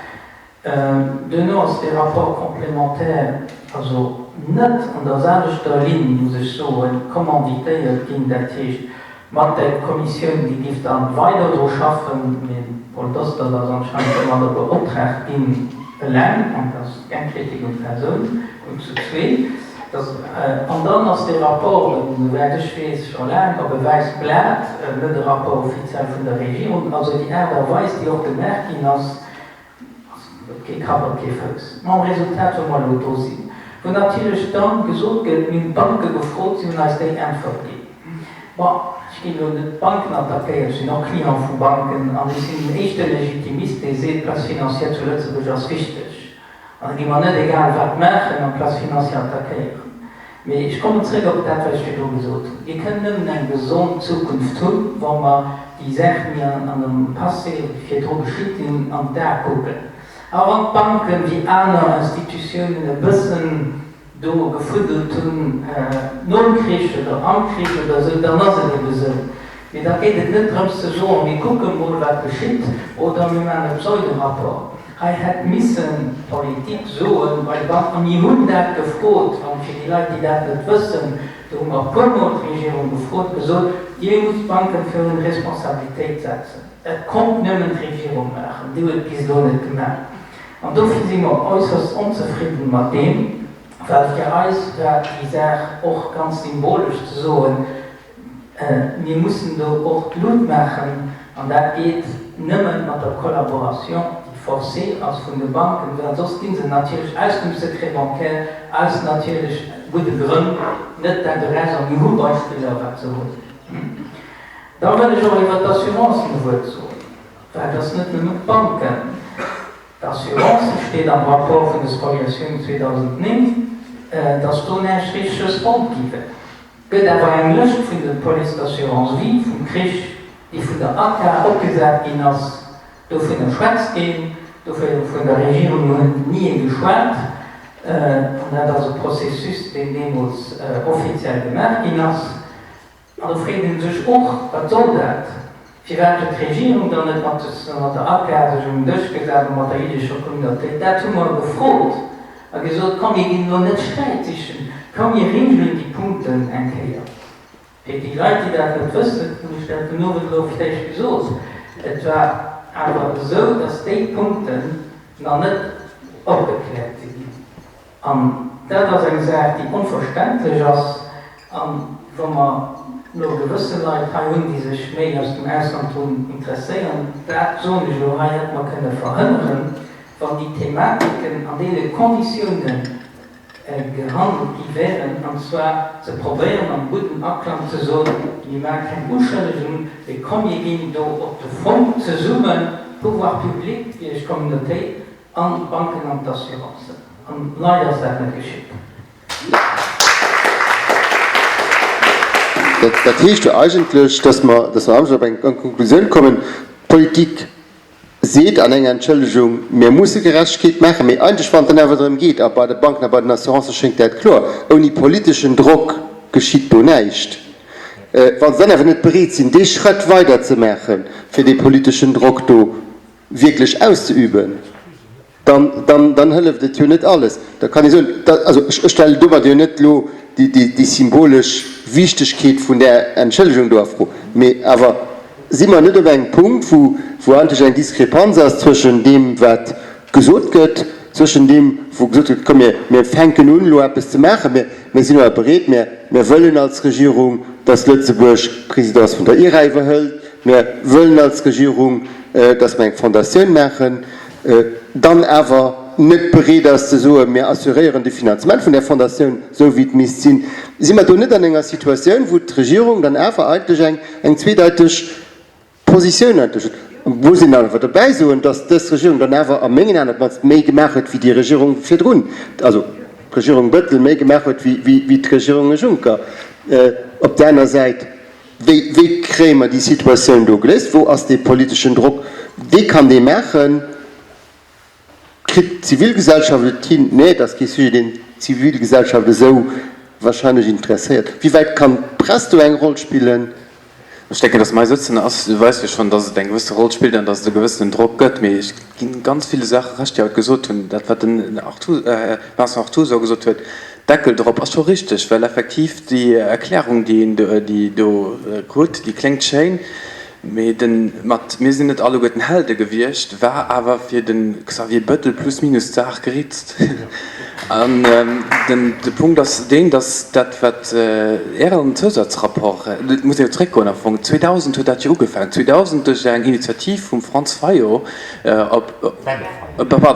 Duerno ass dee Rapport complémentaire, also net an der selwechter Linn, muss ech soen, commanditéiert ginn, dat heescht mat der Kommissioun, déi géif da weider dru schaffen, mee de Paul Dostert ass anscheinend domadder beoptraagt ginn, eleng, an dat ass keng Kritik un d'Persoun, un zu zwee, dass, an dann ass dee Rapport, esouwäit ech weess, scho laang op e wäisst Blat, net e Rapport offiziell vun der Regierung, also déi Aart a Weis, déi och gemaach ginn ass, Huet kee Kapp a kee Fouss. Mam Resultat, wou mer elo do sinn, wou natierlech da gesot gëtt, mir hunn d'Banke gefrot, si hunn eis déi Äntwert ginn. Bon, ech ginn elo net d'Banken attackéieren, ech sinn och Client vu Banken an ech sinn den éischte Legitimist, dee seet, d'Place financière zu Lëtzebuerg ass wichteg an da gi mer net egal wat maachen an d'Place financière attackéieren. Mee ech kommen zréck op dat, wat ech virdru gesot hunn. Mir kënnen nëmmen eng gesond Zukunft hunn, wa mer déi Saachen, déi an dem Passé virdru geschitt sinn, an d'A kucken. A wann d'Banken, wéi aner Institutiounen, e bëssen do gefuddelt hunn nom Krich oder am Krich oder esou, dann ass et ebe esou. Mee da geet et net drëms ze soen, mir kucke mol, wat geschitt, oder mir maachen e Pseudorapport. Hei hätt missen d'Politik soen bei de Banken, a mir hunn dat gefrot, an fir déi Leit, déi dat net wëssen, do hu mer e puermol d'Regierung gefrot. gefrot, gesot, Dir musst d'Banken virun Responsabilitéit setzen. Dat konnt nëmmen d'Regierung maachen, déi huet et bis elo net gemaach. An dofir si mer äusserst onzefridden mat deem, well fir eis war déi Saach och ganz symbolesch ze soen, Mir mussen do och d'Lut maachen, an dat geet nëmme mat der Collaboration, déi forcée ass vun de Banken, well soss gi se natierlech aus dem Secret bancaire, aus natierlech gudde Grënn, net dat eraus. A mir hu Beispiller, wat se hunn. Da wëll ech och iwwert d'Assurancen e Wuert soen, well et ass net nëmmen d'Banken. D'Assurancen, steet am Rapport vun de Spoliatiounen 2009, dass do näischt Richteges fonnt gi wär. Gëtt awer eng Lëscht vun de Polices d'assurance vie vum Krich, déi vun der ACA opgesat ginn ass. Dovunner schwätzt een, dofir vun der Regierung huet ni ee geschwat. An dat ass e Processus, deen deemools offiziell gemaach ginn ass. An do freet ee sech och, Wat soll dat? Firwat huet d'Regierung dann net mat der ACA sech un den Dësch gesat a mat der jiddescher Communautéit? Dat hu mer gefrot a gesot, Komm, mir ginn elo net Sträit sichen, komm, mir reegelen déi Punkten eng Kéier. Fir déi Leit, déi dat net wëssen, hunn ech dat den Owend elo vläicht gesot, Et war awer esou, datt déi Punkten nach net opgekläert si ginn. An dat ass eng Saach, déi onverständlech ass. A wa mer elo gewësse Leit hei hunn, déi sech méi aus dem Ausland drun interesséieren, dat soen ech elo hei, hätte mer kënne verhënneren, wann déi Thematiken an deene Konditiounen gehandelt gi wären, an zwar ze probéieren am gudden Aklang ze soen, mir maache keng Uschëllegung, mee komm mir ginn do op de Fong zesummen, d'Pouvoirs publics, déi Communautéit, An d'Banken an d'Assurancen. An leider ass dat net geschitt. Dat heescht jo eigentlech, dass mer, dass mer eigentlech op eng Konklusioun kommen, D'Politik seet an enger Entschëllegung, mir musse Gerechtegkeet maachen, mee eigentlech, wann et dann awer drëm geet, a bei de Banken a bei den Assurancë schéngt dat kloer, ouni politeschen Drock geschitt do näischt. Wa se dann awer net bereet sinn, dee Schrëtt weiderzemaachen, fir dee politeschen Drock do wierklech auszeüben, dann, dann, dann hëlleft et jo net alles. Da kann ee soen, da, also ech, ech stellen domat jo net elo déi, déi, déi symbolesch Wichtegkeet vun där Entschëllegung do a Fro, mee awer si mer net op engem Punkt, wou, wou eigentlech eng Diskrepanz ass zwëschen deem, wat gesot gëtt, zwëschen deem, wou gesot gëtt, komm mir, mir fänken un elo eppes ze maachen, mir, mir sinn awer bereet, mir, mir wëllen als Regierung, dass Lëtzebuerg d'Présidence vun der IRA iwwerhëlt, Mir wëllen als Regierung, dass mer eng Fondatioun maachen, dann awer net bereet ass ze soen, mir assuréieren de Finanzement vun där Fondatioun, esou wéi et misst sinn. Si mer do net an enger Situatioun, wou d'Regierung dann awer eigentlech eng zweedeiteg Positioun eigentlech huet? Muss een awer dobäi soen, dass dës Regierung dann awer a mengen Aen op d'mannst méi gemaach huet wéi déi Regierung virdrun, also d'Regierung Bettel méi gemaach huet wéi d'Regierunge Juncker. Op där aner Säit Wéi, wéi kréie mer déi Situatioun do geléist? Wou ass dee politeschen Drock? Wee kann dee maachen? Kritt d'Zivilgesellschaft et hin? Nee, et ass kee Sujet, deen d'Zivilgesellschaft esou wahrscheinlech interesséiert. Wéi wäit kann d'Press do eng Roll spillen? Ech denken, dass mer hei sëtzen, ass, weist jo schonn, dass et eng gewësse Roll spillt an dass et e gewëssenen Drock gëtt. Mee ech ginn ganz ville Saache Recht, déi haut gesot hunn. Dat, wat den Vincent Artuso gesot huet, Deckel drop ass scho richteg, well effektiv déi Erklärung, déi een do krut, déi kléngt schéin, mee den mat mir sinn net alleguerten Helde gewiescht war awer fir de Xavier Bettel plus minus d'Saach geritzt. An den de Punkt ass deen, datt dat wat Ären Zousazrapport, et muss ee jo zréckgoen am Fong, 2000 huet dat jo ugefaangen, 2000 duerch eng Initiativ vum Franz Fayot, Op,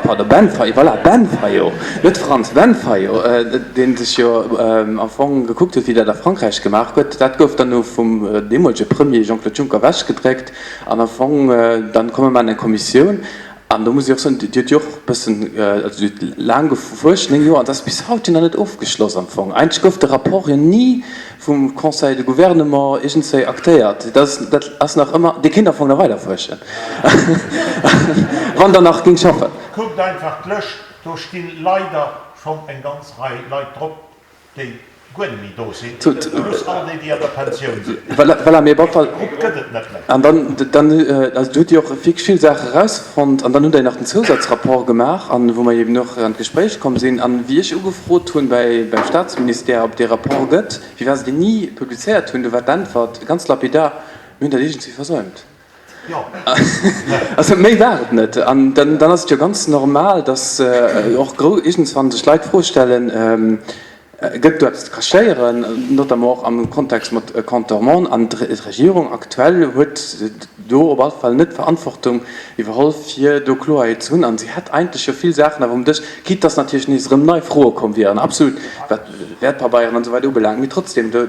pardon, Ben Fayot, voilà, Ben Fayot, net Franz, Ben Fayot, dee sech jo am Fong gekuckt huet, wéi dat a Frankräich gemaach gëtt. Dat gouf dann no vum deemolege Premier Jean-Claude Juncker ewechgedréckt an am Fong dann komm mer an eng Kommissioun. An do muss ech och soen, déi huet jo och e bëssen, also déi huet laang gefuerscht, 9 Joer, an dat ass bis haut jo nach net ofgeschloss am Fong. Eigentlech gouf de Rapport jo ni vum Conseil de Gouvernement iergendswéi aktéiert. Dat ass nach ëmmer, Dir kéint am Fong nach weider fuerschen, wann Der nach géingt schaffen. Kuckt einfach d'Lëscht, do sti leider schonn eng ganz Rei Leit drop, déi. Guer net méi do sinn, plus all déi, déi an der Pensioun sinn. Voilà, mee op alle Fall. Dee Grupp gëtt et net méi. An dann, dann, also do hutt Dir och wierklech vill Saache erausfonnt. An dann hutt Der nach den Zousazrapport gemaach, an wou mer eben och an d'Gespréich komm sinn. An wéi ech ugefrot hunn bei, beim Statsministère, ob dee Rapport gëtt, firwat se deen ni publizéiert hunn, do war d'Äntwert ganz lapidar, Mir hunn dat iergendwéi versäumt. Also méi war et net. An dann ass et jo ganz normal, datt och iergendswann sech Leit d'Fro stellen, Gëtt do eppes ze cachéieren, notamment och am Kontext mat Compteur-Monde? An d'Regierung aktuell huet do op alle Fall net d'Verantwortung iwwerholl, fir do Kloerheet ze hunn. An si hätt eigentlech jo vill Saachen awer um Dësch, quitte datt natierlech nees erëm nei Froe komm wieren, absolut, wat Wäertpabeieren an esou weider ubelaangt. Mee trotzdem, do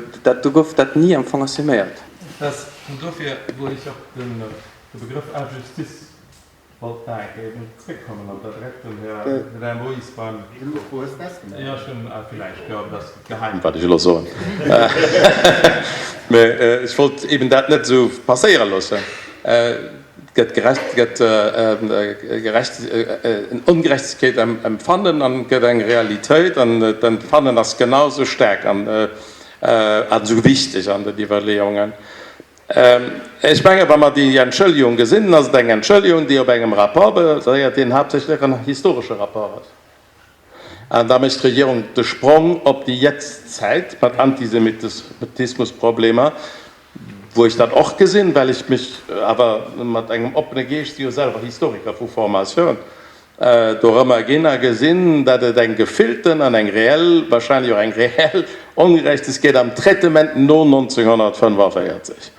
gouf dat ni am Fong assuméiert. An dofir, wou ech op de Begrëff Injustice wollt nach eng Kéier eben zréckkommen, an da direkt den Här Moes beim. Jo, ech hunn villäicht, jo, dat ass geheim, wat ech elo soen, mä ech wollt eben dat net esou passéiere loossen. Et gëtt gerecht, et gëtt gerecht, en Ongerechtegkeet empfannen an et gëtt eng Realitéit an d'Empfannen ass genau esou staark an esou wichteg an den Iwwerleeungen. Ech menge wa mer déi Entschëllegung gesinn, dann ass et eng Entschëllegung, déi op engem Rapport baséiert, deen haaptsächlech en historesche Rapport ass. An da mécht d'Regierung de Sprong op déi Jetztzäit mat Antisemitismusproblemer, wou ech dat och gesinn, well ech mech awer mat engem oppene Geescht, si jo selwer Historiker vu Formatioun, Dorëmmer ginn a gesinn, datt et eng gefillten an eng reell, wahrscheinlech och eng reell Ongerechtegkeet am Traitement no 1945.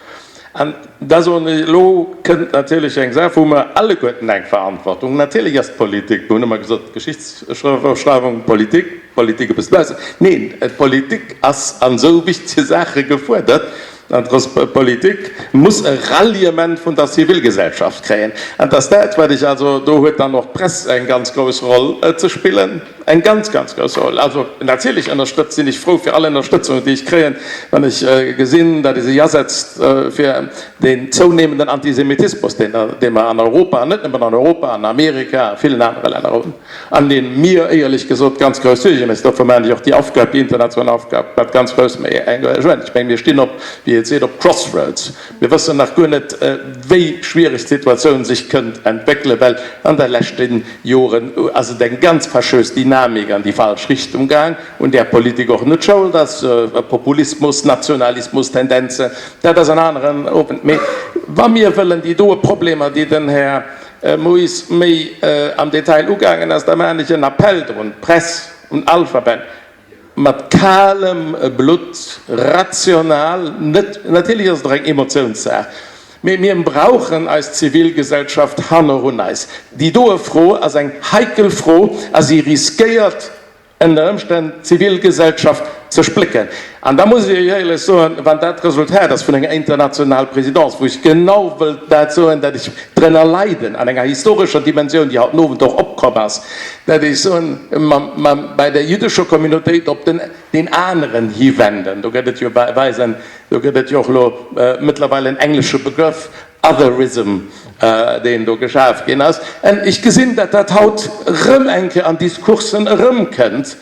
An da soen ech, elo kënnt natierlech eng Saach, wou mer alleguerten eng Verantwortung hunn. Natierlech ass d'Politik, mir hunn ëmmer gesot, Geschichtsschreiwung, Politik, Politik e bëssen baussen. Neen, d'Politik ass an esou wichtege Saache gefuerdert. An d'Politik muss e Ralliement vun der Zivilgesellschaft kréien. An et ass dat, wat ech also, do huet dann och d'Press eng ganz grouss Roll ze spillen, eng ganz, ganz grouss Roll. Also natierlech ënnerstëtzt, sinn ech frou fir all Ënnerstëtzung, déi ech kréien, wann ech gesinn, datt ee sech asetzt fir deen zounehmenden Antisemitismus, deen, dee mer an Europa, an net nëmmen an Europa, an Amerika, a villen anere Länner hunn. An dee mir, éierlech gesot, ganz grouss Suerge mécht. Dofir maachen ech och déi Aufgab, déi international Aufgab, mat ganz groussem Engagement. Ech mengen, mir stinn op, wéi et seet, op crossroads. Mir wëssen nach guer net, wéi schwiereg d'Situatioun sech kënnt entwéckelen, well an de leschte Joren ass et eng ganz fâcheuse Dynamik an déi falsch Richtung gaang, un där d'Politik och net Schold ass, Populismus, Nationalismus, Tendenzen, dat ass en aneren Owend. Mee wa mir wëllen déi doe Problemer, déi den Här Moes méi am Detail ugaangen ass, da maachen ech en Appell drun, d'Press, un all Verbänn, mat kalem Blutt, rational, net, natierlech ass et och eng Emotiounssaach, mee mir brauchen eis Zivilgesellschaft hannerun eis. Déi doe Fro ass eng heikel Fro a si riskéiert, ënner Ëmstänn d'Zivilgesellschaft ze splécken. An da muss ech Iech éierlech soen, wann dat d'Resultat ass vun enger internationaler Présidence, wou ech genau wëllt dat soen, dat ech drënner leiden an enger historescher Dimensioun, déi haut den Owend och opkomm ass, dat ech soen, mer bei der jüddescher Communautéit op den deen aneren hiwenden, do gëtt et jo weisen, do gëtt et jo och elo mëttlerweil en englesche Begrëff, Otherism, deen do geschaf ginn ass. En ech gesinn, datt dat haut erëm eng Kéier an Discoursen erëmkënnt.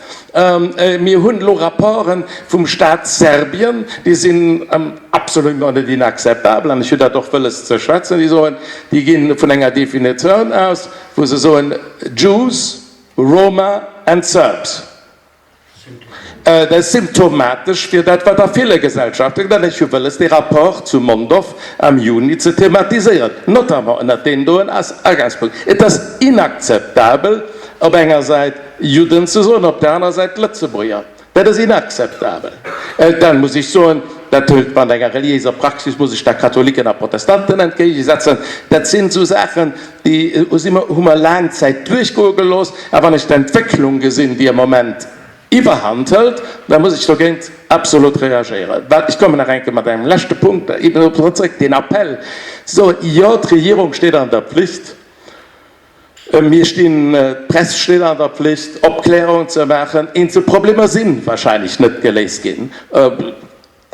Mir hunn elo Rapporte vum Staat Serbien, déi sinn absolument net inakzeptabel, an ech hunn dat och wëlles ze schwätzen, déi soen, déi gi vun enger Definitioun aus, wou se soen, Jews, Roma and Serbs. Dat ass symptomatesch fir dat, wat a ville Gesellschaften, an ech hu wëlles, dee Rapport zu Mondorf am Juni ze thematiséieren, notamment ënnert deem doen Ausgangspunkt. Et ass inakzeptabel, op enger Säit Judden ze soen, op der anerer Säit Lëtzebuerger. Dat ass inakzeptabel. Dann muss ech soen, dat huet mat enger reliéiser Praxis, muss ech da Katholiken a Protestanten entgéigesetzen. Dat sinn esou Saachen, Déi hu mer laang Zäit duerchgoe gelooss. A wann ech d'Entwécklung gesinn, déi am Moment Iwwerhand hëlt, da muss ech dogéint absolut reagéieren. Wat, ech kommen nach eng Kéier mat engem leschte Punkt eben drop zrëck, deen Appell ze soen, jo, d'Regierung steet an der Pflicht, mir stinn, d'Press steet an der Pflicht, Opklärung ze maachen. Eenzel Problemer si wahrscheinlech net geléist ginn.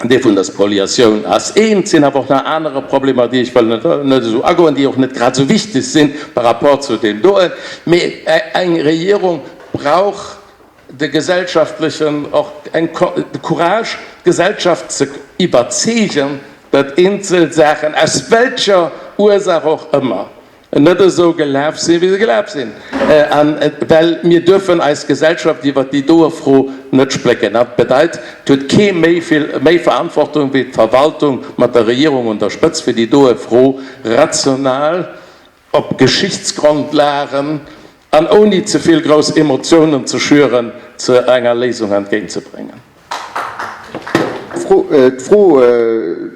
Dee vun der Spoliatioun ass een. Et sinn awer och nach anere Problemer, déi ech wëll net esou agoen, déi och net grad esou wichteg sinn par rapport zu deem doen. Mee eng Regierung brauch. de gesellschaftlechen, och eng, de Courage, d'Gesellschaft ze iwwerzeegen, datt eenzel Saachen, aus welcher Ursaach och ëmmer, net esou gelaf sinn, wéi se gelaf sinn. A well mir duerfen eis Gesellschaft iwwert déi doe Fro net splécken. Dat bedeit, et huet kee méi vill, méi Verantwortung wéi d'Verwaltung mat der Regierung un der Spëtz, fir déi doe Fro rational, op Geschichtsgrondlagen an ouni ze vill grouss Emotiounen ze schüren, zu enger Léisung entgéintzebréngen. D'Fro,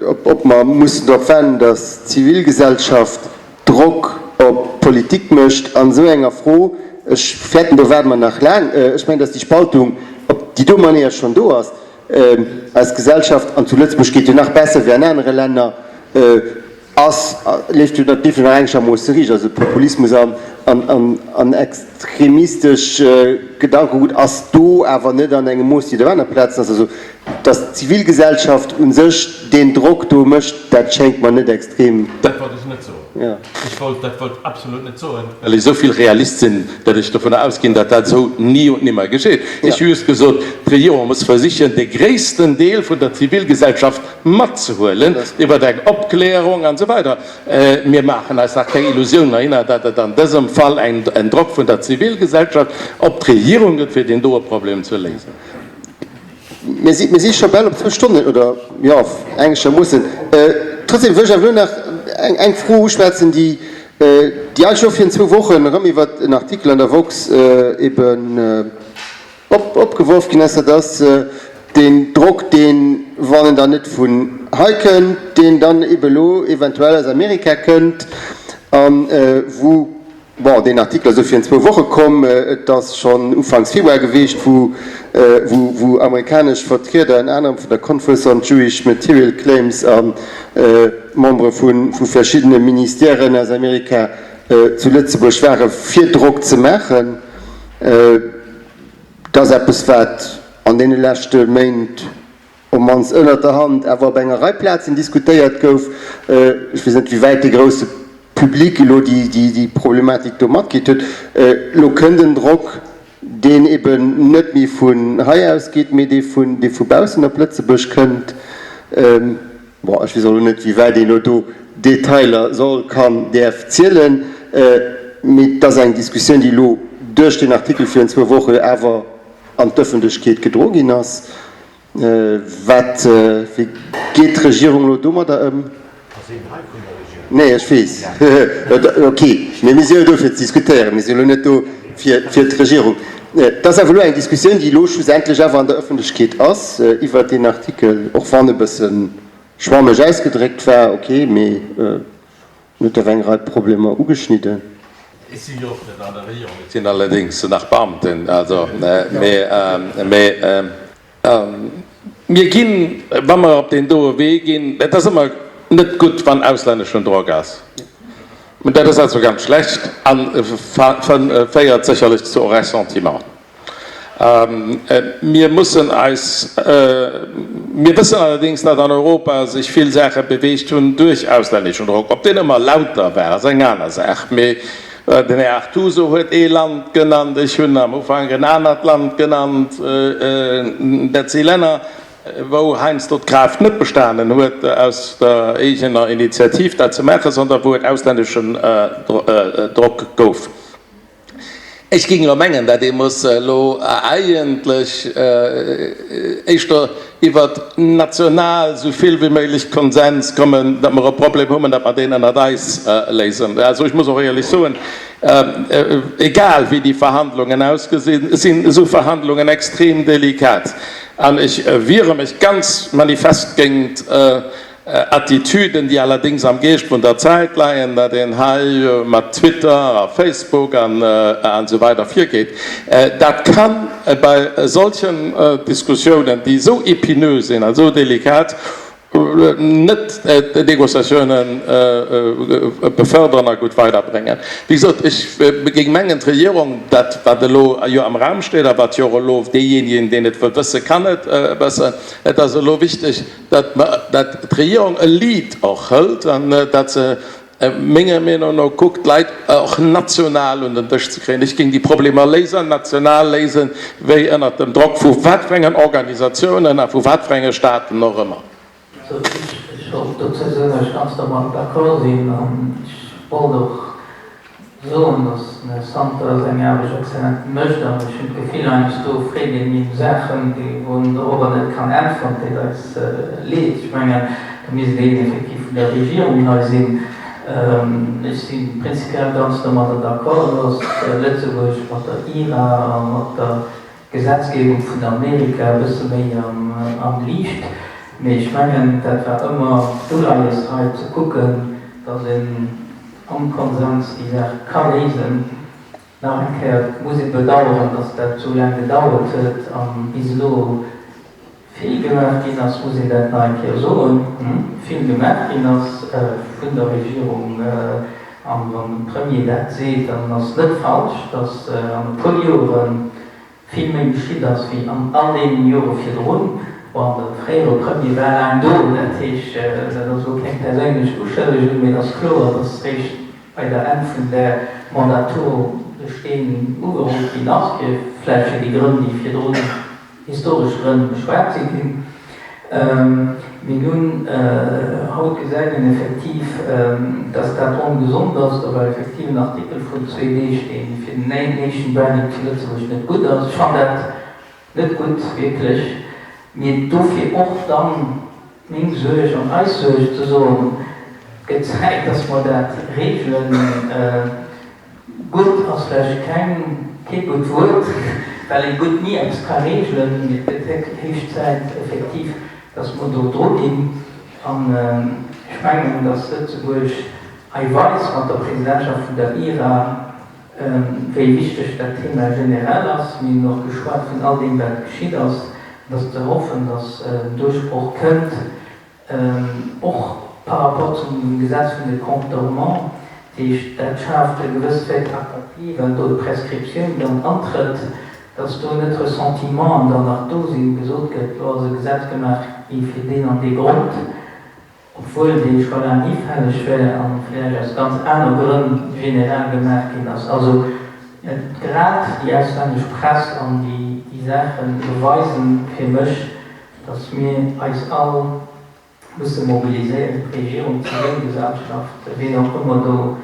ob mer mussen drop waarden, datt d'Zivilgesellschaft Drock op d'Politik mécht an esou enger Fro, ech fäerten, do waarde mer nach laang. Ech mengen, datt déi Spaltung op déi do Manéier schonn do ass. Eis Gesellschaft, an zu Lëtzebuerg geet jo nach besser wéi an anere Länner, Ass, leeft jo dat Biffel nach engermoosse riicht, also Populismus an extremistesch Gedankegut ass do awer net an engem Mooss, déi et op aner Plazen ass. Also datt d'Zivilgesellschaft u sech deen Drock do mécht, dat schéngt mer net extrem. Dat wollt ech net soen. Ech wollt dat wollt absolut net soen, well ech esou vill Realist sinn, datt ech dovunner ausginn, datt dat esou ni und nimmer geschitt. Ech hu just gesot, d'Regierung muss versichen, de gréissten Deel vun der Zivilgesellschaft matzehuelen iwwer eng Opklärung an esou weider. Mir maachen eis nach keng Illusiounen dohinner, datt et an dësem Fall en Drock vun der Zivilgesellschaft op d'Regierung gëtt, fir deen doe Problem ze léisen. Mir si scho bal op zwou Stonnen, oder jo, engeschermoossen. Trotzdem wëll ech awer elo nach eng Fro uschwätzen, déi eigentlech och virun zwou Wochen erëm iwwer en Artikel an der woxx eben Opgeworf ginn ass, dat ass deen Drock, deen, wann en dann net vun hei kënnt, deen dann ebe elo eventuell aus Amerika kënnt a wou, bon, deen Artikel ass elo virun zwou Woche komm, et ass schonn ufanks Februar gewiescht, wou, wou amerikanesch Vertrieder, ënner anerem vun der Conference on Jewish Material Claims a Membere vu verschiddene Ministèren aus Amerika zu Lëtzebuerg ware fir Drock ze maachen. Dat ass eppes, wat an deene leschte Méint, op d'mannst ënnert der Hand, awer op enger Rei Plazen diskutéiert gouf. Ech weess net, wéi wäit de grousse Public elo déi Problematik do matkritt huet. Elo kënnt en Drock, deen eben net méi vun hei ausgeet, mee dee vu baussen op Lëtzebuerg kënnt. Bon, ech weess och elo net, wéi wäit een elo do Detailer soll, kann, däerf zielen, mee et ass eng Diskussioun, déi elo duerch deen Artikel virun zwou Woche awer an d'Ëffentlechkeet gedro ginn ass. Wat, wéi geet d'Regierung elo domadder ëm? Nee, ech weess. Ok, mee mir si jo do fir ze diskutéieren, mir si elo net do fir d'Regierung. Et ass awer elo eng Diskussioun, déi elo schlussendlech awer an der Ëffentlechkeet ass iwwert deen Artikel, och wann e bësse schwammeg ausgedréckt war, ok, mee en huet awer eng Rei Problemer ugeschnidden. Ech si jo och net an der Regierung, ech sinn allerdéngs nach Beamten, also, mee mir ginn, wa mer op deen doe Wee ginn, et ass ëmmer net gutt, wann auslänneschen Drock ass. Dat ass also ganz schlecht a féiert sécherlech zu Ressentiment. Mir mussen eis, mir wëssen allerdéngs, datt an Europa sech vill Saache beweegt hunn duerch auslänneschen Drock. Ob deen ëmmer lauter war, ass eng aner Saach. Mee den Här Artuso huet ee Land genannt, ech hunn am Ufank en anert Land genannt. Dat si Länner, wou heiansdo d'Kraaft net bestanen huet, aus der eegener Initiativ dat ze maachen, sondern wou et auslänneschen Drock gouf. Ech géing elo mengen, dat ee muss elo eigentlech éischter iwwert national esou vill wéi méiglech Konsens kommen, datt mer e Problem hunn, datt mer deen ënnert eis léisen. Also ech muss och éierlech soen, egal wéi déi Verhandlungen ausgesinn, sinn esou Verhandlungen extrem delikat. An ech wiere mech ganz manifest géint Attitüden, déi allerdéngs am Geescht vun der Zäit leien, datt een hei mat Twitter a Facebook an esou weider virgeet. Dat ka bei solchen Diskussiounen, déi esou épineux sinn an esou delikat, net d'Négociatiounen befördern a gutt weiderbréngen. Wéi gesot, ech géing mengen, d'Regierung, dat wat elo jo am Raum steet a wat jo och elo deejéinegen, deen et wëll wëssen, kann et wëssen, et ass elo wichteg, datt d'Regierung e Lead och hëlt an datt se. Menger Meenung no kuckt, d'Leit och national un den Dësch ze kréien. Ech géing déi Problemer léiser national léisen, wéi ënnert dem Drock vu wat fir engen Organisatiounen a vu wat fir enge Staaten och ëmmer. Ech wollt dozou soen, datt ech ganz domat d'accord sinn an ech wollt och soen, datt den Här Santer seng Aarbecht exzellent mécht an ech hunn d'Gefill, heiansdo freet een him Saachen, déi wou en dorobber net kann äntweren. Et deet eis leed. Ech mengen, do misst een effektiv vun der Regierung hei sinn. Ech si prinzipiell ganz domadder d'accord, datt Lëtzebuerg mat der IRA a mat der Gesetzgebung vun Amerika e bësse méi am Liicht, mee ech mengen, dat war ëmmer d'Uleies hei ze kucken, datt een am Konsens déi Saach ka léisen. Nach eng Kéier, et muss ee bedauern, datt dat esou laang gedauert huet a bis elo vill gemaach ginn ass, muss een dat nach eng Kéier soen, vill gemaach ginn ass vun der Regierung. An wann de Premier dat seet, dann ass net falsch, datt an e puer Jore vill méi geschitt ass wéi an all deenen Jore virdrun. Bon, de fréiere Premier war laang do, dat heesch, dat ass elo keng perséinlech Uschëllegung, mee et ass kloer, datt réischt bei der Enn vun där Mandatur de Steen ugerullt ginn ass, fir vläicht fir déi Grënn, déi virdrun historesch Grënn beschwat si ginn. Mee nun, haut gesäit een effektiv, dass dat ongesond ass. Do war effektiv en Artikel vrun zwee Deeg, dee fir den Nation Branding zu Lëtzebuerg net gutt ass. Ech fannen dat net gutt, wierklech. Mee dofir och dann meng Suerg an eis Suerg ze soen, et gëtt Zäit, dass mer dat regelen. Gutt ass vläicht keng, kee gutt Wuert, well ee gutt ni eppes ka reegelen, mee et gëtt héich Zäit effektiv, dass mer do dru ginn. An ech mengen, dass Lëtzebuerg hei weist mat der Presidentschaft vun der IRA, wéi wichteg dat Thema generell ass. Mir hunn och geschwat vun all deem, wat geschitt ass. Et ass ze hoffen, dass en Duerchbroch kënnt. Och par rapport zum Gesetz vun de Comptes-dormants, dat heescht, dat schaaft e gewësst Fait accompli, well do d'Prescriptioun dann antrëtt, dass do net Ressentimenten dann nach do sinn, gesot gëtt, lo ass e Gesetz gemaach gi fir deen an dee Grond, obwuel dee scho laang hifälleg wär a vläicht aus ganz aner Grënn generell gemaach ginn ass. Also grad déi auslännesch Press an déi Saache beweisen fir mech, dass mir eis all musse mobiliséieren, d'Regierung, d'Zivilgesellschaft, ween och ëmmer do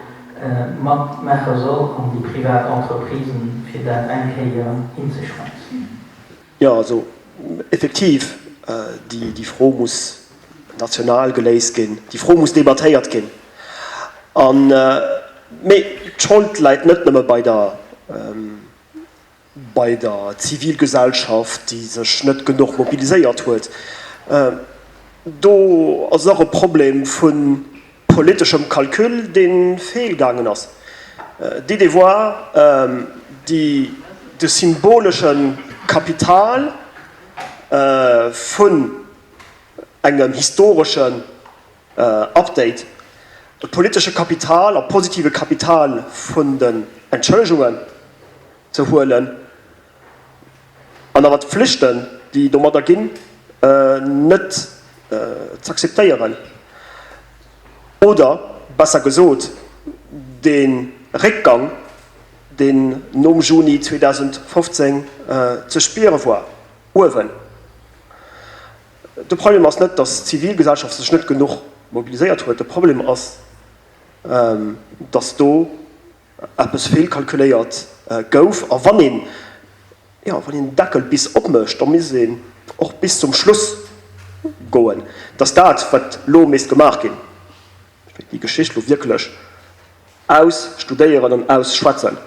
matmaache soll, an déi privat Entreprisen, fir dat eng Kéier hinzeschmeissen. Jo, also effektiv, déi Fro muss national geléist ginn, déi Fro muss debattéiert ginn. An, mee d'Schold läit net nëmme bei der, bei der Zivilgesellschaft, déi sech net genuch mobiliséiert huet. Do ass och e Problem vu politeschem Calcul, dee feelgaangen ass. D'Idee war, déi de symbolesche Kapital vun engem historeschen Update, e politesche Kapital a positive Kapital vun den Entschëllegungen ze huelen an awer d'Pflichten, déi domadder ginn, net z'akzeptéieren oder besser gesot de Réckgang, deen nom Juni 2015 ze spiere war, uewen. De Problem ass net, datt d'Zivilgesellschaft sech net genuch mobiliséiert huet. De Problem ass, datt do eppes feelkalkuléiert gouf. A wann een, jo, wann een den Deckel bis opmécht, da misst een och bis zum Schluss goen. Et ass dat, wat elo misst gemaach ginn. Ech wéilt déi Geschicht elo wierklech ausstudéieren an ausschwätzen.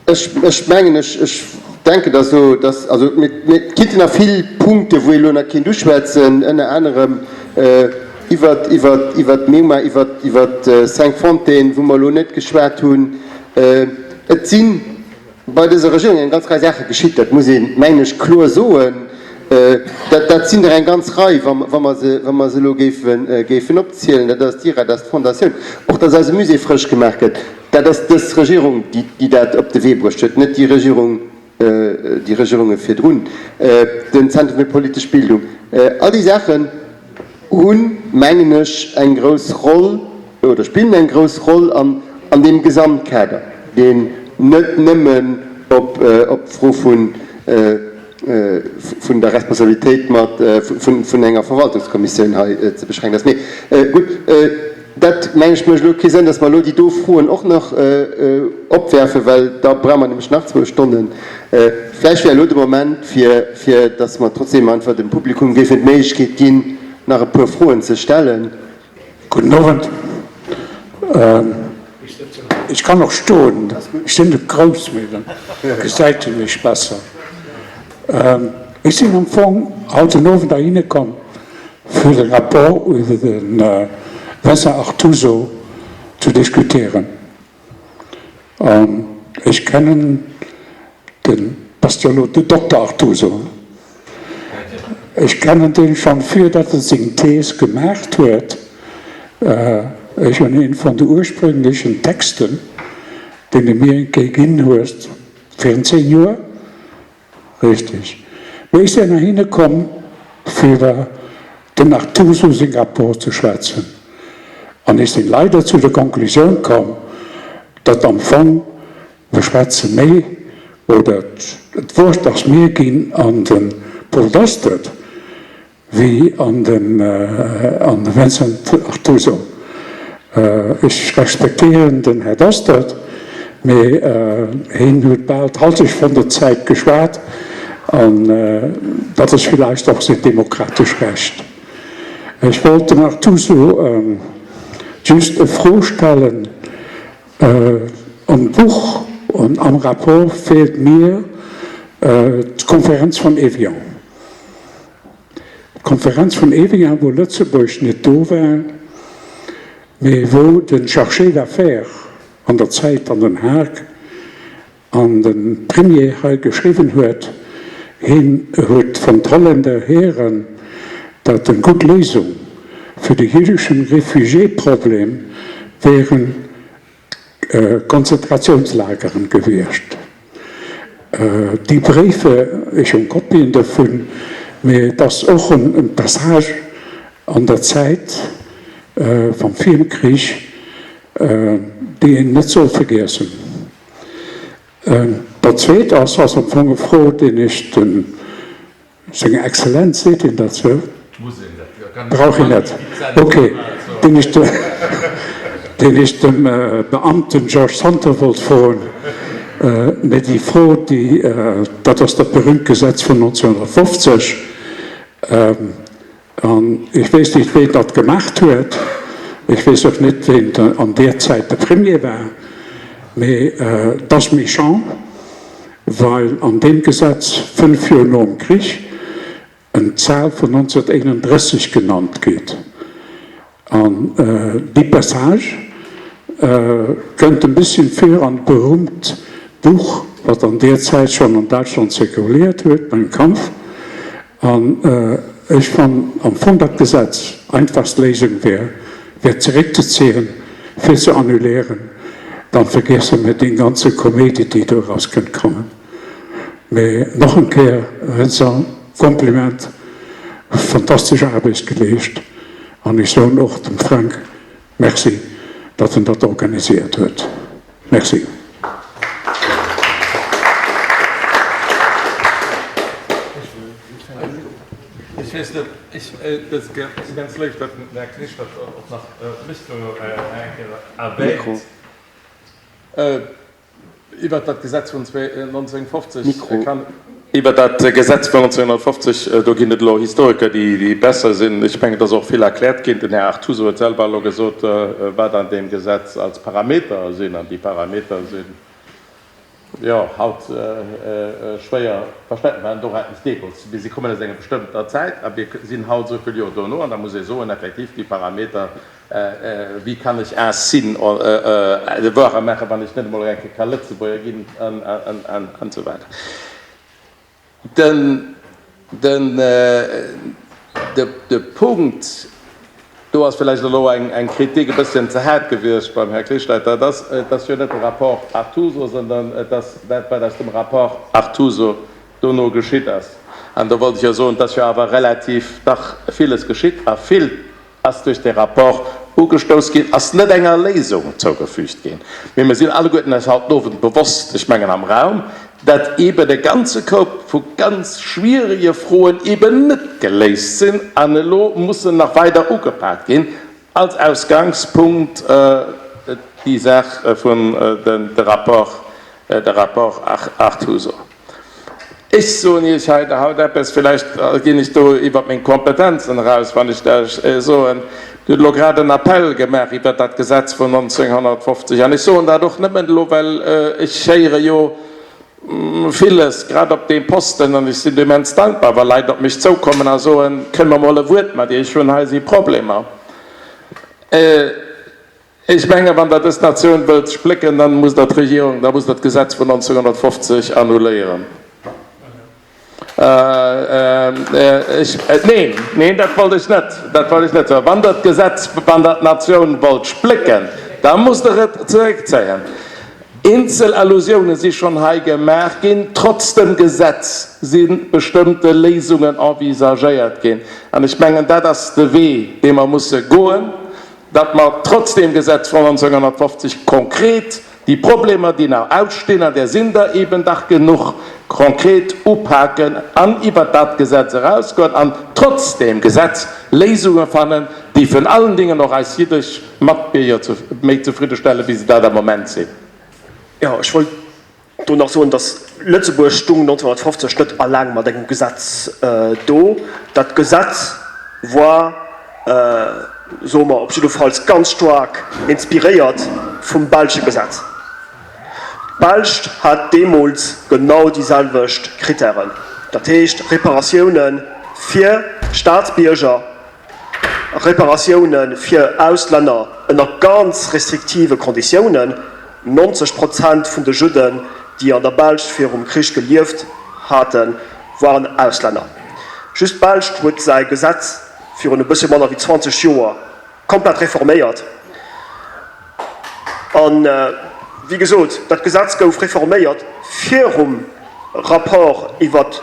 Ech mengen, ech denken, dass elo, dass, also mir kinnten nach vill Punkte wou ee elo nach kéint uschwätzen, ënner anerem iwwert, iwwert, iwwert d'Meuma, iwwert, iwwert Cinqfontaines, wou mer elo net geschwat hunn. Et sinn bei dëser Regierung eng ganz Rei Saache geschitt, dat muss een, mengen ech, kloer soen. Dat, dat sinn der eng ganz Rei, wa, wa mer se, wa mer se elo géifen, géifen opzielen. Dat ass d'IRA, dat ass d'Fondatioun, och datt eise Musée frësch gemaach gëtt, dat ass dës Regierung, déi, déi dat op de Wee bruecht huet, net déi Regierung, déi. déi Regierunge virdrun, den Zentrum fir politesch Bildung, all déi Saachen hunn, mengen ech, eng grouss Roll oder spillen eng grouss Roll an an deem Gesamtkader, deen net nëmmen op d'Fro vun vun der Responsabilitéit mat vun enger Verwaltungskommissioun hei ze beschränken ass. Mee gutt, dat, meng ech, mécht elo kee Sënn, datt mer elo déi do Froen och nach opwerfen, well da brauche mer nämlech nach zwou Stonnen. Vläicht wär elo de Moment, fir fir datt mer trotzdem einfach dem Publikum géifen d'Méiglechkeet ginn, nach e puer Froen ze stellen. Gudden Owend. Ech kann och stoen, ech sinn net grouss, mee dann gesäit ee mech besser. Ech sinn am Fong haut den Owend heihinne komm, fir de Rapport iwwer de Vincent Artuso ze diskutieren. An ech kennen den, passt jo elo, de Dokter Artuso. Ech kennen deen schonn vir datt en seng Thees gemaacht huet. Ech hunn een vun de ursprünglechen Texten, deen e mir eng Kéier ginn huet, virun 10 Joer, Richtig. Mee ech sinn heihinne komm, fir iwwer den Artuso seng Rapport ze schwätzen. An ech sinn leider zu der Konklusioun komm, datt am Fong mer schwätze méi, oder d'Wuert ass mir ginn an de Paul Dostert, Wéi an den an de Vincent Artuso. Ech respektéieren den Här Dostert, mee heen huet bal d'Halschecht vun der Zäit geschwat, an dat ass villäicht och säin demokratesch Recht. Ech wollt dem Artuso just e Fro stellen, Am Buch an am Rapport feelt mir d'Konferenz vun Evian. D'Konferenz vun Evian, wou Lëtzebuerg net do war, mee wou de Chargé d'affaires an der Zäit an Den Haag an de Premier hei geschriwwen huet, hien huet vun d'Holländer héieren, datt eng gutt Léisung fir de jüddeschen Réfugiéproblem wären Konzentrationslageren gewiescht. Déi Bréife, ech hunn Kopien dovun, mee et ass och en Passage an der Zäit vam Viemkrich, déi een net soll vergiessen. Dat Zweet ass, ass am Fong e Fro, deen ech dem Senger Exzellenz, seet een dat sou? Brauch een net, ok. Deen ech deen ech dem Beamten Georges Santer wollt froen, mä déi Fro, déi, dat ass dat berühmt Gesetz vun 1950, an ech weess nicht, ween dat gemaacht huet, ech weess och net, ween an deer Zäit de Premier war, mä et ass méchant, well an deem Gesetz 5 Joer nom Krich en Zahl vun 1931 genannt gétt. An dee Passage kënnt en bësschen vir an berühmt Buch, wat an deer Zäit schonn an Däitschland zirkuliert huet, Mein Kampf. An ech fannen am Fong dat Gesetz, einfachst Léisung wär, wär zeréckzeziehen, fir ze annuléieren, dann vergiesse mir dee ganze Koméidi, déi doraus kënnt kommen. Mee nach eng Kéier, Vincent, Kompliment, fantastesch Aarbecht geleescht an ech soen och dem Frank Merci, datt en dat organisiert huet. Merci. Ech weess net, ech, et ass ganz léif, datt den Här Knisch dat och nach mech do eng Kéier erwähnt. Iwwert dat Gesetz vun 1950 kann. Iwwert dat Gesetz vun 1950, do ginn et elo Historiker, déi besser sinn. Ech mengen, et ass och vill erkläert ginn. Den Här Artuso huet selwer elo gesot, wat an deem Gesetz als Parameter sinn. An déi Parameter sinn, jo, haut schwéier verständlech, waren doraus deemools. Mee si kommen aus enger bestëmmter Zäit a mir sinn haut esou vill Joer dono. An da muss ee soen, effektiv, déi Parameter, Wéi kann ech un signe de voir maachen, wann ech net emol eng Kéier ka Lëtzebuerger ginn an esou weider. De Punkt, do ass villäicht elo eng Kritik e bësschen ze haart gewiescht beim Här Krichleiter, et ass, et ass jo net de Rapport Artuso, sondern et ass dat, wat aus dem Rapport Artuso. dono geschitt ass. An do wollt ech jo soen, et ass jo awer relativ dach villes geschitt a vill ass duerch dee Rapport ugestouss ginn, ass net enger Léisung zougefügt ginn. Mee mir sinn alleguerten eis haut den Owend bewosst, ech mengen am Raum, datt eeben e ganze Koup vu ganz schwierige Froen eeben net geléist sinn an elo mussen nach weider ugepak ginn. Als Ausgangspunkt déi Saach vun de Rapport, de Rapport Artuso. Ech soen Iech hei haut eppes, villäicht ginn ech do iwwer meng Kompetenzen eraus, wann ech dat soen, Dir hutt elo grad en Appell gemaach iwwert dat Gesetz vun 1950. An ech soen dat och nëmmen elo, well ech héiere jo villes, grad op deem Posten, an ech sinn do immens dankbar, wa Leit op mech zoukommen a soen, Kënne mer mol e Wuert mat Iech hunn, hei si Problemer. Ech mengen, wann Der dës Natioun wëllt splécken, dann musst Der d'Regierung, da musst Der d'Gesetz vun 1950 annuléieren. Ech, neen, neen, dat wollt ech net, dat wollt ech net soen. Wann Der d'Gesetz, wann Der d'Natioun wollt splécken, da musst Der et zeréckzéien. Eenzel Allusiounen si schonn hei gemaach ginn. Trotz dem Gesetz si bestëmmte Léisungen envisagéiert ginn. An ech mengen, dat ass de Wee, dee mer musse goen. datt mer trotz deem Gesetz vun 1950 konkret déi Problemer, déi nach ausstinn, an där sinn der eben dach genuch, konkret upaken an iwwert dat Gesetz erausgoen an trotz deem Gesetz Léisunge fannen, déi vun allen Dingen och eis jiddesch Matbierger méi zefriddestellen, wéi se dat am Moment sinn. Jo, ech wollt Do nach soen, datt Lëtzebuerg stung 1950 net alleng mat engem Gesetz do. Dat Gesetz war, soe mer, op jiddefalls ganz staark inspiréiert vum belsche Gesetz. D'Belscht hat deemools genau déi selwecht Krittären, dat heescht Reparatioune fir Staatsbierger, Reparatioune fir Auslänner ënner ganz restriktive Konditiounen, 90 Prozent vun de Judden, déi an der Belsch virum Krich gelieft haten, waren Auslänner. Just d'Belscht huet säi Gesetz virun e bëssche manner wéi 20 Joer komplett reforméiert. A wéi gesot, dat Gesetz gouf reforméiert virum Rapport iwwert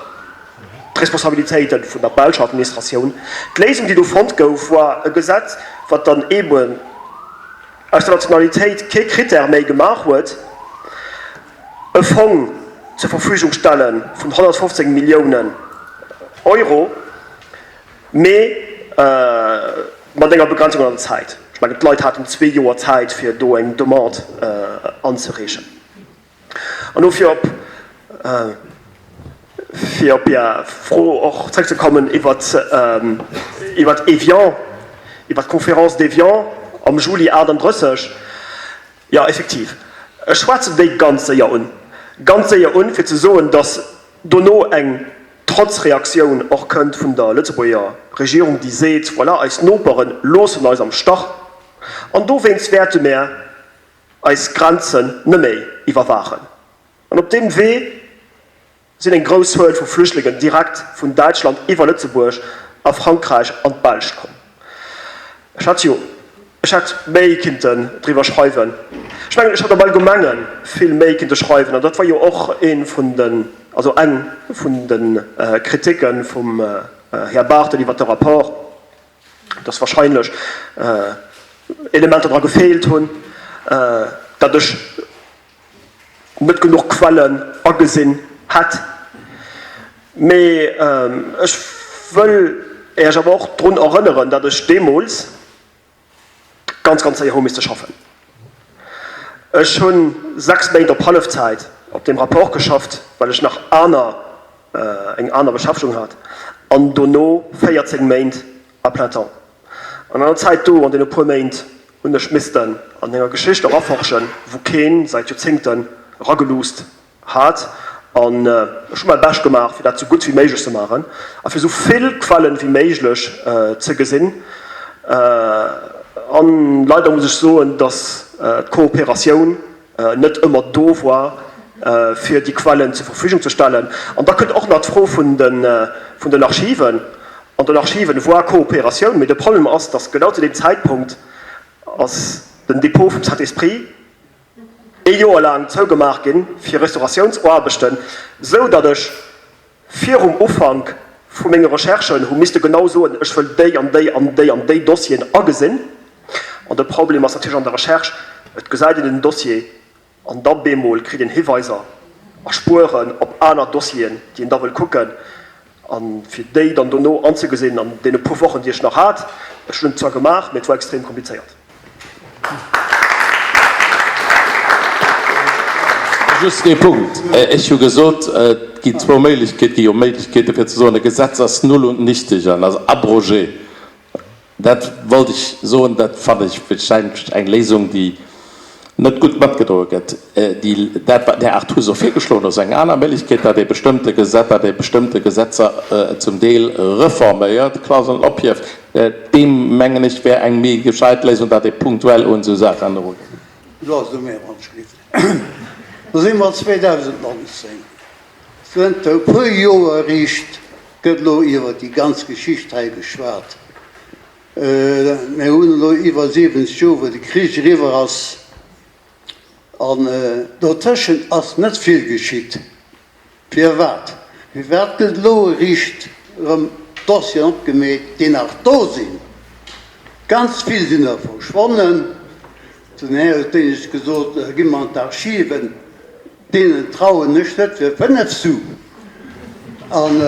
d'Responsabilitéite vun der belscher Administratioun. D'Léisung, déi do fonnt gouf, war e Gesetz, wat dann eeben aus der Nationalitéit kee Critère méi gemaach huet, e Fong zur Verfügung stelle vun 115 Milliounen Euro, mee mat enger Begrenzung an der Zäit. Ech mengen, d'Leit haten zwee Joer Zäit, fir do eng Demande anzereechen. An dofir op, fir op Är Fro och zrëckzekommen iwwert, iwwert Évian, iwwert d'Conférence d'Évian am Juli 38, jo, effektiv, ech schwätzen déi ganz séier un, ganz séier un, fir ze soen, datt dono eng Trotzreaktioun och kënnt vun der Lëtzebuerger Regierung, déi seet, voilà, eis Nopere loossen eis am Stach an dowéinst wäerte mär eis Grenzen neméi iwwerwaachen. An op deem Wee sinn eng grouss Zuel vu Flüchtlingen direkt vun Däitschland iwwer Lëtzebuerg a Frankräich an d'Belsch komm. Ech hätt jo, ech hätt méi kinnten driwwer schreiwen. Ech mengen, ech hätt am Allgemenge vill méi kinnte schreiwen. An dat war jo och ee vun den, also eng vun de Kriticke vum Här Barthel iwwert de Rapport. dass wahrscheinlech Elementer dra gefeelt hunn, datt ech net genuch Quellen agesinn hätt. Mee ech wëll Iech awer och drun erënneren, datt ech deemools ganz, ganz séier hu misste schaffen. Ech hu 6 Méint op Hallefzäit op deem Rapport geschafft, well ech nach aner eng aner Beschäftegung hat, an dono 14 Méint à plein temps. An an der Zäit do, an deene puer Méint, hunn ech missten an enger Geschicht eraforschen, wou kee säit Joerzéngten erageluusst hat. An ech hu mäi Bescht gemaach, fir dat sou gutt wéi méiglech ze maachen a fir sou vill Quellen wéi méiglech ze gesinn. An leider muss ech soen, dass d'Kooperatioun net ëmmer do war, fir déi Quellen zur Verfügung ze stellen. An da kënnt och nach d'Fro vun den Archiven. An den Archiven war Kooperatioun, mee de Problem ass, dass genau zu deem Zäitpunkt ass den Depot vum Saint-Esprit ee Joer laang zougemaach ginn fir Restauratiounsaarbechten, sou datt ech. virum Ufank vu menge Recherchen hu misste genau soen, ech wëll déi an déi an déi an déi Dossieren agesinn. An de Problem ass natierlech an der Recherche, et gesäit een den Dossier an da bemol kritt een Hiweiser a Spueren op aner Dossieren, déi een da wëll kucken. A fir déi dann dono anzegesinn an deene puer Wochen, déi ech nach hat, ech hunn et zwar gemaach, mee et war extrem komplizéiert. Just ee Punkt. Ech hu gesot, et ginn zwou Méiglechkeeten, et gi jo Méiglechkeeten, fir ze soen, e Gesetz ass null und nichtig an ass abrogé. Dat wollt ech soen. Dat fannen ech wahrscheinlech eng Léisung, déi net gutt matgedroe gëtt. Déi, dat, wat den Här Artuso virgeschloen huet, ass eng aner Méiglechkeet, datt ee bestëmmte Gesetz, datt ee bestëmmte Gesetzer zum Deel reforméiert, Klauseln ophieft. Deem, mengen ech, wär eng méi gescheit Léisung, datt ee punktuell un esou Saachen erugeet. Elo ass et u mir, Handschrift. Do si mer 2019. Zënter e puer Joer eréischt gëtt elo iwwer déi ganz Geschicht hei geschwat. Mir hunn elo iwwer 70 Joer, wou de Krich eriwwer ass, an dotëschent ass net vill geschitt. Firwat? Firwat gëtt elo eréischt erëm Dossieren opgemeet, déi nach do sinn? Ganz vill sinn der verschwonnen. Den Här huet d'éinescht gesot, gi mer an d'Archiven. Deenen trauen ech net fir 5 Su. An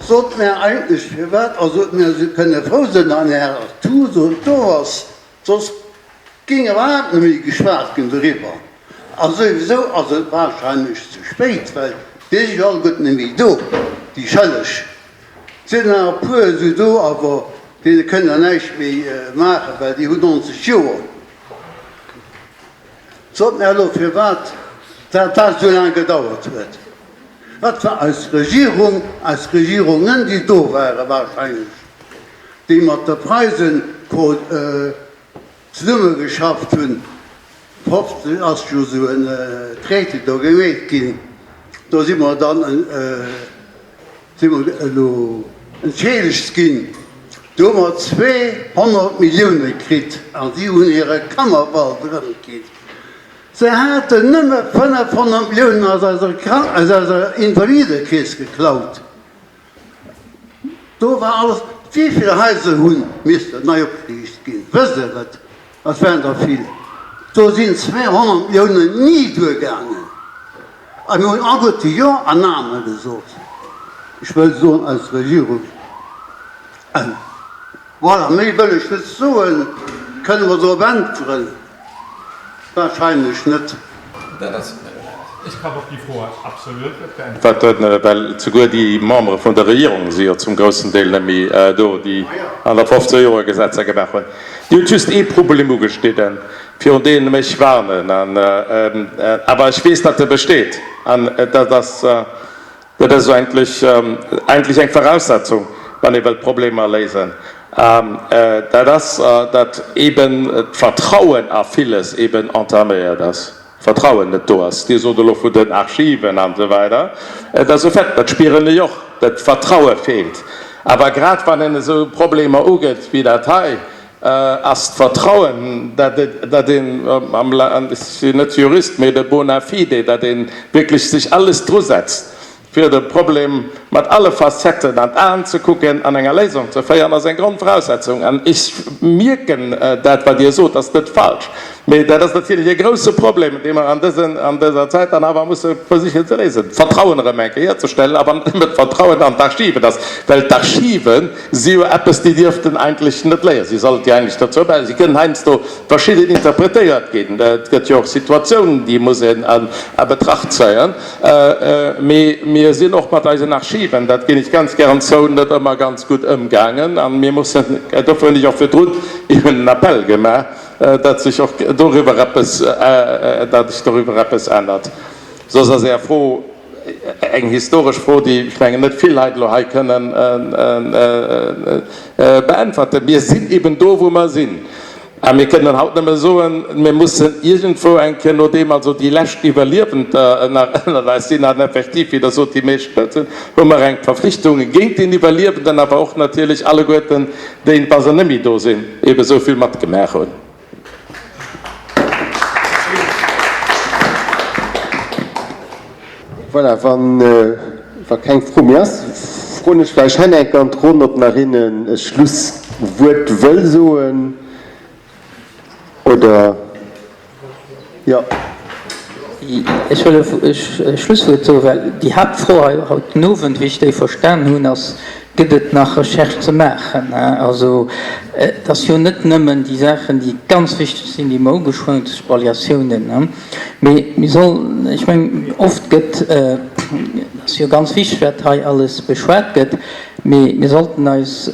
sot mär eigentlech firwat, also mir kënne frou sinn, datt den Här Artuso do ass, soss géing iwwerhaapt net méi geschwat ginn doriwwer. A souwisou ass et wahrscheinlech ze spéit, well déi si jo alleguerten net méi do, déi Schëlleg. Et sinn nach e puer esou do, awer deene kënnt Der näischt méi maachen, well déi hunn 90 Joer. Sot mär elo firwat dat dat esou laang gedauert huet. Dat war eis Regierung, eis Regierungen, déi do ware wahrscheinlech, déi mat de Preisen zesummegeschafft hunn. 50 ass jo esou en Traité do gemeet ginn, do si mer dann Si mer elo entschädegt ginn. Do hu mer 200 Millioune kritt a si hunn hire Kannerball erëmkritt. Se haten nëmme 500 Milliounen aus eiser aus eiser Invalidekeess geklaut. Do war alles. Wéi vill Haiser hu missten nei opgeriicht ginn? Wësst Der et? Et waren der vill. Do sinn 200 Milliounen ni duergaangen. A mir hunn alleguerte Jo an Amen gesot. Ech wëll soen, eis Regierung. Voilà, méi wëll ech net soen. Kënne mer dorop äntweren? Wahrscheinlech net. Dat ass, ech kann op déi Fro absolut net äntwerten, well souguer déi Membere vun der Regierung si jo zum groussen Deel net méi do, déi an der 15 Joer Gesetzer gemaach hunn. Dir hutt just ee Problem ugeschnidden, virun deem ech warnen, an awer ech weess, datt e besteet, an dat ass, dat ass eigentlech, eigentlech eng Voraussetzung, wann ee wëllt Problemer léisen, dat ass, datt eeben d'Vertrauen a villes eeben entaméiert ass. Vertrauen net do ass. Dir sot elo vun den Archiven an esou weider, et ass e Fait, dat spieren ech och, datt d'Vertraue feelt. Awer grad wann een esou Problemer ugeet wéi dat hei, ass d'Vertrauen, datt et, datt een, ech sinn net Jurist, mee de bona fide, datt ee wierklech sech alles drusetzt, Fir de Problem mat alle Facetten an d'Aen ze kucken an enger Léisung ze féieren, ass eng Grondvoraussetzung. An ech mierken, dat wat Dir sot, ass net falsch, mee dat ass natierlech e grouse Problem, dee mer an dësen, an dëser Zäit dann awer musse versichen ze léisen, d'Vertrauen erëm eng Kéier hierzestellen, awer net nëmme d'Vertrauen an d'Archiven ass, well d'Archive si jo eppes, déi dierften eigentlech net léien, si sollte jo eigentlech dozou bäidroen, si kënnen heiansdo verschidden interpretéiert ginn, et gëtt jo och Situatiounen, déi muss een a Betracht zéien. Mee mir sinn och mat eisen Archiven, dat ginn ech ganz gären zou, net ëmmer ganz gutt ëmgaangen. A mir mussen, dofir hunn ech och virdrun eben en Appell gemaach, datt sech och doriwwer eppes, datt sech doriwwer eppes ännert. Soss ass Är Fro eng historesch Fro, déi, ech mengen, net vill Leit elo hei kënnen beäntwerten. Mir sinn eben do, wou mer sinn. A mir kënnen haut nëmme soen, mir mussen iergendwou eng Kéier, nodeem also déi lescht Iwwerliewend nach ënnert eis sinn, an effektiv, wéi Der sot, déi meescht net sinn, hu mer eng Verflichtung géint den Iwwerliewenden, awer och natierlech alleguerten déi, wa se net méi do sinn, ebe sou vill matgemaach hunn. Voilà, wa keng Fro méi ass, froen ech vläicht hei nach eng Kéier an d'Ronn, ob nach een e Schlusswuert wëll soen oder. Jo. Ech wëll e Schlusswuert soen, well déi Haaptfro hei haut den Owend, wéi ech déi verstan hunn, ass, Gëtt et nach Recherche ze maachen? Also, et ass jo net nëmmen déi Saachen, déi ganz wichteg sinn, déi mer ugeschwat hunn, d'Spoliatiounen, mee mir sollen, ech mengen, oft gëtt, et ass jo ganz wichteg, wat hei alles beschwat gëtt, mee mir sollten eis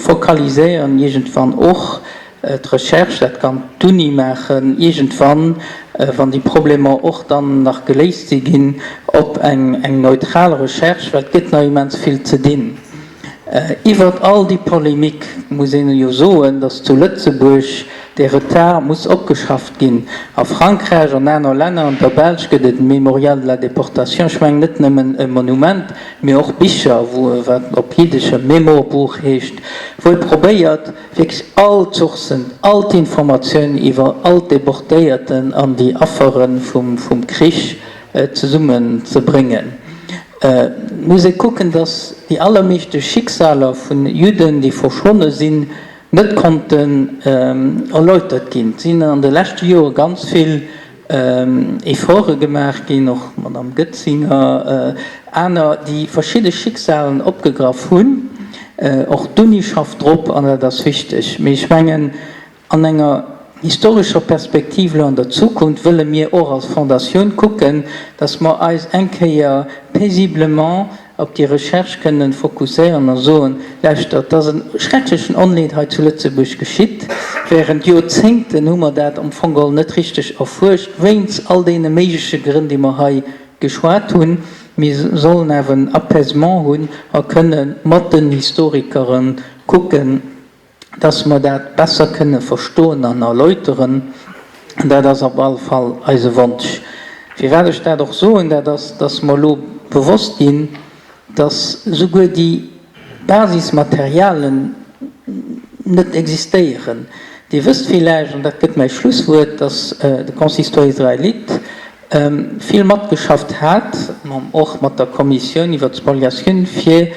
focaliséieren iergendwann och, D'Recherche, dat kann d'Uni maachen, iergendwann, wann déi Problemer och dann nach geléist si ginn, op eng neutral Recherche, well et gëtt nach immens vill ze dinn. Iwwert all déi Polemik muss een jo soen, datt zu Lëtzebuerg dee Retard muss opgeschafft ginn. A Frankräich, an aner Länner, an der Belsch gëtt et e Mémorial de la déportation, ech mengen net nëmmen e Monument, mee och Bicher, wou, wat op Jiddesch e Memorbuch heescht, wou ee probéiert, Wierklech all d'Sourcen, all d'Informatiounen iwwer all d'Deportéierten an déi Affere vum Krich zesummen ze bréngen. Et muss ee kucken, datt déi allermeeschte Schicksaler vun Judden, déi verschwonne sinn, net konnten erläutert ginn. Et sinn an de leschte Jore ganz vill Efforte gemaach ginn, och d'Madame Goetzinger, aner, déi verschidde Schicksalen opgegraff hunn. Och d'Uni schafft drop an dat ass wichteg. Mee ech mengen, an enger historescher Perspektiv elo an der Zukunft wëlle mir och als Fondatioun kucken, dass mer eis eng Kéier paisiblement op déi Recherche kënnen fokusséieren a soen, Lauschtert, et ass e schrecklechen Onleed hei zu Lëtzebuerg geschitt, während Joerzéngten hu mer dat am Fong geholl net richteg erfuerscht, wéinst all deene méigleche Grënn, déi mer hei geschwat hunn. Mir sollen awer en Apaisement hunn a kënne mat den Historikere kucken, dass mer dat besser kënne verstoen an erläuteren, an dat ass op alle Fall eise Wonsch. Firwat ech dat och soen, dat ass, dass mer elo bewosst ginn, dass souguer déi Basismaterialen net existéieren. Dir wësst villäicht, an dat gëtt mäi Schlusswuert, dass de Consistoire israélite vill matgeschafft hat, och mat der Kommissioun iwwert d'Spoliatioun, fir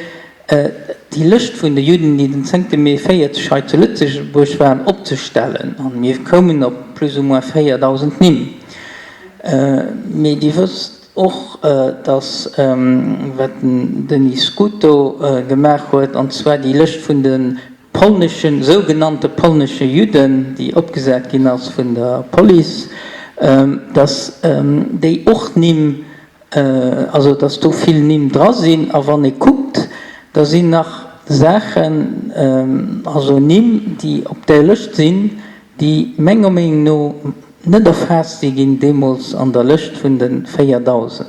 déi Lëscht vun de Judden, déi den zéngte Mee 40 hei zu Lëtzebuerg waren, opzestellen. An mir koumen op plus ou moins 4.000 Nimm. Mee Dir wësst och, dass, wat den Denis Scuto gemaach huet, an zwar déi Lëscht vun de polneschen, sougenannte polnesche Judden, déi opgesat ginn ass vun der Police, dass déi och Nimm Also, dass do vill Nimm dra sinn. A wann ee kuckt, da sinn nach Saachen, also Nimm, déi op där Lëscht sinn, déi menger Meenung no net erfaasst si ginn deemools an der Lëscht vun de 4.000.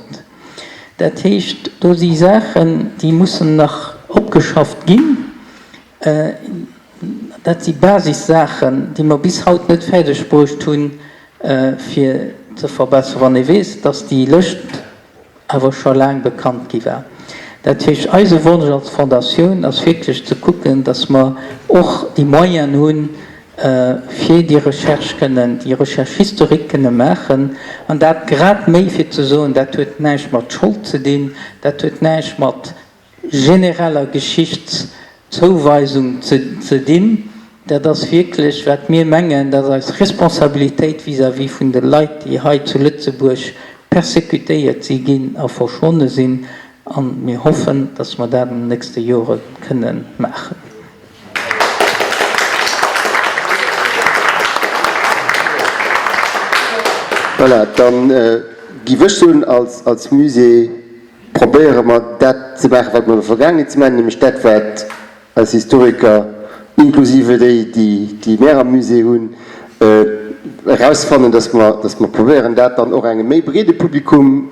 Dat heescht, do si Saachen, déi mussen nach opgeschafft ginn. Dat si Basissaachen, déi mer bis haut net fäerdeg bruecht hunn, fir ze verbesseren, wann ee weess, dass déi Lëscht awer scho laang bekannt gi war. Dat heescht, eise Wonsch als Fondatioun ass wierklech ze kucken, dass mer och déi Moyenen hunn, fir déi Recherche kënnen, déi Recherche historique kënne maachen, an dat grad méi fir ze soen, dat huet näischt mat Schold ze dinn, dat huet näischt mat genereller Geschichtszouweisung ze dinn, dat ass wierklech, wat mir mengen, dat ass eis Responsabilitéit vis-à-vis vun de Leit, déi hei zu Lëtzebuerg persécutéiert si ginn a verschwonne sinn. A mir hoffen, dass mer dat an den nächste Jore kënne maachen. Voilà, da giff ech soen, als Musée, Probéiere mer dat ze maachen, wat mer an der Vergaangenheet ze maachen, nämlech dat, wat eis Historiker, inklusive déi, déi mär am Musée hunn, erausfannen, dass mer, dass mer probéieren, dat dann och engem méi breede Publikum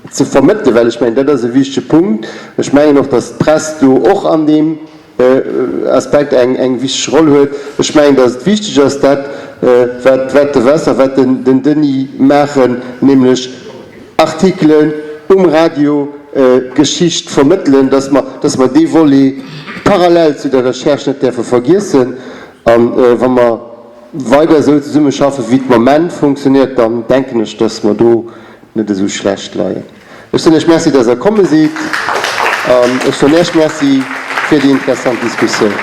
ze vermëttelen, well ech mengen, dat ass e wichtege Punkt. Ech mengen och, dass d'Press do och an deem Aspekt eng wichteg Roll huet. Ech mengen, datt et wichteg ass, dat, wat de Wes a wat den Denis maachen, nämlech Artikelen um Radio, Geschicht vermëttelen, datt mer, datt mer dee Volet parallel zu der Recherche net däerfe vergiessen. A wa mer weider esou zesummeschaffen, wéi et de Moment funktioniert, dann denken ech, datt mer do net esou schlecht leien. Ech soen Iech Merci, dass Der komme sidd, an ech soen Iech Merci fir déi interessant Diskussioun.